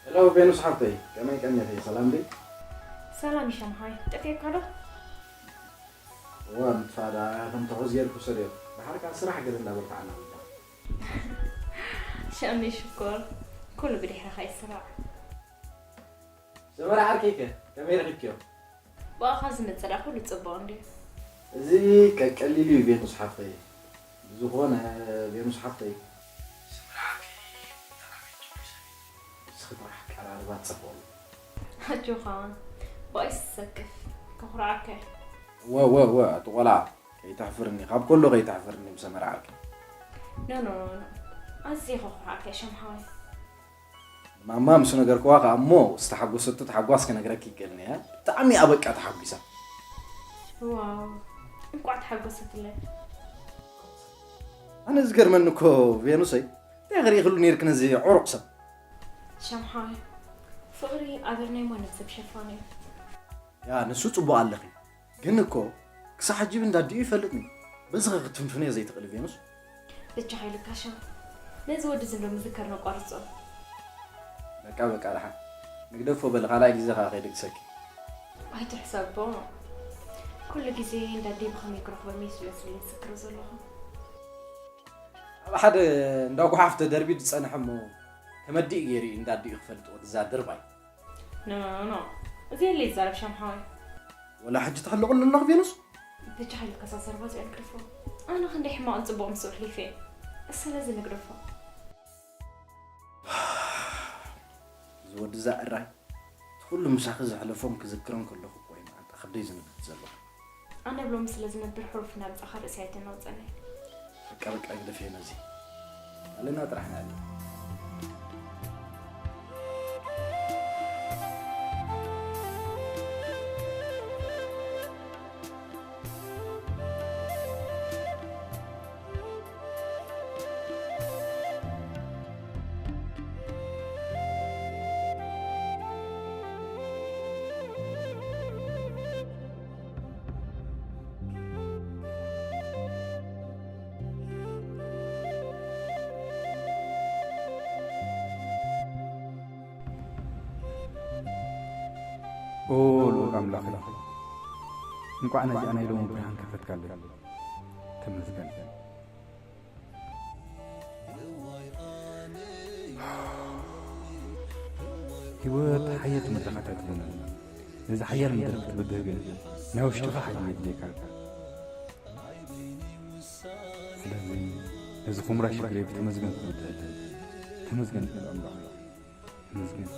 ሄሎ ቬኑስ ሓብተይ፣ ከመይ ቀኒኺ? ሰላም ድዩ? ሰላም ይሸምሃይ፣ ጠፊእካ ዶ? እዋ፣ ምጥፋእ ደኣ ከም ትሑዝ ጌርኩ ሰድዮ። ደሓር ከኣ ስራሕ ገለ እንዳበርታዕና ምዳ። ሸሚ ሽኮር፣ ኩሉ ብድሕርኻ ይስራዕ። ሰመረ ዓርከይከ ከመይ ረኺብክዮ? ብኣኻ ዝመጽእ ደኣ ኩሉ ጽቡቕ እንድዩ። እዚ ቀቀሊሉ እዩ ቬኑስ ሓፍተይ። ብዝኾነ ቬኑስ ሓፍተይ፣ ሰመረ ዓርከይ ብጣዕሚ ጥዑይ ሰብ እዩ። ንስኺ ጥራሕ ኣቀራርባ ጽቡቕ እዩ። ኣጆኻ፣ ብኣይ ዝሰክፍ፣ ከኹርዓካ እየ። ወ፣ ወ፣ ወ፣ ኣቲ ቆልዓ፣ ከይተሕፍርኒ፣ ካብ ከሎ ከይተሕፍርኒ ብሰመረ ዓርከይ። ኖ፣ ኖ፣ ኖ፣ ኖ። ኣዝየ ከኹርዓካ እየ፣ ሸምሓወይ። ማማ ምስ ነገርክዋ ከኣ እሞ ዝተሓጎሰቶ ታሕጓስ ክነግረኪ ይክእልኒ እያ። ብጣዕሚ እያ በቃ ተሓጒሳ። ዋው፣ እንቋዕ ተሓጎሰትለይ። ኣነ ዝገርመኒ እኮ ቬኑሰይ፣ እንታይ ክርኢ ክሉ ነይርክ ነዚ ዕሩቕ ሰብ? ሸምሓይ፣ ፍቕሪ ኣበር ናይ ማንም ሰብ ሸፋኑ እዩ። ያ፣ ንሱ ጽቡቕ ኣለኺ። ግን እኮ ክሳዕ ሕጂ እንዳዲኡ ይፈልጥኒ። በዚ ኸ ክትፍንፍንዮ ዘይትኽእሊ ቬኑስ? ብቻ ሓይልካ ሻም። ነዚ ወዲ ዝንዶ ምዝከር ነቋርጾ። በቃ በቃ ደሓን። ንግደፎ በል፣ ካልኣይ ግዜ ኸኣ ከይድግሰኪ። ኣይትሕሰቦ። ኩሉ ግዜ እንዳዲ ብኸመይ ክረኽቦ መሲሉ ስለ ዝዝክሮ ዘለኹ። ኣብ ሓደ እንዳ ጓሓፍ ተደርቢ ዝጸንሐ እሞ ተመዲኡ ገይሩ እዩ እንዳዲኡ ክፈልጥ ወዲ እዛ ድርባይ። ኖ፣ ኖ፣ ኖ። እዚ የለ ይዛረብ ሻምሓወይ። ወላ ሕጂ ተሕልቑ ኣለና ቬኑስ? ብቻ ሓይልካ እዛ ዘረባ እዚኣ ንግደፎ። ኣነ ክንደይ ሕማቕን ጽቡቕን ምስ ኣሕሊፈ እየ። ስለዚ ንግደፎ። እዚ ወዲ እዛ እራይ፣ እቲ ኩሉ ምሳኺ ዘሕለፎን ክዝክሮን ከለኹ እኮ እዩ መዓንጣ ከብደይ ዝንክት ዘለኹ። ኣነ ብሎሚ ስለ ዝነብር ሕሩፍ እናምጻኻ ርእሲ ኣይተናውጸኒ። በቃ በቃ ግደፍዮ ነዚ። ኣለና ጥራሕ ንዕለ። ኦ ልኡል ኣምላኸይ፣ እንቋዕ ነዚኣ ናይ ሎሚ ብርሃን ከፈትካለይ። ተመስገን። ህይወት ሓየት መድረኻት ኣይትኾነን። ነዚ ሓያል መድረኽ ክትብድህ ግን ናይ ውሽጥኻ ሓይሊ የድልየካ። ስለዚ ነዚ ኹምራ ሽግረይ ብተመስገን ክብድህ፣ ተመስገን ልኡል ኣምላኸይ። ተመስገን።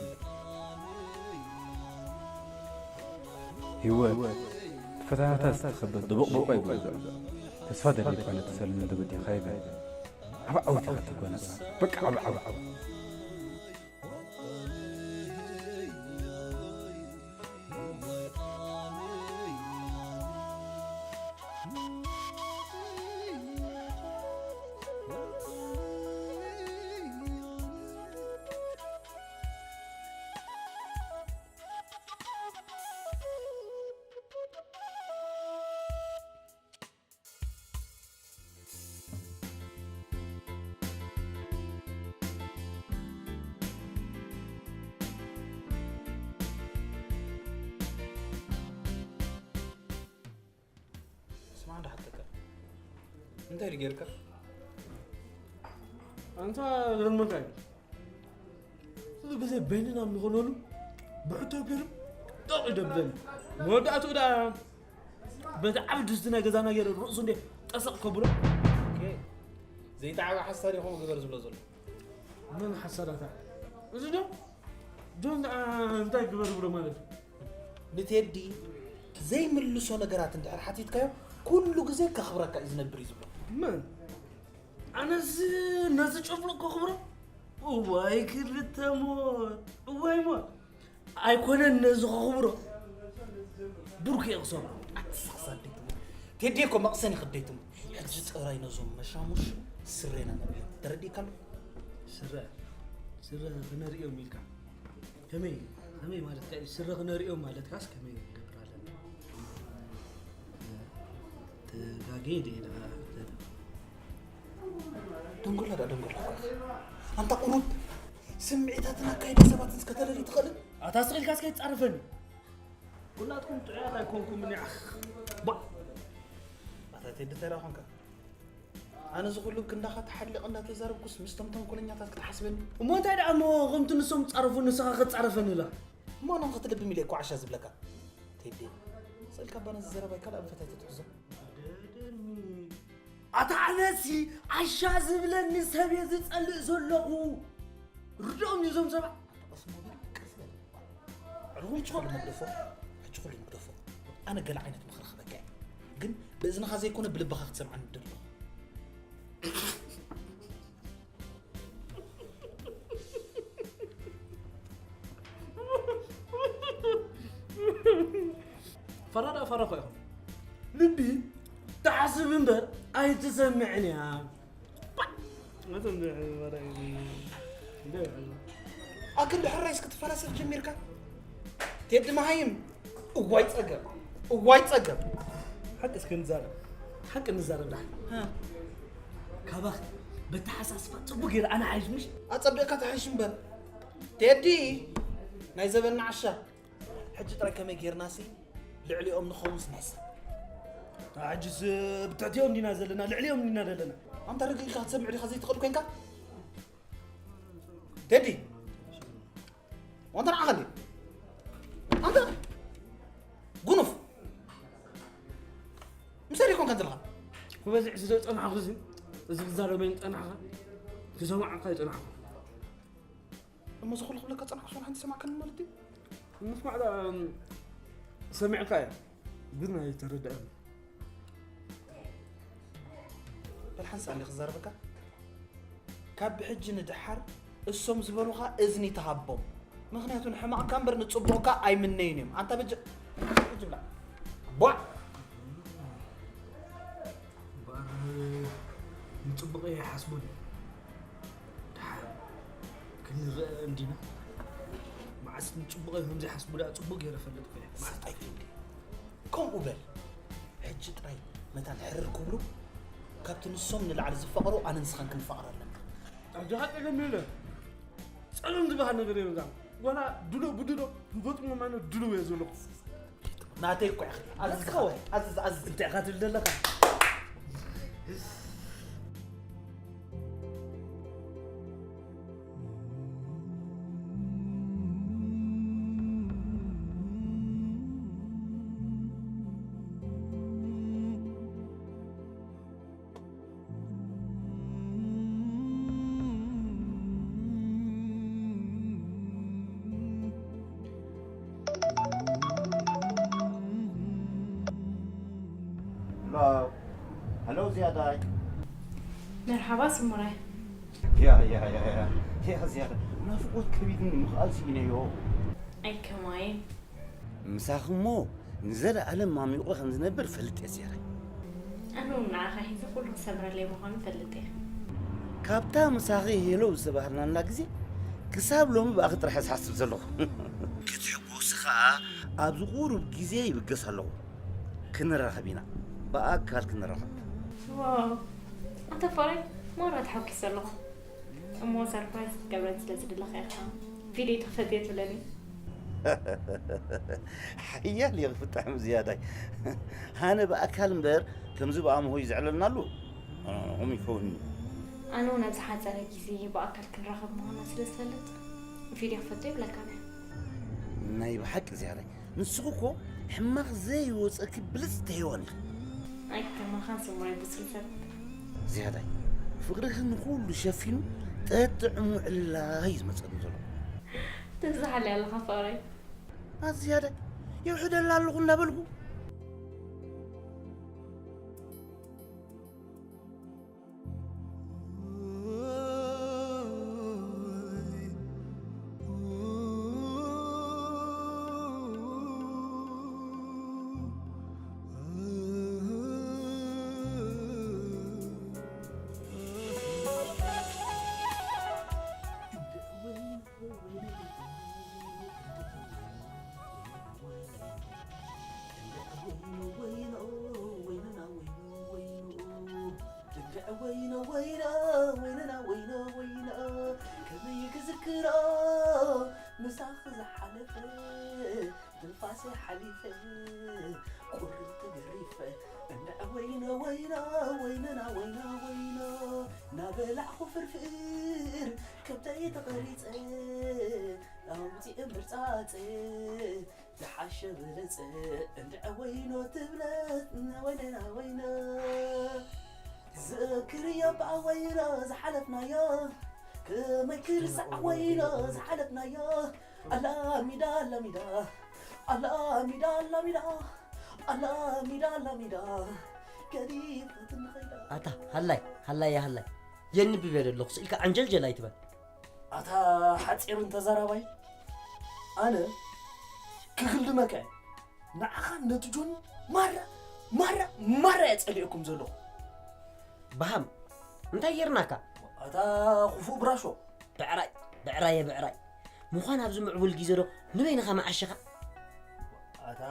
ህይወት ብፈተናታት ዝተኸበበት ደቦቕቦቕ ኣይግበእ። ተስፋ ደሊካ ነቲ ሰልሚ እንተበዲኻዮ ግን ዓቢ ዓወት ኢኻ ትጓነጻ። በቃ ዓቢ ዓወት። ስማዕ እንዳሓተካ እንታይ ድጌርካ? ኣንታ ገርመካ እዩ። ኩሉ ግዜ በይንና ንኾነሉ ብሕቶ ገይሩ ጠቕ ይደብዘኒ። መወዳእትኡ ደኣ በቲ ዓቢ ድስቲ ናይ ገዛና ገይረ ርእሱ እንዴ ጠሰቕ ከብሎ። ኦኬ። ዘይተዓበ ሓሳድ ኢኹም ግበር ዝብሎ ዘሎ። መን ሓሳዳታ? እዚ ዶ? ዶ እንዳ እንታይ ግበር ብሎ ማለት እዩ? ንቴዲ ዘይምልሶ ነገራት እንድሕር ሓቲትካዮ ኩሉ ግዜ ከኽብረካ እዩ ዝነብር እዩ ዝብሎ። መን? ኣነስ ነዚ ጨፍሎ ከኽብሮ? እዋይ ክልተ ሞት፣ እዋይ ሞት። ኣይኮነን ነዚ ከኽብሮ። ብሩክ እየ ክሰብሮ። ኣትሳኽሳ ኣደይ ትሙት። ቴዲ እኮ መቕሰን ይኽደይ ትሙት። ሕጂ ጥራይ ነዞም መሻሙሽ ስሬና ነብዮም። ተረዲእካ ኣሎ? ስረ፣ ስረ ክነርእዮም ኢልካ። ከመይ፣ ከመይ ማለትካ እዩ? ስረ ክነርእዮም ማለትካስ ከመይ ክንገብር ኣለና? ተጋግየ ድየ ደኣ? ደንጎላ ደኣ ደንጎላ እኮ። ኣንታ ቁሩብ ስምዒታትን ኣካይዳ ሰባትን እስከ ተለሊ ትኽእልን? ኣታ ስቕ ኢልካ እስከ ይጻረፈኒ። ኩላትኩም ጥዑያት ኣይኮንኩምን፣ ያኽ። ባ! ኣታ ቴዲ ተራ ኾንካ። ኣነ እዚ ኩሉ ክንዳኻ ተሓሊቕ እንዳተዛረብኩስ ምስቶም ተንኮለኛታት ክትሓስበኒ? እሞ እንታይ ደኣ እሞ ከምቲ ንሶም ጻረፉ ንስኻ ክትጻረፈኒ ኢላ? እሞ ኣነ ክትልብም ኢለ እኮ ዓሻ ዝብለካ። ቴዲ፣ ስቕ ኢልካ እባ ነዚ ዘረባይ ካልእ ኣንፈት ኣይተትሕዞ። ኣታ ኣነሲ ዓሻ ዝብለኒ ሰብ እየ ዝጸልእ ዘለኹ። ርድኦም እዩ እዞም ሰባት። ኣታ ቀስ እሞ በል፣ ቀስ በል። ኣዕሩኹም ሕጂ ኹሉ ንግደፎ፣ ሕጂ ኹሉ ንግደፎ። ኣነ ገለ ዓይነት ምኽሪ ክህበካ እየ። ግን ብእዝንኻ ዘይኮነ ብልብኻ ክትሰምዓኒ እደሊ ኣለኹ። ፈራ ደኣ ፈራ እኮ ኢኹም። ልቢ ትሓስብ እምበር ኣይትሰምዕን እያ። ኣክንዲ ሕራይስ ክትፈላሰፍ ጀሚርካ? ቴዲ መሃይም። እዋይ ጸገም፣ እዋይ ጸገም። ሓቂ እስከ ንዛረብ፣ ሓቂ ንዛረብ ደሓን። እ። ካባኺ በተሓሳስባ ጽቡቕ ገይረ ኣነ ሓይሽ ምሽ? ኣጸቢቕካ ትሓይሽ እምበር። ቴዲ፣ ናይ ዘበንና ዓሻ። ሕጂ ጥራይ ከመይ ጌርናሲ ልዕሊኦም ንኸውንስ ንሕሰብ። ሕጅስ ብትሕቲኦም ዲና ዘለና፣ ልዕሊኦም ዲና ዘለና? ኣንታ ርግእ ኢልካ ክትሰምዕ ዲኻ ዘይትኽእል ኮንካ? ቴዲ፣ ኣንታ ንዓኻ እንዴ? ኣንታ ጉኑፍ፣ ምሳሌ ኮንካ ዘለኻ? ክበዝሕ ስለ ዝጸናሕኩ እዚ፣ እዚ ክዛረበኒ ዝጸናሕካ፣ ክሰማዓካ ይጸናሕኩ። እሞ እዚ ኩሉ ክብለካ ጸናሕኩ፣ ስለ ሓንቲ ሰማዕካኒ ማለት ድዩ? ምስማዕ ደኣ ሰሚዕካ እየ፣ ግን ኣይተረድኣን። በል ሓንሳእ እንዲ ክዛረበካ። ካብ ብሕጂ ንደሓር እሶም ዝበሉኻ እዝኒ ተሃቦም። ምኽንያቱ ንሕማቕካ እምበር ንጽቡቕካ ኣይምነዩን እዮም። ኣንታ በጀ-፣ ሕጂ ብላ። ቧዕ! እምበኣር ንጽቡቐይ ኣይሓስቡን። ደሓር ክንረኣ እንዲና። መዓስ ንጽቡቐይ ከም ዘይሓስቡ ደኣ ጽቡቕ ገይረ እፈልጥ እኮ እየ። መዓስ ሰጣይ ፊልም ከምኡ በል። ሕጂ ጥራይ መታን ሕርር ክብሉ፣ ካብቲ ንሶም ንላዕሊ ዝፋቐሩ ኣነ ንስኻን ክንፋቐር ኣለና። ኣጆኻ ጸገም የለን። ጸገም ዝበሃል ነገር የብልካን። ዋላ ድሎ ብድሎ ንገጥሞ ማለት ድሎ እየ ዘለኹ። ናተይ እኮ ኢኻ። ኣዝዝ፣ ኣዝዝ፣ ኣዝዝ። እንታይ ኢኻ ትብል ዘለኻ? Hello. Hello, ዝያዳይ። መርሓባ ስሙራይ። ያ፣ ያ፣ ያ፣ ያ። ያ፣ ዝያዳ። ናፍቆት ከቢድኒ ምኽኣል ስኢነዮ። ኣይ፣ ከማይ። ምሳኺ እሞ ንዘለኣለም ማሚቑ ከም ዝነብር ፈልጥ እየ፣ ዝያዳይ። ኣነ እውን ንዓኻ ሒዘ ኩሉ ክሰብረለይ ምዃኑ ፈልጥ እየ። ካብታ ምሳኺ ሄሎ ዝተባህልናላ ግዜ ክሳብ ሎሚ ብኣኺ ጥራሕ እየ ዝሓስብ ዘለኹ። ክትሕጎሲ ኸኣ ኣብዚ ቁሩብ ግዜ ይብገስ ኣለኹ። ክንራኸብ ኢና። ብኣካል ክንራኸብ። ዋው! ኣንታ ፍቕረይ፣ ማራ ተሓጒሰ ኣለኹ። እሞ ሰርፕራይዝ ክትገብረኒ ስለ ዝደለኻ ኢኻ ቪድዮ ተኽፈትዮ ትብለኒ? ሓያል እየ ክፍትሕ ዝያዳይ። ሃነ ብኣካል እምበር ከምዚ ብኣምሆ እዩ ዘዕለልናሉ። ኦም ይከውንኒ። ኣነ እውን ኣብ ዝሓጸረ ግዜ ብኣካል ክንራኸብ ምዃንና ስለ ዝፈልጥ ቪድዮ ክፈትዮ ይብለካ እየ። ናይ ብሓቂ ዝያዳይ። ንስኺ እኮ ሕማቕ ዘይወፀኪ ብልፅቲ ሄዋን ኢኺ። ኣይከማኻን ስሙራይ ብሱል ሰብ። ዝያዳይ፣ ፍቕርኺ ንኹሉ ሸፊኑ ጠጥዕሙ ዕላል እዩ ዝመፀኒ ዘሎ። ትብዝሓለይ ኣለኻ ፍቕረይ። ኣዝያዳይ፣ የውሕደላ ኣለኹ እንዳበልኩ። እንድዒ ወይኖ ወይኖ ወይንና ወይኖ ወይኖ፣ እንድዒ ወይኖ ወይኖ ወይንና ወይኖ ወይኖ፣ ከመይ ክዝክሮ ምሳኺ ዝሓለፈ፣ ትንፋሰይ ሓሊፈ ቁሪ ተገሪፈ። እንድዒ ወይኖ ወይኖ ወይንና ወይኖ ወይኖ፣ ናበላዕኹ ፍርፍር ከብተይ ተቐሪጸ፣ ኣውጺኤ ምርጻጸ ዝሓሸ በለጸ። እንድዒ ወይኖ ትብለት ወይንና ወይኖ፣ ዝክርዮ በኣ ወይኖ ዝሓለፍናዮ፣ ከመይ ክርሳዕ ወይኖ ዝሓለፍናዮ። ኣላሚዳ ኣላሚዳ ኣላሚዳ ኣላሚዳ ኣላሚዳ ኣላሚዳ፣ ገዲፋትኒ ኸይዳ። ኣታ ሃላይ፣ ሃላይ፣ ሃላይ። የንብብ እየ ዘለኹ፣ ስኢልካ ዓንጀልጀል ኣይትበል። ኣታ ሓጺርን ተዛራባይ፣ ኣነ ክኽልመካ እየ። ንዓኻን ነቲ ጆን ማራ፣ ማራ፣ ማራ እየ ጸሊኤኩም ዘለኹ። በሃም፣ እንታይ ጌርናካ? ኣታ ክፉእ ብራሾ። ብዕራይ፣ ብዕራየ ብዕራይ። ምዃን ኣብዚ ምዕቡል ግዜ ዶ ንበይንኻ መዓሸኻ? ኣታ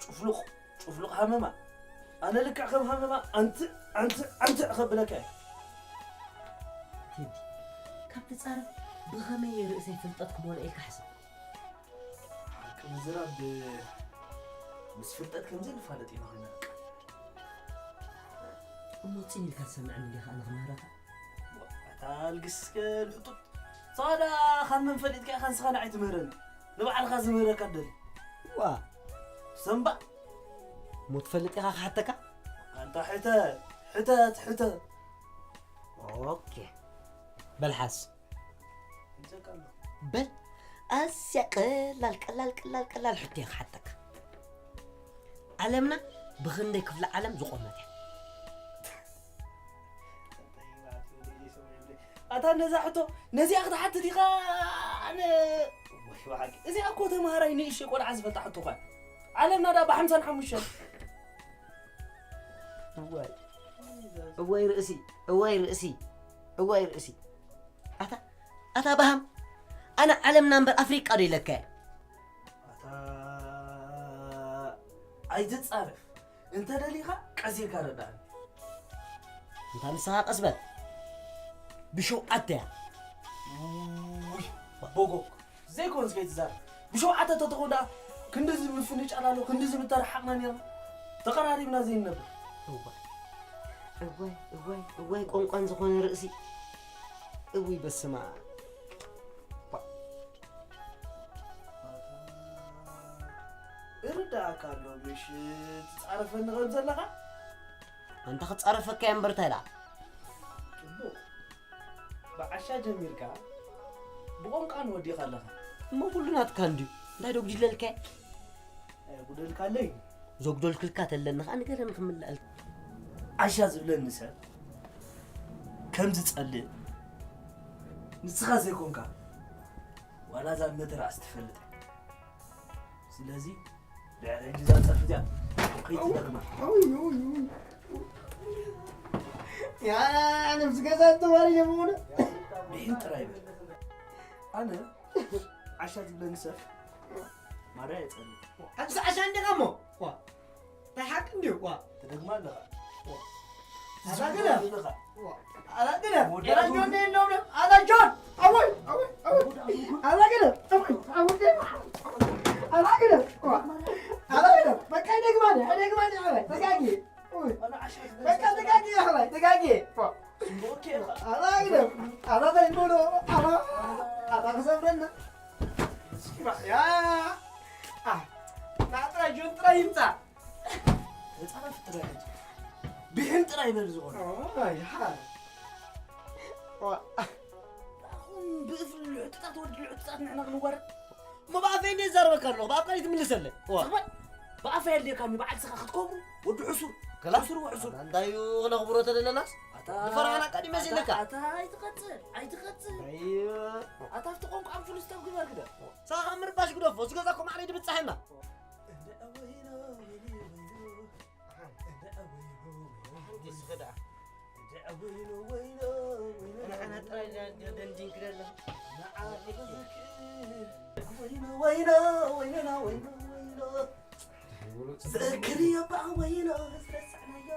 ጭፍሉቕ፣ ጭፍሉቕ ሃመማ። ኣነ ልክዕ ከም ሃመማ ኣንትዕ፣ ኣንትዕ፣ ኣንትዕ ከብለካ እየ። ቴዲ፣ ካብ ትጻረፍ ብኸመይ ርእሰይ ፍልጠት ክመልኦ ኢልካ ሕሰብ። ሓቂ ምዝራብ ምስ ፍልጠት ከምዘይ ንፋለጥ ኢና ኮይና በቃ። እሞ ጽን ኢልካ ትሰምዐኒ እንዲኻ ኣነ ክምህረካ? ኣታ ልግስከ ልሕጡጥ። ንስኻ ደኣ ካብ መን ፈሊጥካ ኢኻ ንስኻ ንዓይ ትምህረኒ? ንባዕልኻ ዝምህረካ ትደሊ። ዋ። ሰምባእ። እሞ ትፈልጥ ኢኻ ክሓተካ? ኣንታ ሕተት፣ ሕተት፣ ሕተት። ኦኬ። በል ሓስ። በል ኣዝያ ቀላል፣ ቀላል፣ ቀላል፣ ቀላል ሕቶ እየ ክሓተካ። ዓለምና ብኽንደይ ክፍለ ዓለም ዝቖመት እያ? ኣታ ነዛ ሕቶ ነዚኣ ክትሓትት ኢኻ? ኣነ ወይ ብሓቂ እዚኣ እኮ ተምሃራይ ንእሽተይ ቆልዓ ዝፈልጣ ሕቶ እኳ እያ። ዓለምና ደኣ ብሓምሳን ሓሙሽተን። እዋይ እዋይ ርእሲ እዋይ ርእሲ እዋይ ርእሲ። ኣታ ኣታ ባሃም ኣነ ዓለምና እምበር ኣፍሪቃ ዶ ኢለካ እየ? ኣታ ኣይትጻረፍ። እንተ ደሊኻ ቀስ ኢልካ ረዳእኒ። እንታ ንስኻ ቀስ በል። ብሸውዓተ እያ። ውይ፣ ቦጎ። ዘይኮንስ ከይትዛረብ። ብሸውዓተ ተተኾዳ ክንድዚ ምፍንጫል ኣሎ፣ ክንድዚ ምተረሓቕና ነርና። ተቐራሪብና ዘይንነብር። እዋይ፣ እዋይ፣ እዋይ፣ እዋይ፣ ቆንቋን ዝኾነ ርእሲ። እውይ፣ በስመ ኣብ። ይርዳእካ ኣሎ፣ ምሽ ትጻረፈኒ ከም ዘለኻ? ኣንታ ክጻረፈካ እየ እምበር፣ እንታይ ኢላ? ጽቡቕ። ብዓሻ ጀሚርካ፣ ብቆንቋን ወዲእካ ኣለኻ። እሞ ኩሉ ናትካ እንድዩ። እንታይ ዶ ጉዲለልካ? ኣየጉደልካለይ። ዘጉደልክልካ ተለኒ ኸኣ ንገረኒ ክምልኣልካ። ዓሻ ዝብለኒ ሰብ ከም ዝጸልእ ንስኻ ዘይኮንካ፣ ዋላ እዛ መትርኣስ ትፈልጥ። ስለዚ ድሕሪ ሕጂ እዛ ጸርፊ እዚኣ ከይትደግማ። ኣውይ፣ ኣውይ፣ ኣውይ። ያ፣ ነብሲ ገዛ ተማሪ የምሆነ። ብሒም ጥራይ በል። ኣነ ዓሻ ዝብለኒ ሰብ ማራ የጸልእ። ኣንስ ዓሻ እንዲኻ እሞ? ዋ። እንታይ ሓቂ እንድዩ? ዋ። ትደግማ ኣለኻ። ዋ። ኣዛ ግደ። ኣለኻ። ዋ። ኣዛ ግደ። ወዲ ኣዛ ኣቶ ጆን እንደ የለውም ነው። ኣዛ ጆን። ኣወይ፣ ኣወይ፣ ኣወይ። ኣዛ ግደ። ኣወይ፣ ኣወይ፣ ኣዛ ግደ። ዋ። ኣዛ ግደ። በቃ ይደግማል፣ ይደግማል፣ ይደግማል። ተጋጊ። ኡይ። ኣነ ዓሻ ዝበልኩ በቃ ተጋጊ፣ ኣሕዋይ፣ ተጋጊ። ዋ። ስምኦኬ ኢኻ። ኣዛ ግደ። ኣዛ ተይኖዶ። ኣዛ፣ ኣዛ ክሰብረና። ያ። ኣ። ና ጥራይ ጆን ጥራይ ይምጻእ። ተጻረፍ ጥራይ ሕጂ። ብሕን ጥራይ በል ዝኾነ። ኦ፣ ያ። ዋ። ኣኹም ብእፍሪ ልዕጥጣት ወዲ ልዕጥጣት ንሕና ክንዋረድ። እሞ ብኣፈይ እንዴ ይዛረበካ ኣለኹ፣ ብኣፍካ ትምልሰለይ። ዋ። ዝኽበል። ብኣፈይ ኣድልየካኒ፣ በዓል ስኻ ክትከብሩ፣ ወዲ ሕሱር። ከላ? ሕሱር ወሕሱር። ኣታ እንታይ እዩ ክነኽብሮ ተደለናስ? ኣታ፣ ንፈርዖን ኣቃዲመ ኣታ፣ ሲለካ። ኣታ ኣይትቐጽል፣ ኣይትቐጽል። ኣይ። ኣታ ኣብቲ ቋንቋ ኣንፍሉ ስታብ ግበር ግደ። ሳኻ ምርባሽ ግደፎ፣ እዚ ገዛ እኮ ማዕረ ይድብጻሐና። እንደ ኣወይኖ፣ ወይኖ፣ ወይኖ። እንደ ኣወይኖ፣ ወይኖ። ሓንቲ ስኸ ደኣ። እንደ ኣወይኖ፣ ወይኖ፣ ወይኖ። ንዓና ጥራይ ደ-፣ ደ-፣ ደንዲን ክደለ። ንዓ ዝኽር። ወይኖ፣ ወይኖ፣ ወይኖ፣ ወይኖ፣ ወይኖ። ዝክሪ ኣባ ወይኖ ዝረሳዕናዮ።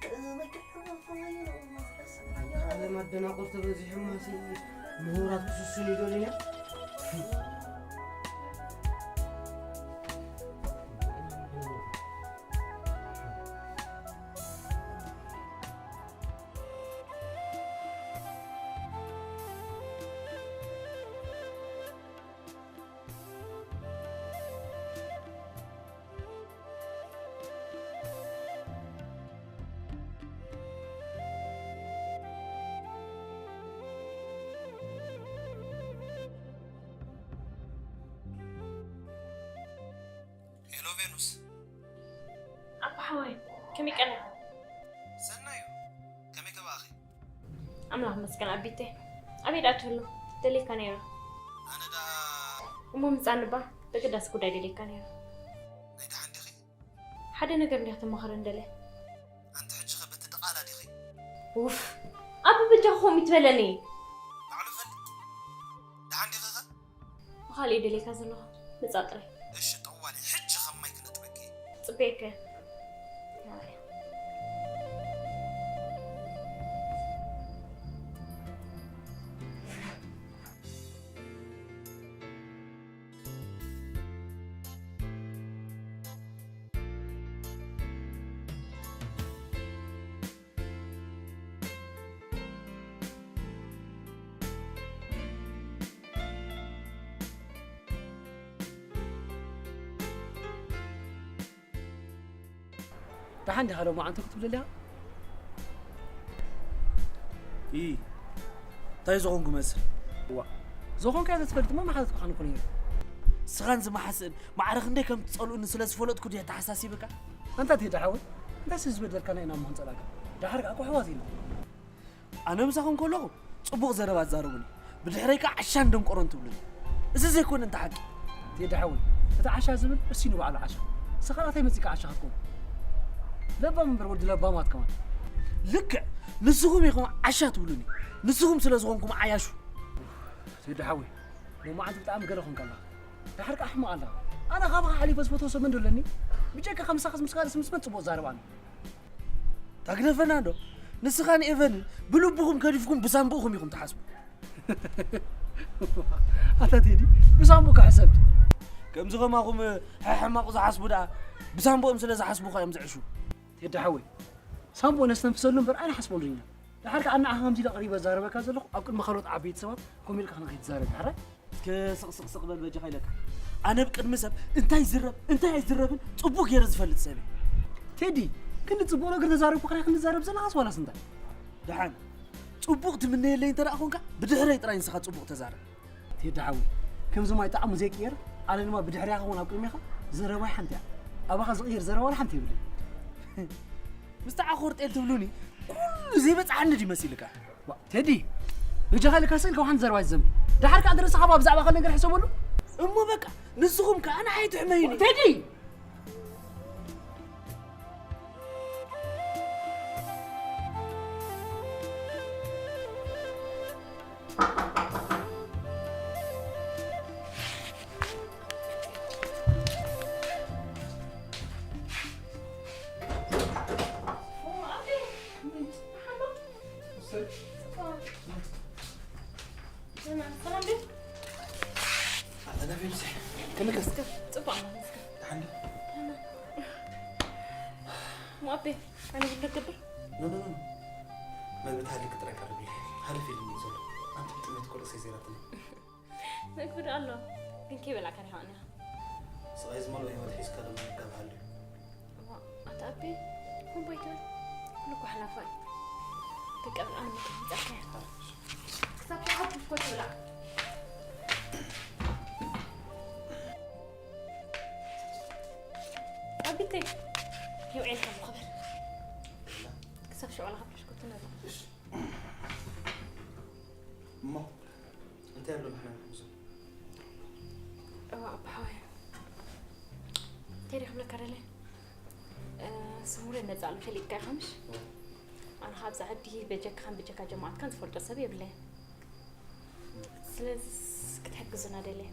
ከመይ ክሕረፍ ወይኖ ዝረሳዕናዮ። ዓለም ኣደናቑርቲ በዚሖማሲ ምሁራት ክስስኑ ይደልዩ እዮም። ሄሎ ቬኑስ። ኣባ ሓወይ፣ ከመይ ቀኒኻ? ሰናይ እዩ። ከመይ ከባኣኺ? ኣምላኽ ይመስገን ኣቢተይ። ኣበይ ደኣ ትህሉ? ደልየካ ነይረ። ኣነ ደኣ እሞ ምጻኒ እባ፣ በገዳሲ ጉዳይ ደልየካ ነይረ። ናይ ደሓን ዲኺ? ሓደ ነገር እንዲያ ክተማኸረኒ ደልየ። ኣንቲ ሕጂ ኸ በቲ ድቓላ ዲኺ? ኡፍ፣ ኣቢ በጃኻ ከምኡ ይትበለኒ። ባዕሉ ፈልጥ። ደሓን ዲኺ ኸ? ብኻልእ እየ ደልየካ ዘለኹ፣ ምጻእ ጥራይ። እሺ፣ ጠዋሊ፣ ሕጂ ኸማይ ክነጥበኪ። ጽበየከ። ደሓን ዲኻ ሎማዓንቲ ክትብል ኣለኻ? ኢ፣ እንታይ ዝኾንኩ መስል? ዋ፣ ዝኾንካዮ ተትፈልጥ እሞ መሓዘትኩኻ ንኹን ነይሩ። ስኻን ዝመሓስእን ማዕረ ክንደይ ከም ትጸልኡኒ ስለ ዝፈለጥኩ ድየ ተሓሳሲብካ? ኣንታ ቴዲ ሓወይ፣ እንታይ ስለ ዝበደልካና ኢና እሞ ክንጸልኣካ? ደሓር ከኣ እኮ ኣሕዋት ኢና። ኣነ ምሳኹም ከለኹ ጽቡቕ ዘረባ ትዛረቡኒ፣ ብድሕረይ ከኣ ዓሻን ደንቆሮን ትብሉኒ። እዚ ዘይኮነ እንተ ሓቂ። ቴዲ ሓወይ፣ እቲ ዓሻ ዝብል እሱ ንባዕሉ ዓሻ። ንስኻ ናተይ መጺእካ ዓሻ ክትከውን። ለባም እምበር ወዲ ለባማት ከማን። ልክዕ፣ ንስኹም ኢኹም ዓሻ ትብሉኒ። ንስኹም ስለ ዝኾንኩም ዓያሹ። ቴዲ ሓወይ፣ ሎማዓንቲ ብጣዕሚ ገለ ኾንካ ኣለኻ። ደሓር ከኣ ሕማቕ ኣለኻ። ኣነ ካብኻ ሓሊፈ ዝፈትዎ ሰብ መን ዶ ኣለኒ? ብጀካኻ ምሳኻስ ምስ ካልእ ምስ መን ጽቡቕ ዛረብ ኣሎ? ታግደፈና ዶ? ንስኻን ኤቨንን ብልብኹም ገዲፍኩም ብሳንቡእኹም ኢኹም ትሓስቡ። ኣታ ቴዲ፣ ብሳምቡካ ሕሰብ። ከምዚ ከማኹም ሕሕማቑ ዝሓስቡ ደኣ ብሳምቦኦም ስለ ዝሓስቡ እኮ እዮም ዝዕሹ። ቴዲ ሓወይ፣ ሳምቦ ነስተንፍሰሉ እምበር ኣይንሓስበሉን ኢና። ደሓር ከኣ ንዓኻ ከምዚ ኢለ ቀሪበ ዛረበካ ዘለኹ ኣብ ቅድሚ ካልኦት ዓበይቲ ሰባት ከምኡ ኢልካ ንኸይትዛረብ፣ ሕራይ? እስከ ስቕ ስቕ ስቕ በል በጃኻ ኢለካ። ኣነ ኣብ ቅድሚ ሰብ እንታይ ይዝረብ እንታይ ኣይዝረብን ጽቡቕ ገይረ ዝፈልጥ ሰብ እየ። ቴዲ፣ ክንዲ ጽቡቕ ነገር ተዛረብኩ ክራይ ክንዲ ዛረብ ዘለኻስ ዋላስ እንታይ? ደሓን ጽቡቕ ትምነየለይ እንተ ደኣ ኾንካ ብድሕረይ ጥራይ ንስኻ ጽቡቕ ተዛረብ። ቴዲ ሓወይ፣ ከምዚ ማይ ጣዕሙ ዘይቅየር ኣነ ድማ ብድሕሪኻ ኹን ኣብ ቅድሚኻ ዘረባይ ሓንቲ እያ። ኣባኻ ዝቕየር ዘረባ ዋላ ሓንቲ የብለይ። ምስ ተዓኾር ጤል ትብሉኒ ኩሉ ዘይበጽሓኒ ድዩ መሲልካ? ዋ፣ ቴዲ፣ በጃኻ ኢልካ ስእልካ ውሓን ዘረባ ይዘንቢ። ደሓር ከኣ ድረስኻ ብዛዕባ ካልእ ነገር ሕሰበሉ። እሞ በቃ ንስኹም ከኣ ንዓይ ትሕመዩኒ። ቴዲ! ሰላም ድዩ? ኣታ ናበይ ምሳሕ? ከመይ ከ? እስከ፣ ጽቡቕ ኣላ፣ እስከ። ደሓን ድዩ? እሞ ኣቤ፣ ኣነ ቡን ዶ ክገብር? ኖ፣ ኖ፣ ኖ፣ ኖ። መግቢ ተሃልዩኪ ጥራይ ቀርብለይ። ሃለፍ ኢሉኒ እዩ ዘሎ። ኣንቲ ብጥሜት እኮ ርእሰይ ዘይራትኒ። መግቢ ዶ ኣሎ? ግን ከይበላዕካ ዲኻ ቀኒኻ? ስቓይ ዝመልኦ ህይወት ሒዝካ ዶ ምምጋብ ሃልዩ? እዋ፣ ኣታ ኣቤ፣ ከምኡ ኣይትበል። ኩሉ እኮ ሓላፋ እዩ። በቃ፣ ብልዓ ንምግቢ ምጻእካ እያ። ክሳብ ትሓጉስ እኮ ትብላዕ። ኣቢተይ፣ የውዒልካ ምኽበር። ክሳብ ሽዑ ለኻ ፍሽኩት ነዛ። እሺ። እሞ፣ እንታይ ኣሎ ምሕና ንሕምሶ? እዋ፣ ኣባ ሓወይ። እንታይ ድየ ክብለካ ደልየ? እ፣ ስሙረ ነጻ ኣሎ፣ ፈሊጥካ ኢኻ ምሽ? እዋ። ኣነ ኸኣ ኣብዛ ዓዲ በጀካኻን በጀካ ጀማዓትካን ዝፈልጦ ሰብ የብለይን። ስለዚ ክትሕግዙና ደልየ።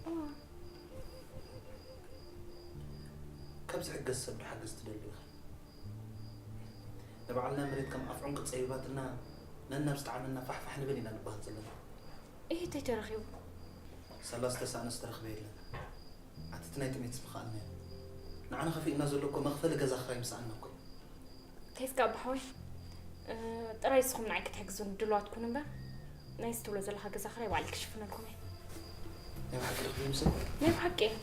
እዋ። ካብ ዝሕገዝ ሰብ ዶ ሓገዝ ትደልዩ ኢኺ? ንባዕልና መሬት ከም ኣፍ ዑንቂ ጸቢባትና ነናብ ዝጠዓመና ፋሕፋሕ ንበል ኢና ንበሃል ዘለና። እሂ፣ እንታይ ተረኺቡ? ሳላ ዝተሳእነ ዝተረኽበ የለን። ኣቲ እቲ ናይ ጥሜት ምኽኣልና እዩ። ንዓና ከፊኡና ዘሎ እኮ መኽፈሊ ገዛ ክራይ ምሰኣና እኮ እዩ። እንታይ እስከ ኣባ ሓወይ፣ እ፣ ጥራይ ንስኹም ንዓይ ክትሕግዙኒ ድሉዋት ኩኑ እምበር፣ ናይዚ ትብሎ ዘለኻ ገዛ ክራይ ባዕለይ ክሽፍነልኩም እየ። ናይ ብሓቂ ዶ ክብል ምሰል? ናይ ብሓቂ እየ።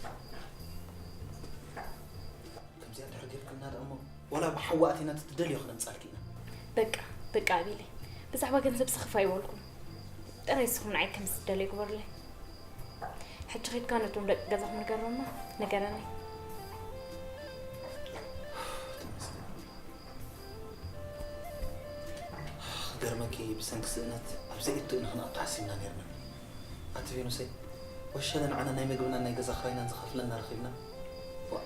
ከምዚኣ እንድሕር ጌርክልና ደኣ እሞ፣ ዋላ ብሓዊ ኣቲና እቲ ትደልዮ ክነምጻልኪ ኢና። በቃ፣ በቃ ኣቤለይ። ብዛዕባ ገንዘብ ስኽፍ ኣይበልኩን። ጥራይ ንስኹም ንዓይ ከም ዝደልዮ ግበሩለይ። ሕጂ ኸድካ ነቶም ደቂ ገዛኹም ንገሮም እሞ ንገረኒ። ተመስገን። ክገርመኪ ብሰንኪ ስእነት ኣብ ዘየእቱ ኢና ክንኣቱ ሓሲብና ኔርና። ኣቲ ቬኑሰይ፣ ወሸለ ንዓና ናይ መግብናን ናይ ገዛ ክራይናን ዝኸፍለና ረኺብና። ዋ።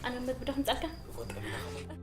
ኣነ መግቢ ዶ ክምጻልካ? እፎ ጠቢና ኸመ-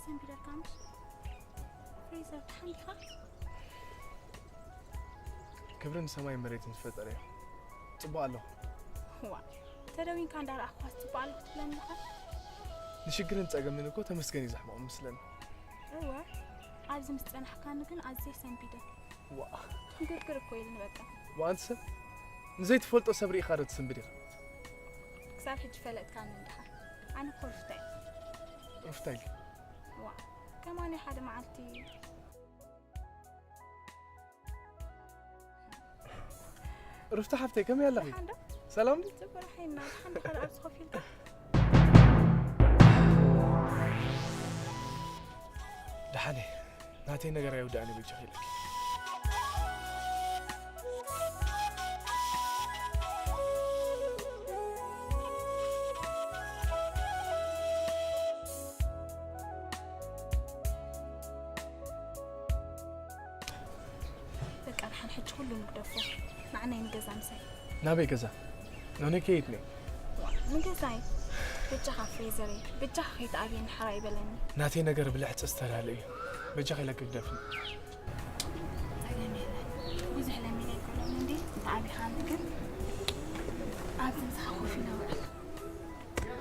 ሰንቢደልካ ምሽ? ፍሬዘር፣ ደሓን ዲኻ? ክብሪ ንሰማይን መሬትን ዝፈጠረ እዩ። ጽቡቕ ኣለኹ። ዋ፣ ተደዊንካ እንዳረኣኹኻስ ጽቡቕ ኣለኹ ትብለኒ ዲኻ? ንሽግርን ጸገምን እኮ ተመስገን እዩ ዘሕመቑ ምስለኒ። እወ፣ ኣብዚ ምስ ጸናሕካኒ ግን ኣዝየ ሰንቢደ። ዋ። ዕንክርክር እኮ ኢሉኒ በቃ። ዋ፣ ኣንቲ ሰብ፣ ንዘይትፈልጦ ሰብ ርኢኻ ዶ ትስንብድ ኢኻ? ክሳብ ሕጂ ፈለጥካኒ እንድኻ። ኣነ እኮ ሩፍታ እየ። ሩፍታ ኢልኪ? ዋ፣ ከማን ሓደ መዓልቲ ሩፍታ ሓፍተይ ከመይ ኣለኺ? ሓንዶ ሰላም ድዩ? ጽቡቅ ራሒና ሓንዶ ሓደ ኣብዚ ኮፍ ኢልካ ደሓነ ናተይ ነገር ኣይውዳእን እዩ በጃኺ ኢለኪ። በቃ ደሓን ሕጂ ኩሉ ንግደፎ። ንዓናይ ንገዛ ምሳይ። ናበይ ገዛ? ኖኔ ከየት ነይ? ንገዛይ። በጃኻ ፍሬዘረይ፣ በጃኻ ከይትኣብየኒ ሓራ ይበለኒ። ናተይ ነገር ብልሕፂ ዝተላለ እዩ። በጃኺ ኢለኪ ግደፍኒ። ጸገም የለን። ብዙሕ ለሚነ ኣይኮነን እንዴ? እንተ ኣብኻ ግን ኣብዚ ምሳኻ ኮፍ ኢለ ውዕል።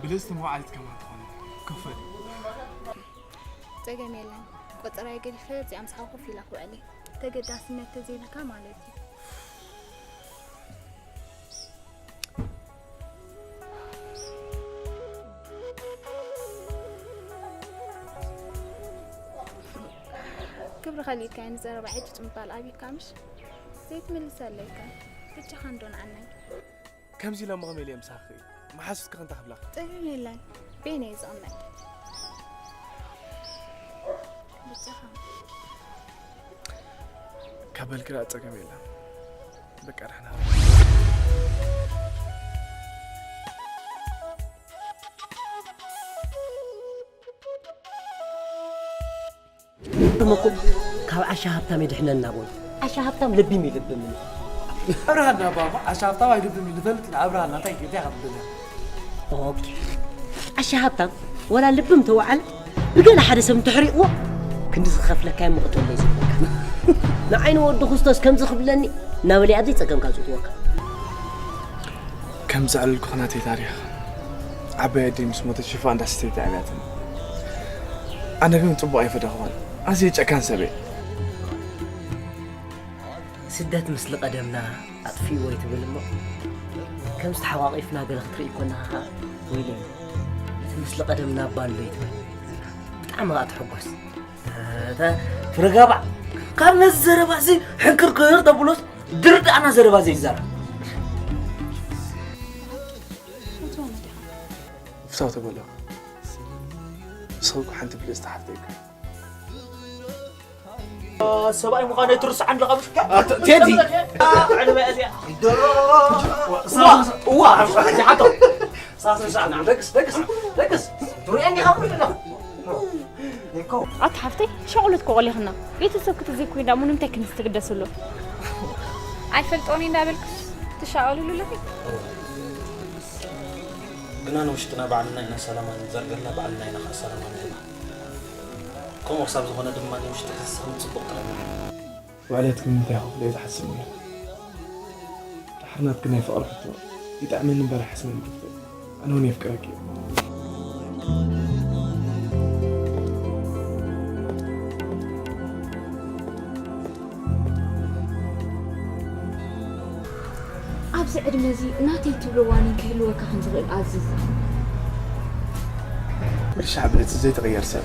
ብልፅቲ መውዓሊት ከማን ትኾነ ክፈል። ጸገም የለን። ቆጸራይ ገዲፈ እዚኣ ምሳኻ ኮፍ ኢለ ክውዕል እየ። ተገዳስነት ተዘይብልካ ማለት እዩ። ክብሪ ከሊእካዮ ንዘረባ ሕጂ ጽምባል ኣብካ ምሽ ዘይትምልሰለይካ ብቻኻ እንዶ ንዓናይ ከምዚ ኢለ ምኸመይ ኢለ ምሳኺ መሓሱትካ ክንታ ክብላኺ ጸገም የለን። ቤነ እዩ ዝቕመጥ ብቻኻ ካብ በልኪ ደኣ ጸገም የለን። በቃ ደሕና እሞ እኮ ካብ ዓሻ ሃብታም ይድሕነና በሉ። ዓሻ ሃብታም ልብም ይልብም። ኣብርሃልና ባባ ዓሻ ሃብታም ኣይልብም እዩ ንፈልጥ ኢና። ኣብርሃልና እንታይ እንታይ ካብ ደለ ኦኬ። ዓሻ ሃብታም ወላ ልብም ተወዓለ ብገለ ሓደ ሰብ እንተሕሪእዎ ክንዲ ዝኸፍለካ እየ ምቕጥለይ ዝበካ። ንዓይ ንወዲ ክርስቶስ ከምዚ ክብለኒ እናበለ ኣብዚ ጸገምካ ዝእትወካ። ከም ዘዕለልኩ ናተይ ታሪኽ ዓባይ ኣደይ ምስ ሞተት ሽፋ እንዳስተይቲ ኣብያትኒ። ኣነ ግን ጽቡቕ ኣይፈደኽዋን። ኣዝየ ጨካን ሰብ እየ። ስደት ምስሊ ቀደምና ኣጥፊእዎ ይትብል እሞ ከምዚ ተሓቋቒፍና ገለ ክትርኢ ኮለኻ ኸዓ ወይለይ እቲ ምስሊ ቀደምና እባ ኣሎ ይትብል። ብጣዕሚ ኸዓ ትሕጎስ። ፍረጋባ ካብ ነዚ ዘረባ እዚ ሕንክርክር ተብሎስ ድርዳእና ዘረባ ዘይዛረብ ፍታው ተበሎ። ንስኺ እኮ ሓንቲ ብልጽቲ ሓፍተይ ኢኺ። ሰብኣይ ምዃነይ ትርስዓ ኣለኻ ምሽ ቴዲ ዕድመ እዚኣ እዋ ሓቶ ሳስሳና ደግስ ደግስ ደግስ ትሪኦ እንዲኻ ኩሉ ኣለኹ ኣቲ ሓፍተይ ሻቕሎት ኮቐሊኽና ቤተሰብ ክትዘይ ኮይና እሞ ንምንታይ ክንስ ትግደስሉ ኣይፈልጦኒ እንዳበልክስ ትሻቐልሉ ኣለኺ ግና ንውሽጥና ባዕልና ኢና ሰላማ ንዘርገላ ባዕልና ኢና ከዓ ሰላማ ንህባ ከምኡ ክሳብ ዝኾነ ድማ ንውሽጢ ክስስን ፅቡቕ ጥራይ ውዕለት ግን እንታይ ክፍሎ እየ ዝሓስብ ነይረ ድሓር ናትኪ ናይ ፍቕሪ ሕቶ ይጥዕመኒ እምበር ኣይሓስበኒ ክፍሎ ኣነ እውን የፍቅረኪ እየ ኣብዚ ዕድመ እዚ ናተይ ትብሎ ዋኒን ክህልወካ ከም ዝኽእል ኣዝዝ። ኩሉ ሻዕ ብልጽቲ ዘይትቕየር ሰብ።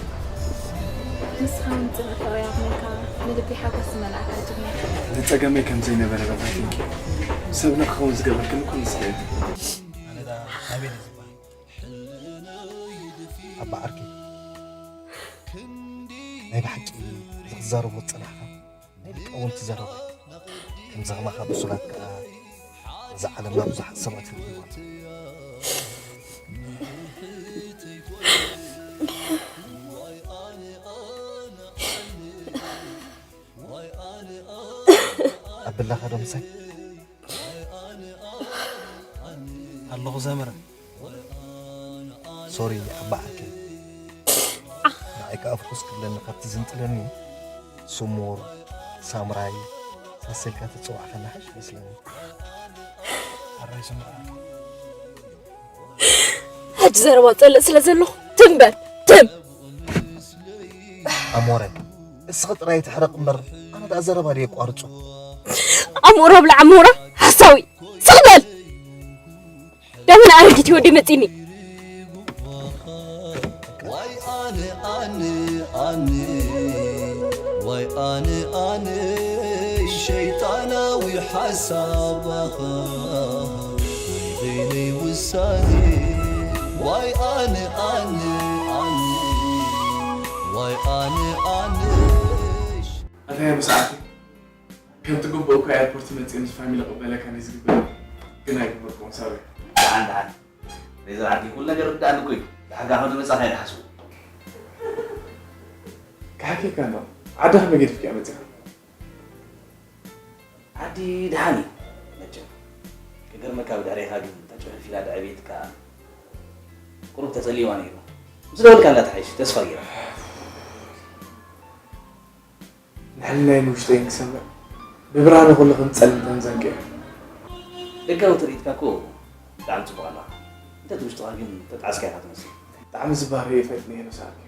ንስኻ ንጽንዕ ፍቕሪ ኣቕኒዕካ ንልቢ ሓጎስ ዝመልኣካ ጅግና ኢኻ። ንጸገመይ ከም ዘይነበረ በታቲንኪ ሰብ ንክኸውን ዝገበርክኒ እኮ ንስኺ ኢኺ። ኣባ ዓርከይ ናይ ብሓቂ እዚ ክትዛረቦ ዝጸናሕካ ናይ ሊቃውንቲ ዘረባ እዩ። ከምዚ ከማኻ ብሱላት ከኣ እዛ ዓለምና ብዙሓት ሰባት ህልውዋ ኣበላኻ ዶ ምሳይ ኣለኹ ዘመረ ሶሪ ኣባ ዓርከይ ንዓይ ከኣ ፍኹስ ክብለኒ ካብቲ ዝንጥለኒ ስሙር ሳምራይ ሳሰልካ ትጽዋዕ ከላ ሓሽ ይመስለኒ ኣራይ ስምራ ሕጂ ዘረባ ጸልእ ስለ ዘለኹ ትም በል ትም ኣሞረ እስኺ ጥራይ ትሕረቕ እምበር ኣነ ደኣ ዘረባ ድየ ቋርጾ ኣሞራ ብላ ኣሞራ ሓሳዊ ስቕ በል ደመን ኣረጊት ወዲ መጺኒ ዋይ ኣነ ኣነ ኣነ ኣነ ኣነ ሸይጣናዊ ሓሳባኻ በይነይ ውሳኔ ዋይ ኣነ ኣነ ኣነ ዋይ ኣነ ኣነ ኣታያ ብሰዓቱ ከምቲ ግቡእ እኳ ኤርፖርት መፅእ ምስ ፋሚሊ ቅበለካ ነዚ ግበር ግን ኣይግበርኩም ሳቢ ደሓን ደሓን ሬዘር ዓዲ ኩሉ ነገር ርዳእኒ እኮ እዩ። ደሓን ካብ ዝመጻኻ ይድሓስቡ። ካሕኪካ ነው ዓዲ ከመይ ገዲፍካ መፅኻ ዓዲ ደሓን እዩ መቸም። ክገርመካ ብድሕሬኻ ግን ተጭፍፊላ ደዕቤትካ ቁሩብ ተጸሊዋ ነይሩ። ምስ ደወልካ እንዳተሓይሽ ተስፋ ገይራ። ንሕልናይ ንውሽጠይ ክሰምዕ ብብርሃነ ኩሉ ከም ጸልም ተንዘንቅዮ ደጋዊ ትርኢትካ እኮ ብጣዕሚ ጽቡቕ ኣለኻ። እንተ ውሽጥኻ ግን ተጣዕስካ ኢኻ ትመስል። ብጣዕሚ ዝባህሪ እየ ፈጥኒ እየ ንስኣልኪ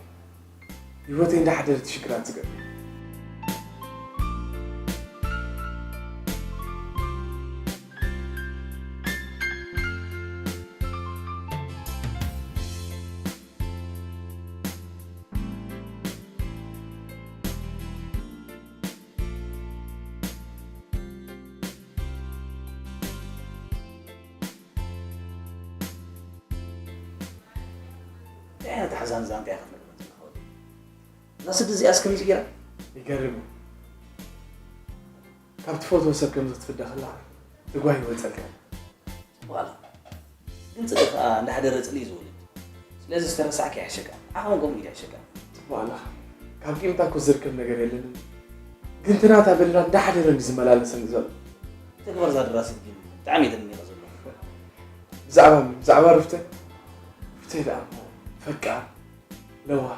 ህይወተይ እንዳሓደረ ትሽግራት ዝገብር እንታይ ዓይነት ሓዛን ዛንታ ኢኻ ትነግረኒ ዘለኻ ወደይ? እዛ ስዲ እዚኣስ ከምዚ ገይራ? ይገርም እዩ። ካብ ትፈትዎ ሰብ ከምዚ ክትፍደ ከለኻ ትጓሂ ይወፀካ እዩ። ጽቡቕ ኣላ። ግን ጽድቂ ከኣ እንዳሕደረ ጽልኢ እዩ ዝወልድ። ስለዚ ዝተረሳዕካ ይሕሸካ። ዓቕሚ ከምኡ ኢሉ ይሕሸካ። ጽቡቕ ኣለኻ። ካብ ቂምታ እኮ ዝርከብ ነገር የለንን። ግን ትናታ በልና እንዳሕደረ እንዲ ዝመላለሰኒ ዘሎ። ተግባር እዛ ደራሲት ግን ብጣዕሚ እዩ ደኒቐ ዘሎ። ብዛዕባ መን? ብዛዕባ ሩፍተ? ሩፍተ ደኣ እሞ ፈቃር፣ ለዋህ፣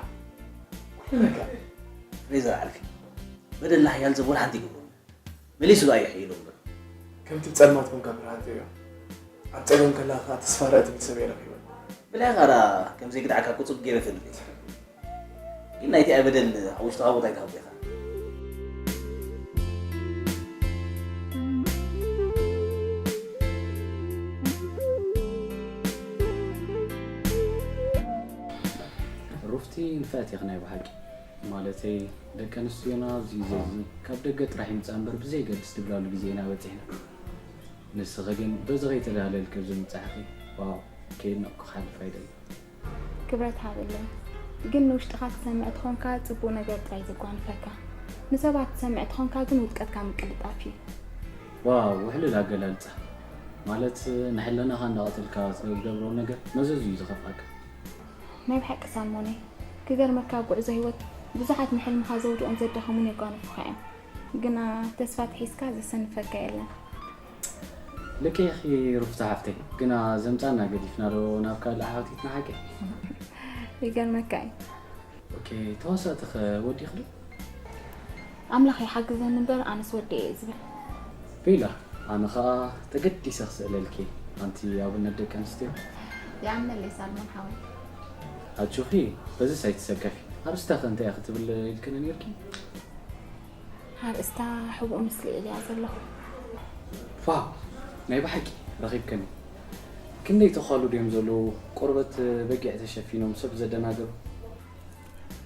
ኩሉ ነገር። ፍሬዘር ዓርኪ፣ በደልና ሓያል ሰብ ወላ ሓንቲ ይገብሮ። መሊሱ ደኣ የሕይሎ እምበር። ከምቲ ብጸልማት ኮንካ ብርሃን ትርእዮ፣ ኣብ ጸገም ከለኻ ከኣ ተስፋ ረኢ ትብል ሰብ እየ ረኺበ። ብልሕኻ ደኣ ከም ዘይግድዓካ እኮ ጽቡቕ ገይረ እፈልጥ እየ። ግን ናይቲ ኣይ በደል ኣብ ውሽጥኻ ቦታ ኣይትሃቦ ኢኻ። ሩፍቲ ንፍዕቲ ኢኺ ናይ ብሓቂ። ማለተይ ደቂ ኣንስትዮና ኣብዚ ግዜ እዚ ካብ ደገ ጥራሕ ይምጻ እምበር ብዘየገድስ ድብላሉ ግዜ ኢና በጺሕና። ንስኺ ግን በዚ ከይተዳህለልኪ ኣብዚ ምብጻሕኺ ዋው ከየድነቕኩ ክሓልፍ ኣይደልን። ክብረት ሃበለይ። ግን ንውሽጥኻ ትሰምዕ ተኾንካ ጽቡቕ ነገር ጥራይ ዘጓንፈካ። ንሰባት ትሰምዕ ተኾንካ ግን ውድቀትካ ምቅልጣፍ እዩ። ዋው ውሕሉል ኣገላልጻ። ማለት ንሕልናኻ እንዳቐተልካ ዝገብሮ ነገር መዘዙ እዩ ዝኸፍኣካ። ናይ ብሓቂ ሳልሞነይ ክገርመካ ጉዕዞ ሂወት ብዙሓት ንሕልምኻ ዘውድቑን ዘዳኸሙን የጓንፉኻ እዮም ግና ተስፋ ተሒዝካ ዘሰንፈካ የለን። ልክዕ ኢኺ ሩፍታ ሓፍተይ፣ ግና ዘምጻና ገዲፍና ዶ ናብ ካልእ ዓወት ይትናሓቂ? ይገርመካ እዩ። ኦኬ፣ ተዋሳእቲ ከ ወዲኺ ዶ? ኣምላኽ ይሓግዘኒ እምበር ኣነስ ወዲ እየ ዝብል። ቤላ፣ ኣነ ኸኣ ተገዲሰ ክስእለልኪ፣ ኣንቲ ኣብነት ደቂ ኣንስትዮ። ይኣምነለይ ሳልሞን ሓወይ። ኣጆኺ፣ በዚስ ኣይትሰከፊ። ኣርእስታ ከ እንታይ እያ ክትብል ኢልክኒ ኔርኪ? ኣርእስታ ሕቡእ ምስሊኤል እያ ዘለኹ። ዋው ናይ ብሓቂ ረኺብክኒ። ክንደይ ተዃሉ ድዮም ዘለዉ ቆርበት በጊዕ ተሸፊኖም ሰብ ዘደናግሩ።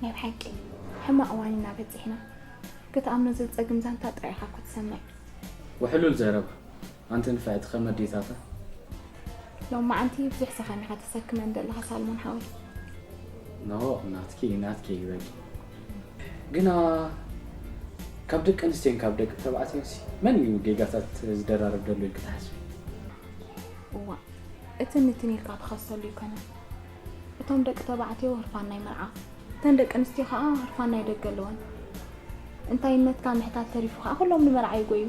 ናይ ብሓቂ ሕማቕ እዋን ኢና በጺሕና። ክትኣምኖ ዘጸግም ዛንታ ጥራይ ኢኻ እኮ ትሰምዕ። ውሕሉል ዘረባ ኣንቲ ንፍዕቲ ከም ኣዴታታ። ሎማዓንቲ ብዙሕ ሰኸም ኢኻ ተሰክመን ዘለኻ ሳልሞን ሓወይ። ኖ ናትኪ ናትኪ ይበል ግና ካብ ደቂ ኣንስትዮን ካብ ደቂ ተባዕትዮንሲ መን እዩ ጌጋታት ዝደራርብ ዘሎ ኢልኪ ትሓስቢ? እዋ እትን ንትን ኢልካ ትኸሰሉ ኣይኮነን። እቶም ደቂ ተባዕትዮ ህርፋን ናይ መርዓ፣ እተን ደቂ ኣንስትዮ ኸዓ ህርፋን ናይ ደገ ኣለወን። እንታይነትካ ምሕታት ተሪፉ ኸዓ ኩሎም ንመርዓ ይጎዩ።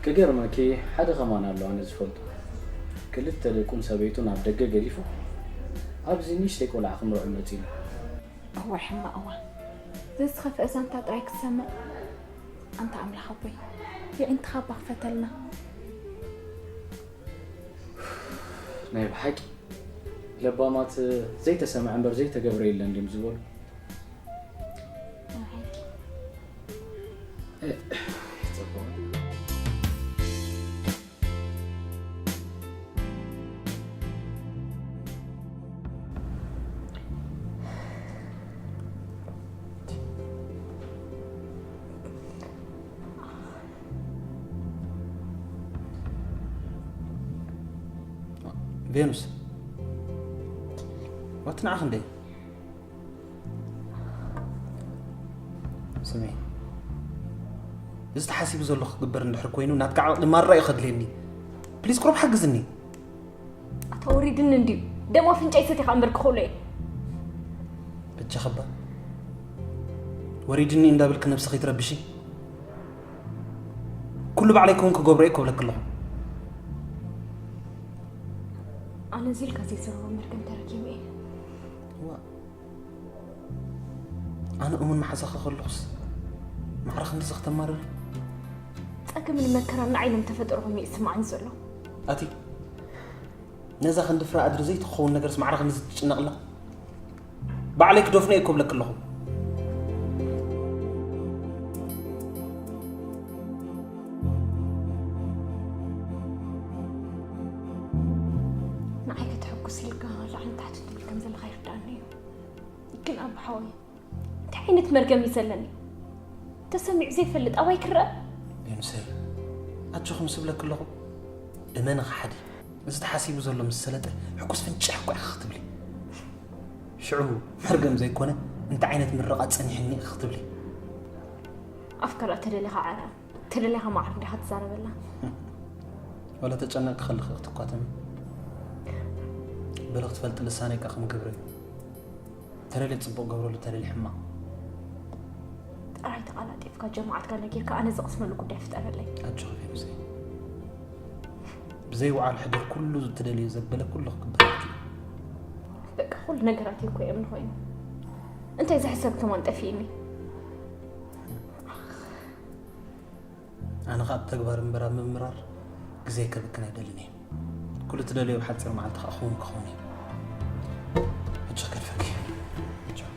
ክገርመኪ ሓደ ከማን ኣሎ ኣነ ዝፈልጦ ክልተ ደቁን ሰበይቱን ኣብ ደገ ገዲፉ ኣብዚ ንእሽተይ ቆልዓ ክምርዖ መፂኡ። እዋይ ሕማቕ እዋን ዘዝኸፍአ ዛንታ ጥራይ ክትሰምዕ። ኣንታ ኣምላኽ ኣቦይ የዒንትኻ እባ ክፈተልና። ናይ ብሓቂ ለባማት ዘይተሰምዐ እምበር ዘይተገብረ የለን ድዮም ዝበሉ። ቬኑስ፣ ዋቲ ንዓኺ እንደ ስሚ፣ እዚ ተሓሲቡ ዘሎ ክግበር እንድሕር ኮይኑ፣ ናትካ ዓቕሊ ማራ እዩ ከድልየኒ። ፕሊዝ፣ ቁሩብ ሓግዝኒ። ኣታ ወሪድኒ እንድዩ። ደም ኣፍንጫይ ሰቲኻ እምበር ክኽእሎ እየ። በጃኺ እባ፣ ወሪድኒ እንዳበልኪ ነብስኺ ትረብሺ። ኩሉ ባዕለይ ክውን ክገብሮ እየ ክብለኪ ኣለኹ። ኣነ እዚ ኢልካ ዘይዝረቦ መርገም ተረኪቡ እየ። እዋ፣ ኣነ እሙን መሓዛኺ ከለኹስ ማዕረ ክንድዚ ክተማርሪ? ጸገምን መከራን ንዓይ ኢሎም ተፈጠሩ ኮይኑ እዩ ዝስምዓኒ ዘሎ። ኣቲ፣ ነዛ ክንዲ ፍረ ኣድሪ ዘይትኸውን ነገርስ ማዕረ ክንድዚ ትጭነቕላ? ባዕለይ ክደፍኖ እየ ክብለኪ ኣለኹ። ንዓይ ከተሐጉስ ኢልካ ላዕልን ታሕትን ትብል ከም ዘለኻ ይርድኣኒ እዩ። ግን ኣቦ ሓወይ፣ እንታይ ዓይነት መርገም እዩ ዘለኒ? ተሰሚዑ ዘይፈልጥ ኣባይ ክረአ? ዮኑሰይ፣ ኣጆኺ ምስ እብለኪ ኣለኹ፣ እመኒ ክሓዲ። እዚ ተሓሲቡ ዘሎ ምስ ሰለጠ፣ ሕጉስ ፍንጭሕ እኮ ኢኺ ክትብሊ። ሽዑ መርገም ዘይኮነ፣ እንታይ ዓይነት ምርቓ ጸኒሕኒ ኢኺ ክትብሊ። ኣፍከራ ተደሊኻ ዓረ፣ ተደሊኻ ማዕረ እንዲኻ ትዛረበላ። ወላ ተጨነቅኪ ከለኺ ክትኳተሚ። በሊ ክትፈልጢ ልሳነይ ከ ከም ግብሪ እዩ። ተደልየ ጽቡቕ ገብረሉ፣ ተደልየ ሕማቕ። ጥራይ ተቓላጢፍካ ጀማዓትካ ነጊርካ ኣነ ዝቕስመሉ ጉዳይ ፍጠረለይ። ኣጆኺ ፌኑሰይ። ብዘይ ውዓል ሕደር ኩሉ ትደልዮ ዘበለ ኩሉ ክግበረልኪ እዩ። በቃ ኩሉ ነገራት እኮ እዮም ንኾይኑ። እንታይ ዝሕሰብ ከማን ጠፊእኒ። ኣነ ኸኣ ብተግባር እምበር ኣብ ምምራር ግዜ ከብክን ኣይደልን እየ። ኩሉ ትደልዮ ብሓጺር መዓልቲ ኸኣ ክውን ክኸውን እዩ። ሕጂ ክገድፈኪ። ቻው።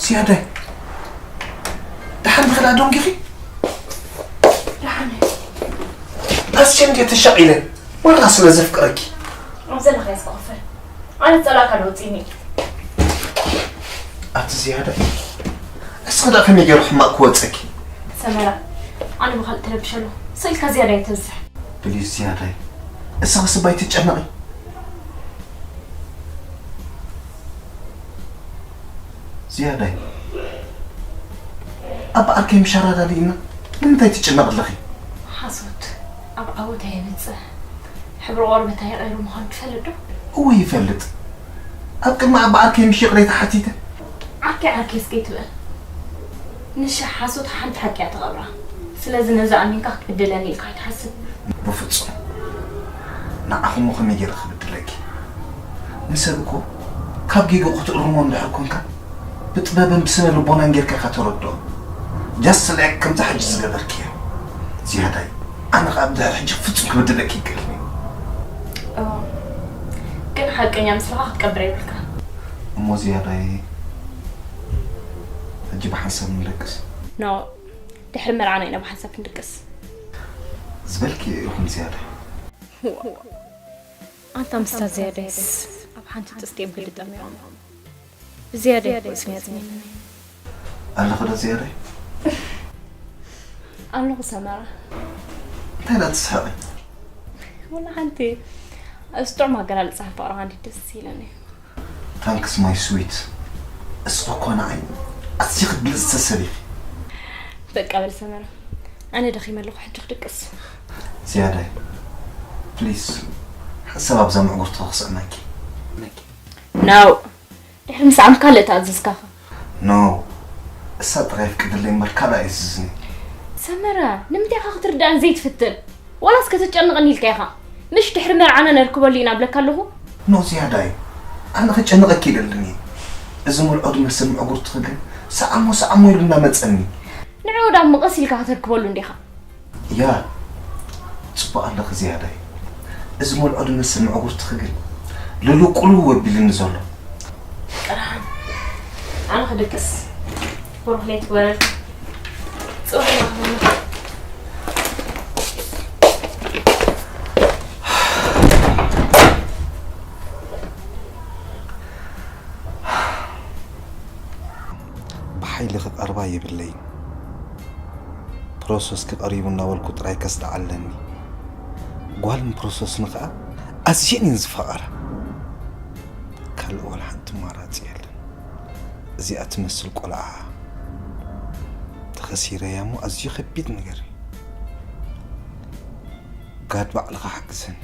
ዝያዳይ፣ ደሓን ብኽላ ዶንጊኺ? ደሓን እየ። ኣስቸ እንዴ ተሻቒለ፣ ወላ ስለ ዘፍቅረኪ። ኣብ ዘለኻዮ እስከ ኮፍ በል። ኣነ ዝጸላእካ ዶ ወጺኒ? ኣቲ ዝያዳይ፣ እስኺ ደኣ ከመይ ገይሩ ሕማቕ ክወጸኪ? ሰመራ፣ ኣነ ብኻልእ ተረብሸ ኣለኹ። ስቕ ኢልካ ዝያዳይ ኣይተብዝሕ። ፕሊዝ ዝያዳይ፣ እስኺ ስባይ ትጨነቒ። ዝያዳይ፣ ኣብ ዓርከይ ምሻራ ዳሊእና ንምንታይ ትጭነቕ ኣለኺ? ሓሶት ኣብ ዓወት ኣየብጽሕ። ሕብሪ ቆርበት ኣይቐይሩ ምዃኑ ትፈልጥ ዶ? እወ ይፈልጥ። ኣብ ቅድሚ ኣብ ዓርከይ ምሽ ይቕሬታ ሓቲተ። ዓርከይ ዓርከይ እስከ ይትበል። ንሻ ሓሶት ሓንቲ ሓቂ እያ ትቐብራ። ስለዚ ነዚ ኣሚንካ ክትብድለኒ ኢልካ ኣይትሓስብ። ብፍጹም። ንዓኹም ከመይ ገይረ ክብድለኪ? ንሰብ እኮ ካብ ጌግኡ ክትእርሞ እንድሕር ኮንካ ብጥበብን ብስነ ልቦናን ጌርካ ኢኻ ተረድኦ። Just like ከምዛ ሕጂ ዝገበርክዮ። ዝያዳይ፣ ኣነ ኸኣ ብድሕሪ ሕጂ ፍጹም ክብድለኪ ይክእልኒ። ኦ፣ ግን ሓቀኛ ምስልኻ ክትቀብር የብልካ። እሞ ዝያዳይ፣ ሕጂ ብሓንሳብ ንደቅስ። ኖ፣ ድሕሪ መርዓና ኢና ብሓንሳብ ክንድቅስ። ዝበልክዮ ይኹን ዝያዳይ። ኣንታ ምስታ ዝያዳይስ ኣብ ሓንቲ ጥስቲ እዮም ክልጠም እዮም። ብዝያዳይ እኮ እዩ ስሚያጽሚኒ። ኣለኹ ዶ ዝያዳይ? ኣለኹ ሰመራ። እንታይ ደኣ ትስሕቒ? ወላ ሓንቲ። እዚ ጥዑም ኣገላልጻ ፍቕርኻ እንዴት ደስ ኢለኒ። Thanks my sweet። እስኺ እኮ ንዓይ ኣዝኺ ብልጽቲ ሰብ ኢኺ። በቃ በል ሰመረ፣ ኣነ ደኺመ ኣለኹ፣ ሕጂ ክድቅስ። ዝያዳይ፣ ፕሊስ፣ ሓንሳብ ኣብዛ ምዕጉርቲ ክስዕመኪ። ናው፣ ድሕሪ ምስዓም ካልእ ተኣዘዝካኻ። ኖ፣ እሳ ጥራይ ፍቅድለይ እምበር ካልእ ኣይእዝዝን። ሰመረ፣ ንምንታይ ኢኻ ክትርድኣን ዘይትፍትን? ዋላስ ከተጨንቐኒ ኢልካ ኢኻ? ምሽ ድሕሪ መርዓና ነርክበሉ ኢና እብለካ ኣለኹ። ኖ ዝያዳይ፣ ኣነ ከጨንቐኪ ይደልን እየ። እዚ መልዖ ዝመስል ምዕጉርትኺ ግን ሰዓሞ ሰዓሞ ኢሉ እናመጸኒ። ንዕኡ ዳ መቐስ ኢልካ ከተርክበሉ እንዲኻ። ያ፣ ጽቡቕ ኣለኺ ዝያዳይ። እዚ መልዖ ዝመስል ምዕጉርትኺ ግን ልሉ ቁልው ኣቢሉኒ ዘሎ። ኣነ ክድቅስ። ብሩኽ ለይቲ ወረድ። ጽባሕ ይረኽበና። ብሓይሊ ክቐርባ የብለይን። ፕሮሰስኪ ቀሪቡ እናበልኩ ጥራይ ከስድዓ ኣለኒ። ጓልን ፕሮሰስን ኸኣ ኣዝየን እየን ዝፋቐራ። ካልእ ዋላ ሓንቲ ኣማራጺ የለን። እዚኣ ትመስል ቆልዓ ተኸሲረያ እሞ ኣዝዩ ከቢድ ነገር እዩ። ጋድ ባዕልኻ ሓግዘኒ።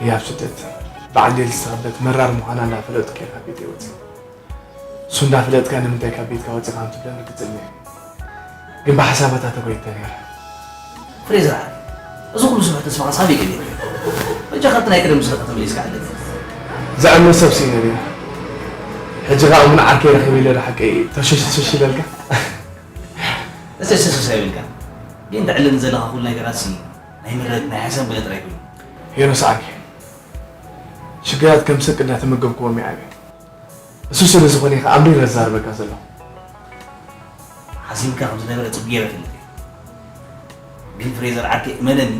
ህያብ ስደት ብዓንዴል ዝተቐበለት መራር ምዃና እንዳፈለጥኩ እየ ካብ ቤተይ ወፂእ። እሱ እንዳፈለጥካ ንምንታይ ካብ ቤትካ ወፂኻ እንትብለኒ ርግፅኛ እየ። ግን ብሓሳባታ ተጎይተ ነይረ። ፍሬዘር ዓርከይ፣ እዚ ኩሉ ስቡሕ ተስፋኻ ሳብ እዩ ገዲሉ። በጃኻ እቲ ናይ ቀደም ምስለኻ ተመሊስካ ኣለኒ። ዘዕምር ሰብ ስኢነ ነይረ። ሕጂ ኸኣ እውን ዓርከይ ረኺበ ኢለ ዶ ሓቀይ ተሸሽ ተሸሽ ኢለልካ? ተሸሽ ተሸሽ ኣይበልካን። ግን ተዕልኒ ዘለኻ ኩሉ ነገራት ሲ ናይ ምረት ናይ ሓሳብ ገለ ጥራይ ኮይኑ። ሄኖስ ዓርከይ፣ ሽግራት ከም ስንቂ እንዳተመገብክዎም እየ ዓብየ። እሱ ስለ ዝኾነ እዩ ኸኣ ኣምሪረ ዝዛረበካ ዘለኹ። ሓሲምካ ከም ዝነበረ ጽቡቕ ገይረ እፈልጥ እየ። ግን ፍሬዘር ዓርከይ እመነኒ፣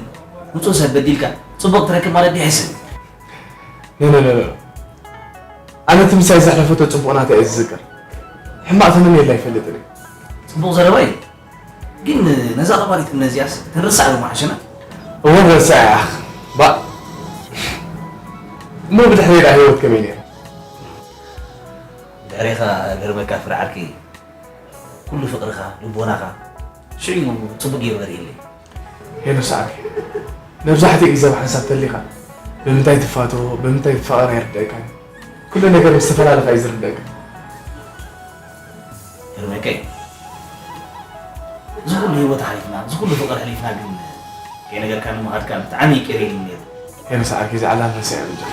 ንጹህ ሰብ በዲልካ ጽቡቕ ትረክብ ማለት ድዩ ሕስብ። ኖ ኖ ኖ ኖ። ኣነ እቲ ምሳይ ዘሕለፈቶ ጽቡቕ ናተይ እየ ዝዝክር። ሕማቕ ተመንየላ ኣይፈልጥን እየ። ጽቡቕ ዘረባ እዩ። ግን ነዛ ቀባሪት እምነ እዚኣስ ተንርሳዕ ዶ ምሓሸና? እወ ንረስዓ እያ። ባእ። እሞ ብድሕረይ ደኣ ህይወት ከመይ ነይሩ? ድሕሬኻ ገርመካ ፍረ ዓርከይ። ኩሉ ፍቕርኻ፣ ልቦናኻ፣ ሽዑ ጽቡቕ ገይሩ በሪህለይ። ሄኖስ ዓርከይ፣ መብዛሕትኡ ግዜ ብሓንሳብ ተሊኻ ብምንታይ ትፋቶ፣ ብምንታይ ትፋቐር ኣይርደኣካን እዩ። ኩሉ ነገር ምስ ተፈላለኻ እዩ ዝርደኣካ። ግርመከይ፣ እዚ ኩሉ ህይወት ሓሊፍና፣ እዚ ኩሉ ፍቕሪ ኣሕሊፍና ግን ከይነገርካኒ ምኻድካ ብጣዕሚ እዩ ቅር ኢሉኒ ነይሩ። ሄኖስ ዓርከይ፣ እዚ ዓላም ረሲዐ በጃኻ።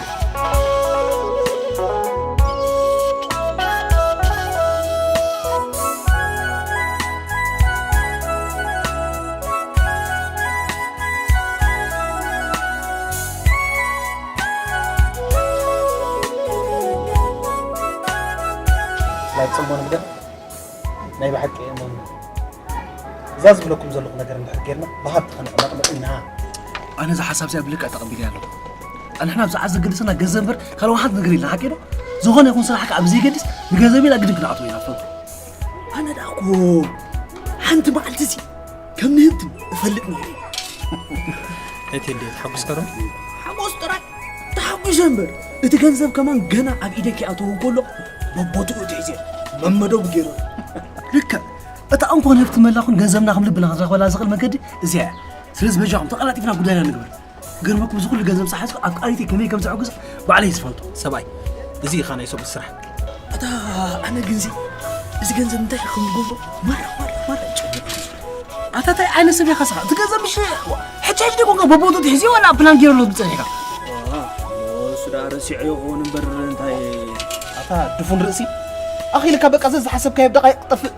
ላይክ ጽምቦ ንግደፍ። ናይ ብሓቂ እየ እሞኒ። እዛ ዝብለኩም ዘለኹ ነገር እንድሕር ጌርና ብሃብቲ ክንዕመቕመቕ ኢና። ኣነ እዛ ሓሳብ እዚኣ ብልክዕ ተቐቢለያ ኣለኹ። ኣንሕና ኣብዚ ዓዲ ዘገድሰና ገንዘብ እምበር ካልእ ወሓንቲ ነገር የለን፣ ሓቂ ዶ? ዝኾነ ይኹን ስራሕ ከኣ ብዘይገድስ ንገንዘብ ኢልና ግድን ክንኣትዎ ኢና፣ ትፈልጡ። ኣነ ደኣ እኮ ሓንቲ መዓልቲ እዚ ከም ንህብቲ እፈልጥ ነይረ። እቴ እንዴ ተሓጉስካ ዶ? ሓጎስ ጥራይ ተሓጒሰ እምበር፣ እቲ ገንዘብ ከማን ገና ኣብ ኢደይ ከይኣተወ እንከሎ በቦትኡ ሒዘ መመደቡ ገይረ። ልክዕ እታ እንኮ ንህብቲ መላኹን ገንዘብና ከም ልብና ክንረኽበላ ዝኽእል መንገዲ እዚኣ እያ። ስለዚ በጃኹም ተቐላጢፍና ጉዳይና ንግበር። ክገርመኩም እዚ ኩሉ ገንዘብ ዝሓዝኩ ኣብ ቃሊቲ ከመይ ከም ዘዕጉስ ባዕለይ ዝፈልጦ። ሰብኣይ፣ እዚ ኢኻ ናይ ሰብኡት ስራሕ። ኣታ ኣነ ግንዚ እዚ ገንዘብ እንታይ ከም ዝገብሮ ማራ ማራ ማራ ይጨነቅ። ኣታ እንታይ ዓይነት ሰብ ኢኻ ስኻ? እቲ ገንዘብ ምሽ ሕጂ ሕጂ ደኮንካ በቦቱ ትሕዝዮ ዋላ ፕላን ገይሩ ኣሎ ዝብጸሕ ኢኻ። እሱ ደኣ ረሲዑ ይኸውን እምበር እንታይ። ኣታ ድፉን ርእሲ ኣኺልካ በቃ ዘዝሓሰብካዮ ብደቓይቕ ክጠፍእ።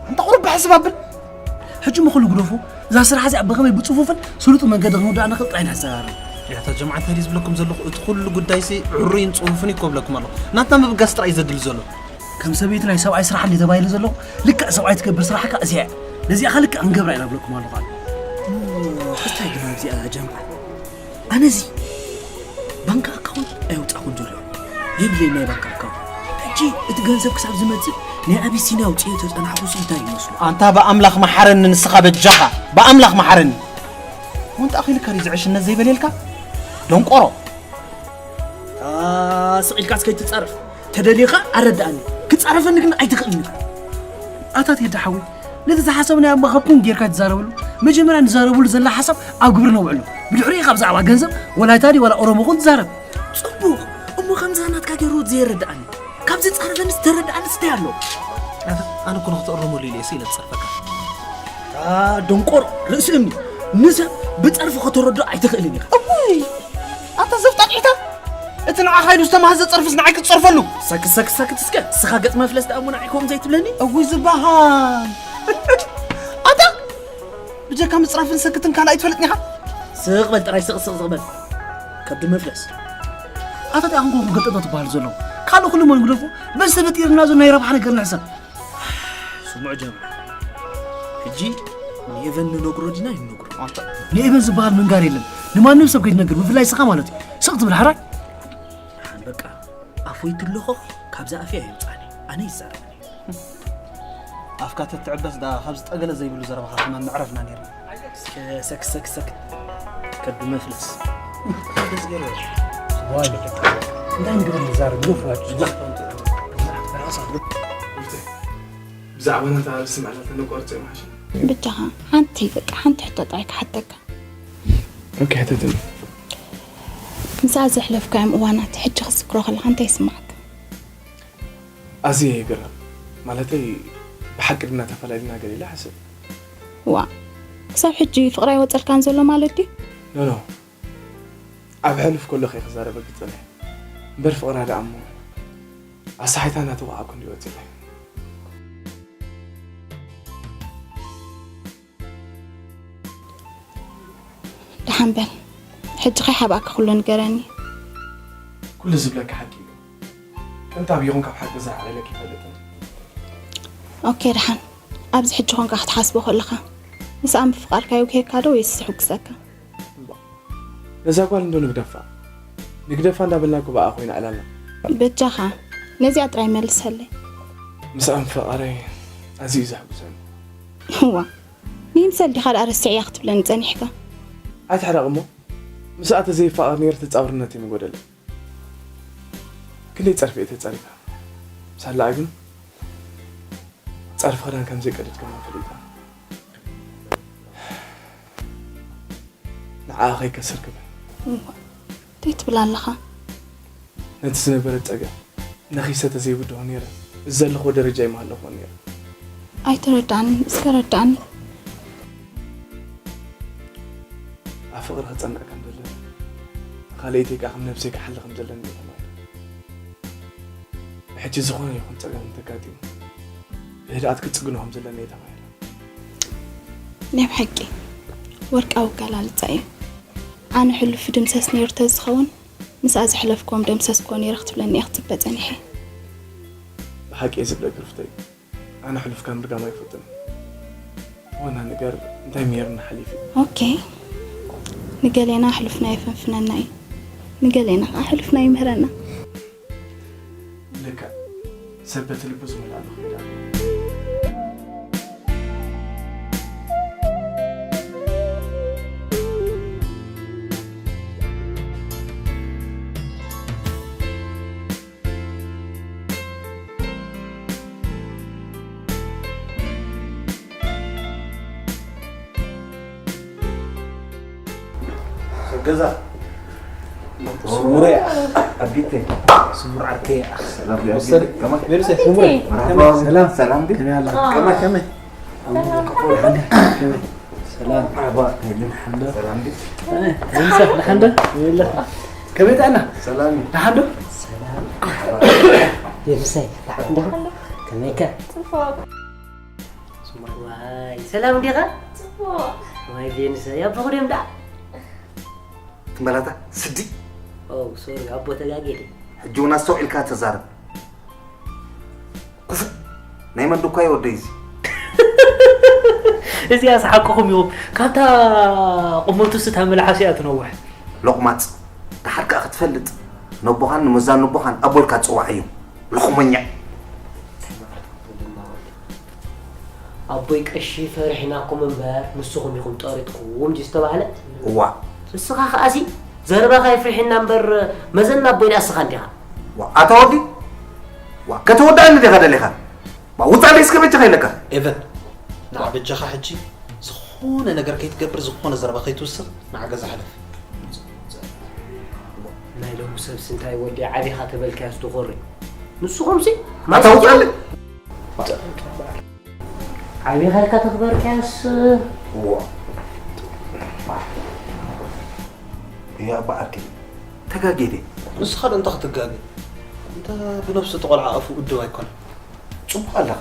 ኣንታ ቁሩብ ብሕስብ ኣብል። ሕጂ እሞ ኩሉ ግደፎ፣ እዛ ስራሕ እዚኣ ብኸመይ ብጽፉፍን ስሉጥን መንገዲ ክንውድኣ ንኽእል ጥራይ ኢና ንሰራርም። ያታ ጀማዓ እንታይ ድዩ ዝብለኩም ዘለኹ? እቲ ኩሉ ጉዳይሲ ዕሩይን ጽፉፍን እዩ እኮ እብለኩም ኣለኹ። ናትና ምብጋስ ጥራይ እዩ ዘድሊ ዘሎ። ከም ሰበይቲ ናይ ሰብኣይ ስራሕ እንድየ ተባሂለ ዘለኹ፣ ልክዕ ሰብኣይ ትገብር ስራሕ ከኣ እዚኣ እያ። ነዚኣ ከኣ ልክዕ ክንገብራ ኢና እብለኩም ኣለኹ ኣነ። እሞ፣ ሕስታይ ግን ኣብዚኣ ጀምዓ። ኣነዚ ባንክ ኣካውንት ኣየውጻእኩን ዘሎ። የብለይ ናይ ባንክ ኣካውንት። ሕጂ እቲ ገንዘብ ክሳብ ዝመጽእ ናይ ኣቢሲንያ ኣውጽኤ ተጸናሕኩስ እንታይ ይመስሉ? ኣንታ ብኣምላኽ መሓረኒ፣ ንስኻ በጃኻ ብኣምላኽ መሓረኒ። ወንጣ ኣኺልካ ድዩ ዝዕሽነት ዘይበልየልካ? ደንቆሮ። ስቕ ኢልካስ ከይትጻረፍ። ተደሊኻ ኣረድኣኒ። ክጻረፈኒ ግን ኣይትኽእልን ኢኻ። ኣታ ቴዲ ሓወይ፣ ነቲ ዝሓሰብናዮ እሞ ካብ ኩን ጌርካ ትዛረበሉ። መጀመርያ ንዛረብሉ ዘላ ሓሳብ ኣብ ግብሪ ነውዕሎ። ብድሕሪኡ ኢኻ ብዛዕባ ገንዘብ ዋላ ኣይታ ድዩ ዋላ ኦሮሞ ኩን ትዛረብ። ጽቡቕ። እሞ ከምዛ ናትካ ገይሩ ዘየረድኣኒ። ካብዚ ጻረፈኒ ዝተረድኣኒ እንታይ ኣሎ? ኣታ ኣነ እኮ ንኽትእረመሉ ኢለ እየ ኢለ ዝጸርፈካ። ኣታ ደንቆሮ፣ ርእሲ እምኒ። ንሰብ ብጸርፊ ከተረድኦ ኣይትኽእልን ኢኻ። እወይ! ኣታ ዘፍጣቂታ! እቲ ንዓኻ ኢሉ ዝተማህዘ ጸርፍስ ንዓይ ክትጸርፈሉ? ሰክት፣ ሰክት፣ ሰክት እስከ። ንስኻ ገጽ መፍለስ ደኣ እሞ ንዓይ ከምኡ ዘይትብለኒ? እውይ ዝበሃል! ኣታ! ብጀካ ምጽራፍን ሰክትን ካልእ ኣይትፈልጥን ኢኻ? ስቕ በል ጥራይ፣ ስቕ፣ ስቕ፣ ስቕ በል። ከብዲ መፍለስ። ኣታ እንታይ ኣኹም ኮንኩም ገልጠጦ ትበሃሉ ዘለኹም? ካልእ ኩሉ እሞ ንግደፎ። በል ተፈጢርና ዘሎ ናይ ረብሓ ነገር ንሕሰብ። ስምዑ ጀማዓ፣ ሕጂ ንኤቨን ንነግሮ ዲና ይንነግሮ? ኣታ፣ ንኤቨን ዝበሃል ምንጋር የለን። ንማንም ሰብ ከይትነግር፣ ብፍላይ ስኻ ማለት እዩ። ስቕ ትብል ሓራይ። ደሓን በቃ፣ ኣፎይ ትለኾኽ፣ ካብዛ ኣፈይ ኣይውጻእን እዩ። ኣነ ይዛረብ። ኣፍካ ተትዕበስ ደኣ፣ ካብዚ ጠገለ ዘይብሉ ዘረባኻ ከማን ምዕረፍና ነይርና። እስከ ሰክ፣ ሰክ፣ ሰክ። ከብዲ መፍለስ። ደስ ገይሩ። ዋይ፣ እንታይ ንግበር ንዛረብ፣ ግደፉ፣ ኣጆኹም። ብዛዕባ ነታ ኣርእስቲ ምዕላል ተነቋርጾ ይመሓሸ። ብጃኻ፣ ሓንቲ፣ በቃ፣ ሓንቲ ሕቶ ጥራይ ክሓተካ። ኦኬ፣ ሕተትኒ። ምስኣ ዘሕለፍካዮም እዋናት፣ ሕጂ ክትዝክሮ ከለኻ እንታይ ይስምዓካ? ኣዝየ ይግረም። ማለተይ፣ ብሓቂ ድና ተፈላሊና ገለ ኢለ ሓስብ። ዋእ፣ ክሳብ ሕጂ ፍቕራ ኣይወጸልካን ዘሎ ማለት ድዩ? ኖ፣ ኖ። ኣብ ሕሉፍ ከሎ እየ ክዛረበኪ ዝጸንሐ። እምበር ፍቕራ ደኣ እሞ፣ ኣሳሒታ እናተዋዓኩ እንድዩ ወጺለይ። ደሓን በል። ሕጂ ከይሓብኣካ ኩሉ ንገረኒ። ኩሉ ዝብለኪ ሓቂ እዩ። ጥንቲ ኣቢኹም ካብ ሓቂ ዝረሓቐ ኢለኪ ይፈልጥን። ኦኬ፣ ደሓን። ኣብዚ ሕጂ ኮንካ ክትሓስቦ ከለኻ፣ ምስኣ ምፍቃርካ ይውክየካ ዶ ወይስ ይሕጉሰካ? ነዛ ጓል እንዶ ንግደፋ። ንግደፋ እንዳበልና እኮ ብኣኣ ኮይና ዕላልና። በጃኻ፣ ነዚኣ ጥራይ መልሰለይ። ምስኣ ምፍቓረይ ኣዝዩ እዩ ዘሕጉሰኒ። እዋ፣ ንይምሰል ዲኻ ደኣ ረሲዐያ ክትብለኒ ጸኒሕካ? ኣይትሕረቕ እሞ፣ ምስኣ ተዘይፋቐር ነይረ ተጻዋርነት እዩ ምጎደለይ። ክንደይ ጸርፊ እየ ተጸሪፋ። ሳላኣ ግን ጸርፊ ክዳን ከም ዘይቀደድክኒ ፈሊጣ። ንዓኣ ከይከስር ክብል። እዋ፣ እንታይ ትብል ኣለኻ? ነቲ ዝነበረ ጸገም ነኺሰ ተዘይብድሆ ነይረ፣ እዚ ዘለኽዎ ደረጃ ኣይምሃለኽዎን ነይረ። ኣይተረድኣንን፣ እስከ ረድኣኒ። ኣብ ፍቕሪ ክጸንዕ ከም ዘለኒ፣ ንኻልኣይተይ ከኣ ከም ነብሰይ ክሓሊ ከም ዘለኒ እየ ተማሂረ። ብሕጂ ዝኾነ ይኹን ጸገም እንተጋጢሙ፣ ብህድኣት ክጽግኖ ከም ዘለኒ እየ ተማሂረ። ናይ ብሓቂ ወርቃዊ ኣገላልጻ እዩ። ኣነ ሕሉፍ ድምሰስ ነይሩ ተዝኸውን፣ ምስኣ ዘሕለፍክዎ ምደምሰስክዎ ነይረ ክትብለኒ እየ ክጽበ ጸኒሐ። ብሓቂ እየ ዝብለኪ ሩፍተይ፣ ኣነ ሕሉፍካ ምርጋም ኣይፈቱን። ዋና ነገር እንታይ ምሂርና ሓሊፉ እዩ። ኦኬ፣ ንገሌና ሕሉፍና የፈንፍነና እዩ፣ ንገሌና ከዓ ሕሉፍና ይምህረና። ልክዕ፣ ሰብ በቲ ልቡ ዝመልኣ ንኽእል ኣሎ። ሰብ ገዛ። ስሙረ ኣቢቴ። ስሙር ዓርከይ። ሰላም ዲያ? ወሰድ። ከመይ? ቤተሰብ ስሙረ። መርሓባ። ሰላም። ሰላም ዲ? ከመይ ኣላ? ከመይ፣ ከመይ? ሰላም። መርሓባ። ከመይ ሓንዶ? ሰላም ዲ? እ፣ ቤተሰብ ንሓንዶ? ይብለ። ከመይ ጥዕና? ሰላም። ንሓንዶ? ሰላም። ቤተሰብ ንሓንዶ? ከመይከ? ጽቡቕ። ዋይ፣ ሰላም እንዲኻ? ጽቡቕ። ዋይ፣ ቬኑስ፣ ያቦኹ ድዮም ደኣ? ትመላታ ስዲ። ኦ፣ ሶሪ፣ ኣቦ ተጋጌ ድየ? ሕጂ እውን ኣስተውዒልካ ተዛረብ። ክፉእ ናይ መን ድኳ እዩ ወደይ እዚ? እዚኣስ ሓቅኹም ኢኹም። ካብታ ቁመቱስ እታ መልሓሱ እያ ትነውሕ። ሎቕማጽ፣ ደሓር ከኣ ክትፈልጥ፣ ነቦኻን ንመዛን ነቦኻን ኣቦ ኢልካ ትጽውዓዮም። ሎኽመኛ። ኣቦይ ቀሺ ፈሪሕናኩም እምበር ንስኹም ኢኹም ጠሪጥኩም ድዩ ዝተባህለ? እዋ። ንስኻ ከኣሲ ዘረባኻ የፍርሕና እምበር መዘና ኣቦይ ንኣስኻ እንዲኻ። ዋ፣ ኣታ ወዲ፣ ዋ፣ ከተወዳእኒ ዲኻ ደሊኻ? ዋ፣ ውጻእ እስከ በጃኻ ኢለካ። ኤቨን፣ ንዓ በጃኻ ሕጂ ዝኾነ ነገር ከይትገብር፣ ዝኾነ ዘረባ ከይትውስኽ፣ ንዓ ገዛ ሕለፍ። ናይ ሎሚ ሰብሲ እንታይ ወዲ ዓቢኻ ተበልካዮስ ትኾሪ? ንስኹምሲ ኣታ ውጻእ። ዓቢኻ ኢልካ ተኽበርካዮስ ዋ። ያ በዓልቲ ተጋጌ ድየ? ንስኻ ዶ እንታይ ክትጋገ? እንተ ብነብሱ እቲ ቆልዓ ኣፉ እድው ኣይኮነን። ጽቡቕ ኣለኻ።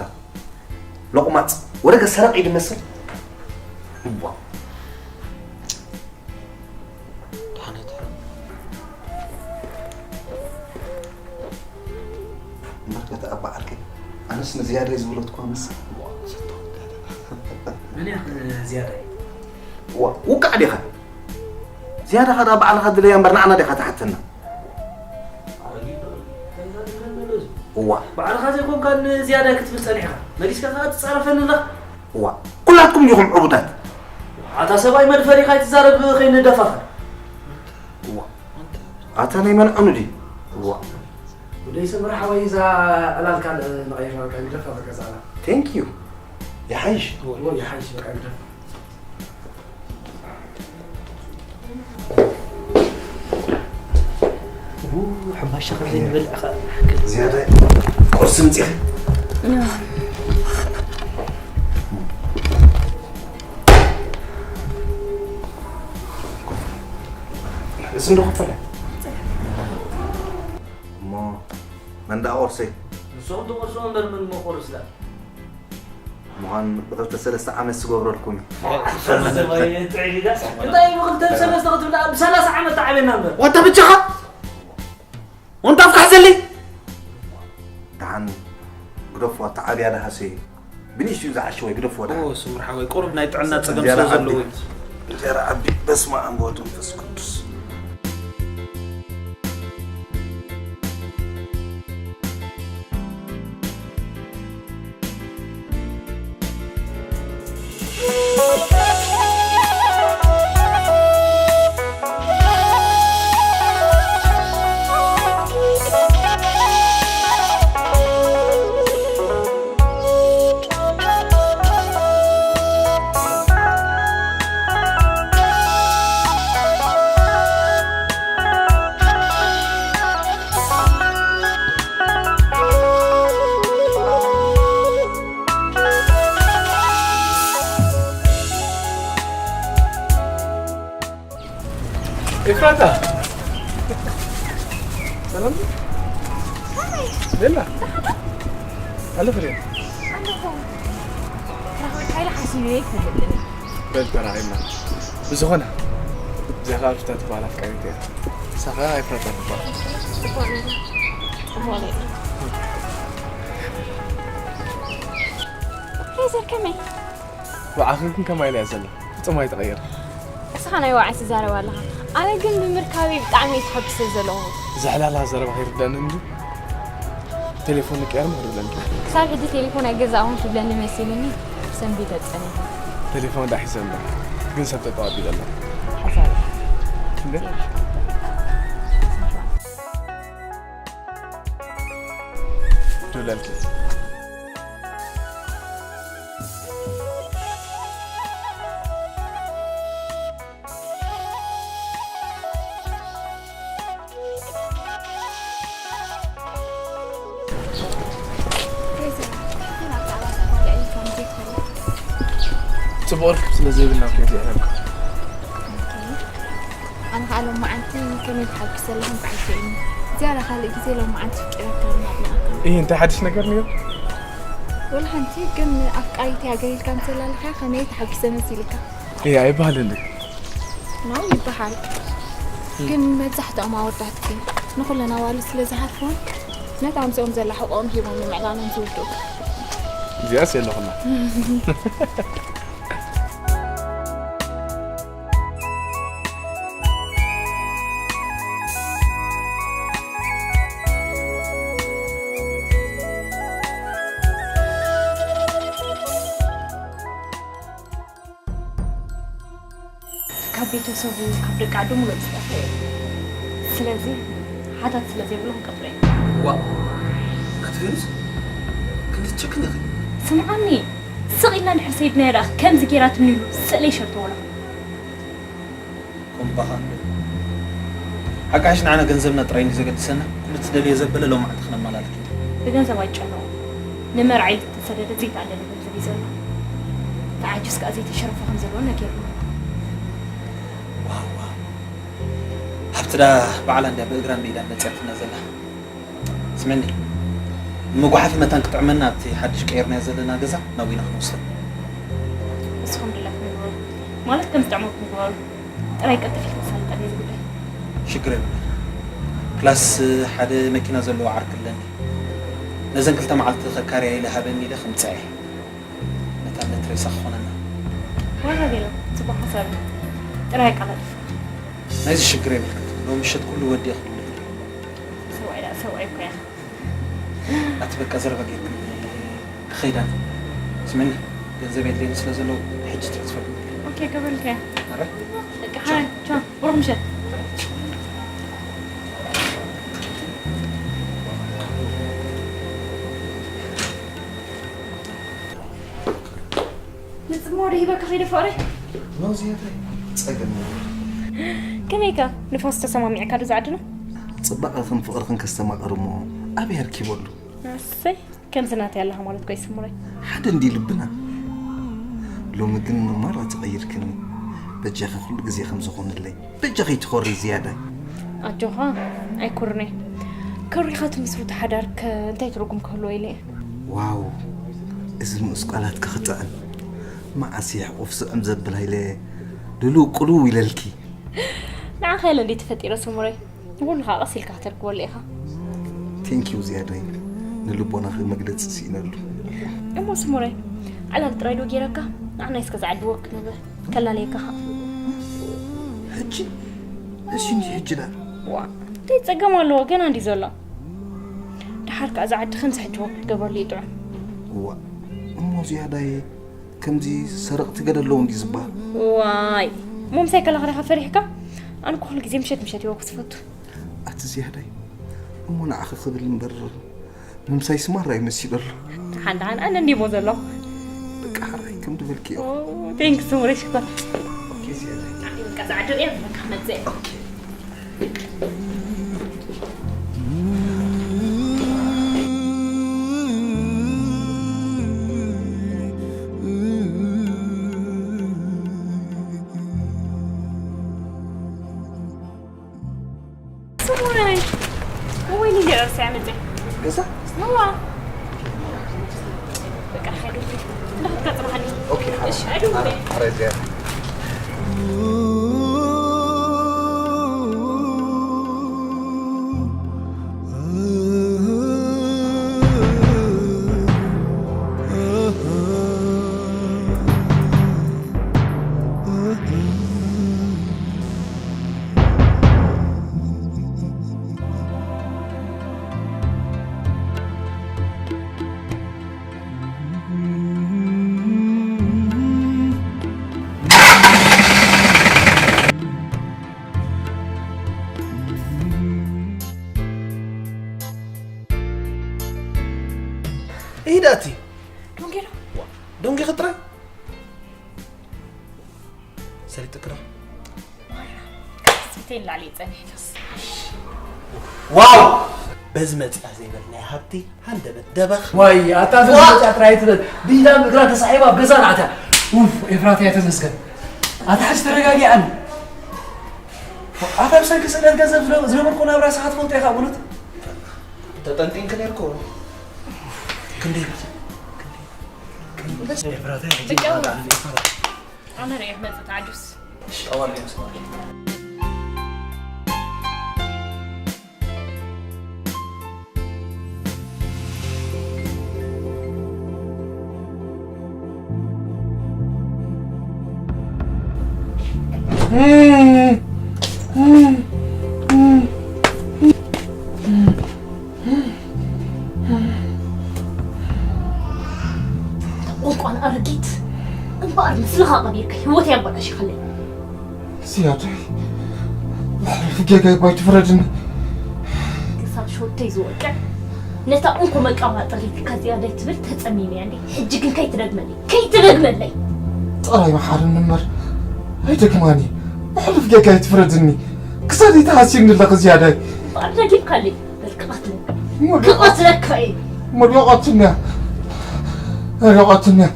ሎቕማጽ፣ ወረገ ሰረቕ እዩ ዝመስል። እዋ። ድሓነት። እምበር ገታ ኣባ ዓርከይ፣ ኣነስ ንዝያዳይ ዝብሎ እኳ መሰል። መን እያ ዝያዳይ? ዋ፣ ውቃዕ ዲኻ? ዝያዳኻ ደኣ ባዕልኻ ድለያ እምበር ንዓና ዲኻ ትሓተና? እዋ። ባዕልኻ ዘይኮንካ ንዝያዳይ ክትብል ጸኒሕካ፣ መሊስካ ከኣ ትጻረፈኒ ኣለኻ። እዋ። ኩላትኩም ዲኹም ዕቡዳት? ኣታ ሰብኣይ መድፈሪኻ ኣይትዛረብ ከይንደፋፈር። እዋ። ኣታ ናይ መን ዕኑድ እዩ? እዋ። ወደይ ሰምረ ሓወይ እዛ ዕላልካ ንቐይራ በቃ ግደፋ በቃ እዛ ዕላል። Thank you። ይሓይሽ። እዎ ይሓይሽ በቃ ግደፋ። ኡ፣ ሕንባሻ ከም ዘይንበልዕ ኸ። ዝያዳ ቁርሲ ምጺኻ? ርእሲ እንዶ ክፈለ። እሞ መን ደኣ ቆርሰይ? ንስኹም ትቆርስዎ እምበር መን እሞ ቆርስላ? ምዃን ብኽልተ ሰለስተ ዓመት ዝገብረልኩም እዩ። እንታይ ብኽልተ ሰለስተ ክትብል ብሰላሳ ዓመት ተዓብየና እምበር። ዋንታ ብቻኻ? ወንታ ኣፍካ ሕዘለይ። ደሓን ግደፎ፣ ኣታ ዓብያ ደሃሰ እዩ። ብንእሽትኡ ዝዓሸወ ግደፎ ደሓን። ኦ፣ ስምር ሓወይ፣ ቁሩብ ናይ ጥዕና ጸገም እንጀራ ስለ ዓቢ። ዘለዎ እዩ። እንጀራ ዓቢ። በስመ ኣብ ወወልድ ወመንፈስ ቅዱስ። ኤፍራታ፣ ሰላም? ከመይ? ቤላ? ደሓን? ኣሎ ፍሬ? ኣለኹ። ራኸብካ ኢለ ሓሲበ ኣይፈልጥን። በል ተራኺብና። ብዝኾነ፣ እዚኣ ኸኣ ሩታ ትበሃል ኣፍቃሪት እያ። ንሳ ኸኣ ኤፍራታ ትበሃል። ጽቡቕ ነገር። ጽቡቕ ነገር። ሄዘር ከመይ? ብዓኺ ግን ከማይ ኢላ እያ ዘላ። ፍጹም ኣይትቐየር። እስኻ ናይ ወዓይ ትዛረብ ኣለኻ። ኣነ ግን ብምርካበይ ብጣዕሚ እየ ተሓጒሰ ዘለኹ። ዘሕላላ ዘረባ ከይርደኣኒ እንጂ ቴሌፎን ንቀየር ምኽሪ ኣለኒ። ክሳብ ሕጂ ቴሌፎን ኣይገዛእኹን ትብለኒ መሲሉኒ ሰንቢደ ጸኒሐ። ቴሌፎን ደኣ ሒዘ እምበር ግን ሰብ ተጠዋቢለ ኣሎ። ሓሳብ። እንዴ? ደውለልኪ። ጽቡቕ ርክብ ስለ ዘይብልና እኮ እየ ዘዕለልካ። ኣነ ኸኣ ሎመዓንቲ ከመይ ተሓጒሰ ዘለኹ እንኳዕ ኣይትርእይኒ። ዝያዳ ካልእ ግዜ ሎመዓንቲ ፍቂረካ ኣድኒቐካ። እየ እንታይ ሓድሽ ነገር ነይሩ? ወላ ሓንቲ፣ ግን ኣፍቃሪት እያ ገይርካ ምስ ዘላለኻያ ከመይ ተሓጒሰ መሲልካ? እየ ኣይበሃልን ድዩ? ነው ይበሃል። ግን መብዛሕትኦም ኣወዳት ግን ንኹለን ኣዋልድ ስለ ዝሃርፈውን ነታ ምስኦም ዘላ ሕቖኦም ሂቦም ንምዕላለን ዝውድኡ። እዚኣስ የለኹና። ቤተሰቡ ካብ ደቂ ዓዱ ሙሉእ ዝጠፍአ እዩ። ስለዚ ሓታት ስለ ዘይብሉ ክንቀብሮ ኢና። ዋእ ኣቲ ቬኑስ ክንዲ ትጭክን ኢኺ። ስምዓኒ፣ ስቕ ኢልና እንድሕር ሰይድናዮ ደኣ ከምዚ ገይራትኒ ኢሉ ስእለይ ሸርተወላ። ኮምባኻ ሓቃሽ ንዓና ገንዘብና ጥራይ እንዲ ዘገድሰና ኩሉ ትደልዮ ዘበለ ሎም መዓልቲ ክነመላልክ ኢና። ብገንዘብ ኣይጨነቑ። ንመርዓይ ዝተሰደደ ዘይተኣለለ ገንዘብ እዩ ዘሎ። ተዓጁስ ከኣ ዘይተሸረፈ ከም ዘለዎ ነጊርና። ዋዋ ሃብቲ ዳ ባዕላ እንድያ ብእግራን ብኢዳን መፅያትና ዘላ። ስምዕኒ ንመጓሓፊ መታን ክጥዕመና ኣብቲ ሓድሽ ቀይርናዮ ዘለና ገዛ ናብ ኢና ክንወስዶ። ንስኹም ድላይኩም ግበሩ። ማለት ከም ዝጥዕመኩም ግበሩ። ጥራይ ቅልጥፍ ኢልካ ሳልጠኒ እዚ ጉዳይ። ሽግር የብሉ። ፕላስ ሓደ መኪና ዘለዎ ዓርኪ ኣለኒ። ነዘን ክልተ መዓልቲ ከካርያ ኢለ ሃበኒ ኢለ ክምፅኣ እየ። ነታ ነት ሬሳ ክኾነና። ዋላ ቤላ፣ ጽቡቕ ሓሳብ እዩ። ጥራይ ኣቀላጥፍ። ናይዚ ሽግር የብልክን። ሎም ምሸት ኩሉ ወዲእ ክብሉ። ሰብኣይ ደኣ ሰብኣይ እኮ እያ። ኣቲ በቃ ዘረባ ጌርክን ክኸይድ ኣነ። ስምዕኒ፣ ገንዘብ የድልየኒ ስለ ዘሎ ሕጂ ትራንስፈር ግበርልኒ። ኦኬ፣ ክብልካ እየ። ኣረ? በቃ ሓራይ፣ ቻው፣ ብሩኽ ምሸት። ንጽምዋ ዶ ሂበካ ከይደ ፍቕረይ? ኖ ዝያዳይ ጸገም የብሉን። ከመይካ ንፋስ ተሰማሚዕካ ዶ ዝዓድና? ጽባቐኽን ፍቕርኽን ከስተማቕር እሞ ኣበይ ኣርኪበሉ? ኣሰይ ከምዚ ናተይ ኣለኻ ማለት እኮ እዩ ስሙረይ። ሓደ እንድዩ ልብና። ሎሚ ግን ማራ ተቐይርክኒ። በጃኺ ኩሉ ግዜ ከምዚ ኩንለይ። በጃኺ ኣይትኾሪ ዝያዳይ። ኣጆኻ ኣይኩርን'የ። ከሪኻ ትምስርቶ ሓዳር ከ እንታይ ትርጉም ክህልዎ ኢለ እየ። ዋው እዚ ንኡስ ቃላትኪ ክጥዕም። መዓስ እየ ሕቑፍ ስዕም ዘብል ሃይለ ድልው ቅልው ኢለልኪ። ንዓኻ ኢለ እንድየ ተፈጢረ ስሙረይ። ንኹሉ ኸኣ ቀስ ኢልካ ከተርክበሉ ኢኻ። Thank you ዝያዳይ። ንልቦናኺ መግለጺ ስኢነሉ። እሞ ስሙረይ ዕላል ጥራይ ዶ ጌረካ? ንዓናይ እስከ ዝዓዲ ወክ ንብል። ከላልየካ ኸኣ። ሕጂ? እሺ እንጂ ሕጂ ደኣ። ዋእ እንታይ ጸገም ኣለዎ ገና እንድዩ ዘሎ። ደሓር ከኣ ዝዓዲ ከምዚ ሕጂ ወክ ክትገብረሉ እዩ ጥዑም። ዋእ እሞ ዝያዳይ ከምዚ ሰረቕቲ ገለ ኣለዉ እንድዩ ዝበሃል። ዋይ እሞ ምሳይ ከለኻ ዲኻ ፈሪሕካ? ኣነ እኮ ኩሉ ግዜ ምሸት ምሸት እየ ወክ ዝፈቱ። ኣቲ ዝያዳይ እሞ ንዓኺ ክብል እምበር ንምሳይስ ማራ እዩ መሲሉ ኣሎ። ደሓን ደሓን ኣነ እንድየ እሞ ዘለኹ። በቃ ሕራይ ከም ዝበልክዮ። ኦ ቴንክስ ስሙረይ ሽኮር። ኦኬ ዝያዳይ። በቃ ዛዕዶ እየ በቃ መፅእ። ኦኬ። ስሙረይ እወይ ንጀራ ርሳ ያመፀ ገዛ እዋ በቃ ሓደ እንዳኸድካ ፅናሓኒ ኦኬ እሺ ኣዱ ኣረ እዚኣ ኢዳቲ ዶንጌራ ዶንጌ ክጥራ ሰሊጥክራ ስብተይ ላዕሊ ይጸኒሕካስ ዋው በዚ መጽኣ ዘይበልናዮ ሃብቲ ሃንደበት ደበኽ ዋይ ኣታ በዚ መጽኣ ጥራይ ትበል ብኢዳን እግራ ተሳሒባ ኣብ ገዛ ንኣትያ ኡፍ ኤፍራታ እያ ተመስገን ኣታ ሕጂ ተረጋጊኣኒ ኣታ ብሰንኪ ስእነት ገንዘብ ዝነበርኩ ናብራ ሰሓት ፈልጦ ኢኻ ብሉት ተጠንጢንክ ነርኩ ክንደይ ኣነ ርእየ ክመጽእ ተዓጁስ ቁንቋን ኣረጊት እምበኣር ምስልኻ ቀቢርካ ህይወተይ ኣበላሺኻለይ። ዝያዳይ፣ ብሕሉፍ ጌጋይ ባይ ትፍረድኒ። ክሳብ ሸወደይ ዝወቅዕ ነታ እንኮ መቃባጥሪትካ ዝያዳይ ትብል ተጸሚመያ እንዴ። ሕጂ ግን ከይትደግመለይ፣ ከይትደግመለይ። ጥራይ መሓርኒ እምበር ኣይደግማን እየ። ብሕሉፍ ጌጋይ ትፍረድኒ። ክሳደይ ተሃሲዩኒ ኣለኺ ዝያዳይ። እምበኣር ደጊምካለይ። በል ክቐትለካ። ክቐትለካ እየ። መሪቖትንያ። መሪቖትንያ።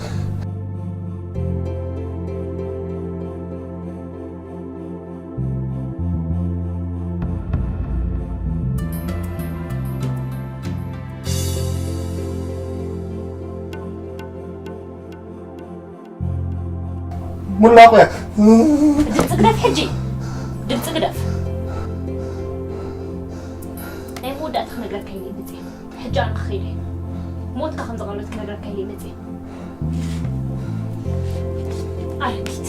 ሙላቑያ። ድምፂ ግደፍ ሕጂ። ድምፂ ግደፍ። ናይ መወዳእታ ክነግረካ ኢለ መፅየ። ሕጂ ኣነ ክኸይድ እየ። ሞትካ ከም ዝቐረበት ክነግረካ ኢለ መፅየ። ኣረጊት።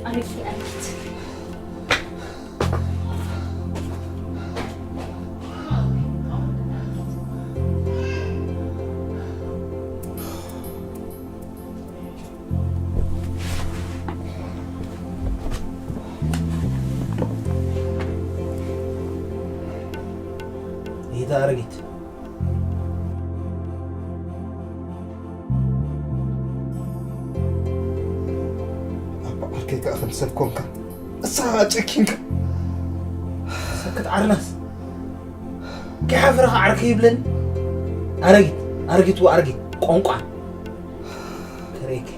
ኣረጊት። ኣረጊት። ይታ ኣረጊት። ኣባ ዓርከይ ከኣ ከም ሰብ ኮንካ። እሳ ጨኪንካ። ሰብ ክትዓርናስ። ከይሓፈረኻ ዓርከይ ይብለኒ። ኣረጊት፣ ኣረጊት ወኣረጊት ቆንቋ። ከረይከ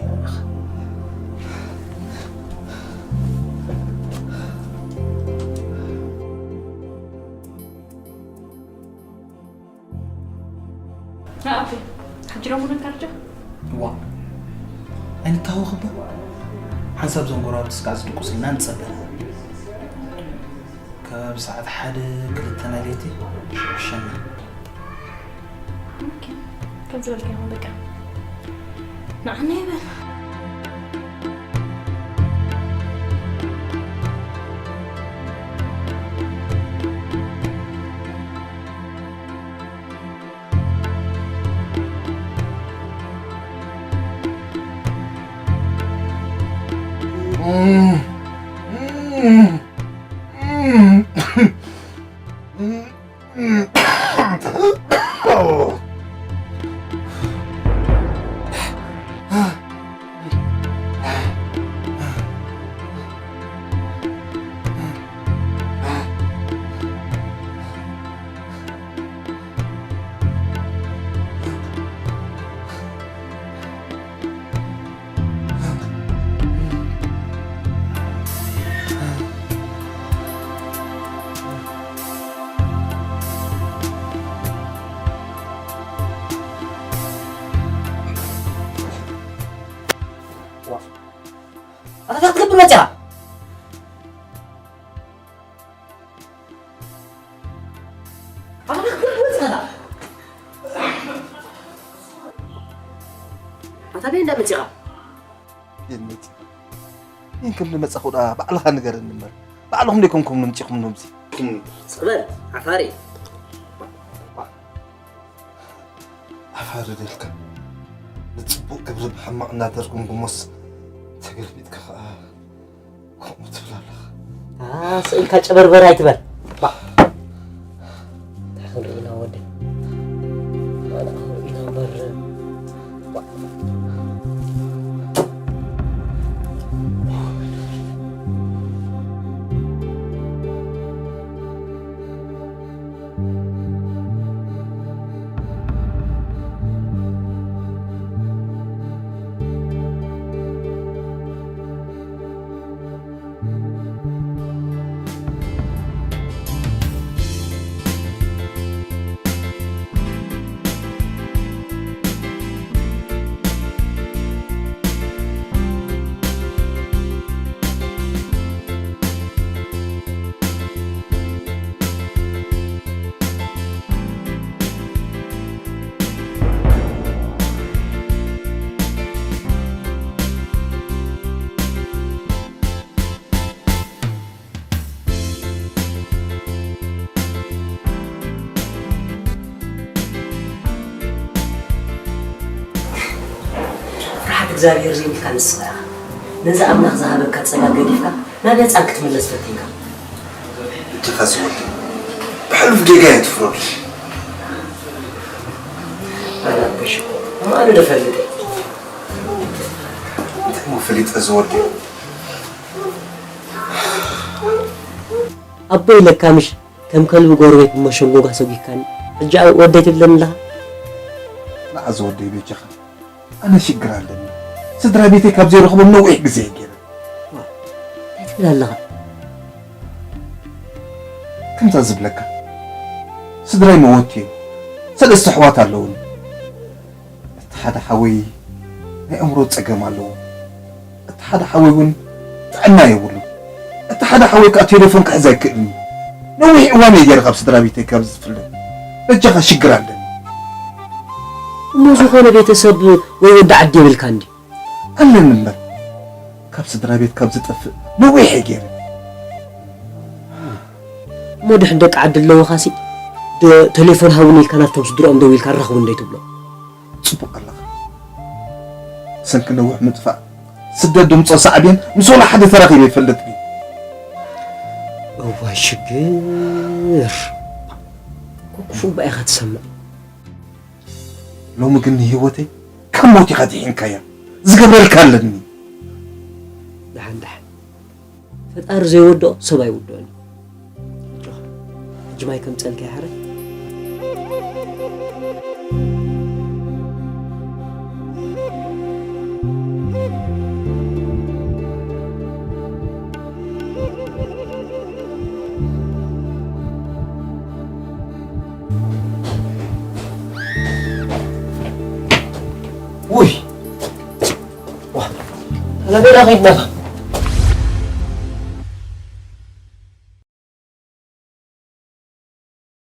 ንኣበይ? ሕጂ ዶ ሙሉእ ካርጃ? ዋ ኣይንታወኽ እባ። ሓንሳብ ዞም ጎረባብቲ ስጋዕ ዝድቁስልና ንጸበ። ከባቢ ሰዓት ሓደ ክልተ ናይ ለይቲ ሽዑ ሸና። ኦኬ፣ ከም ዝበልካ ይኹን በቃ። ንዓና ይበል። ኣታ እንታይ ክትገብር መፂኻ? ኣታ እንታይ ክትገብር መፂኻ? ኣታ በይ እንዳ መፂኻ? የት መፂኻ? ይህን ከም ዝመፃኹ ዳ ባዕልኻ ንገረኒ እምበር። ባዕልኹም ደይኮንኩም ምምፂኹም ኖምዚ። ስቕ በል ዓፋሪ። ኣፋርደልካ። ንፅቡቕ ግብሪ ብሕማቕ እናተርጉምኩሞስ ተገልቢጥካ ኸዓ ከምኡ ትብል ኣለኻ። ስእልካ ጨበርበር ኣይትበል። ባ እንታይ ክንርኢ ኢና ወደይ? ኣነ ክንርኢ ኢና እምበር። ፍርሓት እግዚኣብሔር ዘይብልካ ንስኻ ኢኻ። ነዚ ኣምላኽ ዝሃበካ ጸጋ ገዲፍካ ናብ ህፃን ክትምለስ ፈቲንካ። እጅኻ ዝወዲ ብሕሉፍ ጌጋ እየ ትፍረዱ። ኣነ ኣቦይ ሽኮር እሞ ኣነ ዶ ፈልጠ? እንታይ እሞ ፈሊጠ ዝወዲ? ኣቦይ ለካ ምሽ ከም ከልቢ ጎረቤት ብመሸንጎጋ ሰጒግካኒ። ሕጂ ወደይ ትብለኒ ኣለኻ? ንዓ ዝወደይ በጃኻ፣ ኣነ ሽግር ኣለኒ። ስድራ ቤተይ ካብ ዘይረኽቦም ነዊሕ ግዜ እየ ገይረ። እንታይ ትብል ኣለኻ? ከምዛ ዝብለካ፣ ስድራይ መወት እዮም። ሰለስተ ኣሕዋት ኣለውኒ። እቲ ሓደ ሓወይ ናይ ኣእምሮ ጸገም ኣለዎ። እቲ ሓደ ሓወይ እውን ጥዕና የብሉን። እቲ ሓደ ሓወይ ከኣ ቴሌፎን ክሕዝ ኣይክእልን እዩ። ነዊሕ እዋን እየ ገይረ ካብ ስድራ ቤተይ ካብ ዝፍለ። በጃኻ ሽግር ኣለኒ። እሞ ዝኾነ ቤተሰብ ወይ ወዲ ዓዲ የብልካ እንዲ? ኣለኒ እምበር ካብ ስድራ ቤት ካብ ዝጠፍእ ነዊሕ እየ ገይረ። እሞ ድሕን ደቂ ዓዲ ኣለውኻሲ ዶ ቴሌፎን ሃቡኒ ኢልካ ናብቶም ስድርኦም ደዊልካ ራኽቡ እንዶ ኣይትብሎ? ጽቡቕ ኣለኻ። ብሰንኪ ነዊሕ ምጥፋእ ስደት ድምጾ ሳዕቤን ምስ ወላ ሓደ ተራኺበ ይፈልጥ ድዩ? እዋይ ሽግር። ኩፉእ እባ ኢኻ ትሰምዕ። ሎሚ ግን ንህይወተይ ካብ ሞት ኢኻ ድሒንካያ። ዝገብረልካ ኣለኒ። ደሓን ደሓን። ፈጣሪ ዘይወድኦ ሰብ ኣይውድኦን እዩ። ሕጂ ማይ ከምጸልካ ይሓረ። ውይ ዋ፣ ናበይ ዳ ኺድና?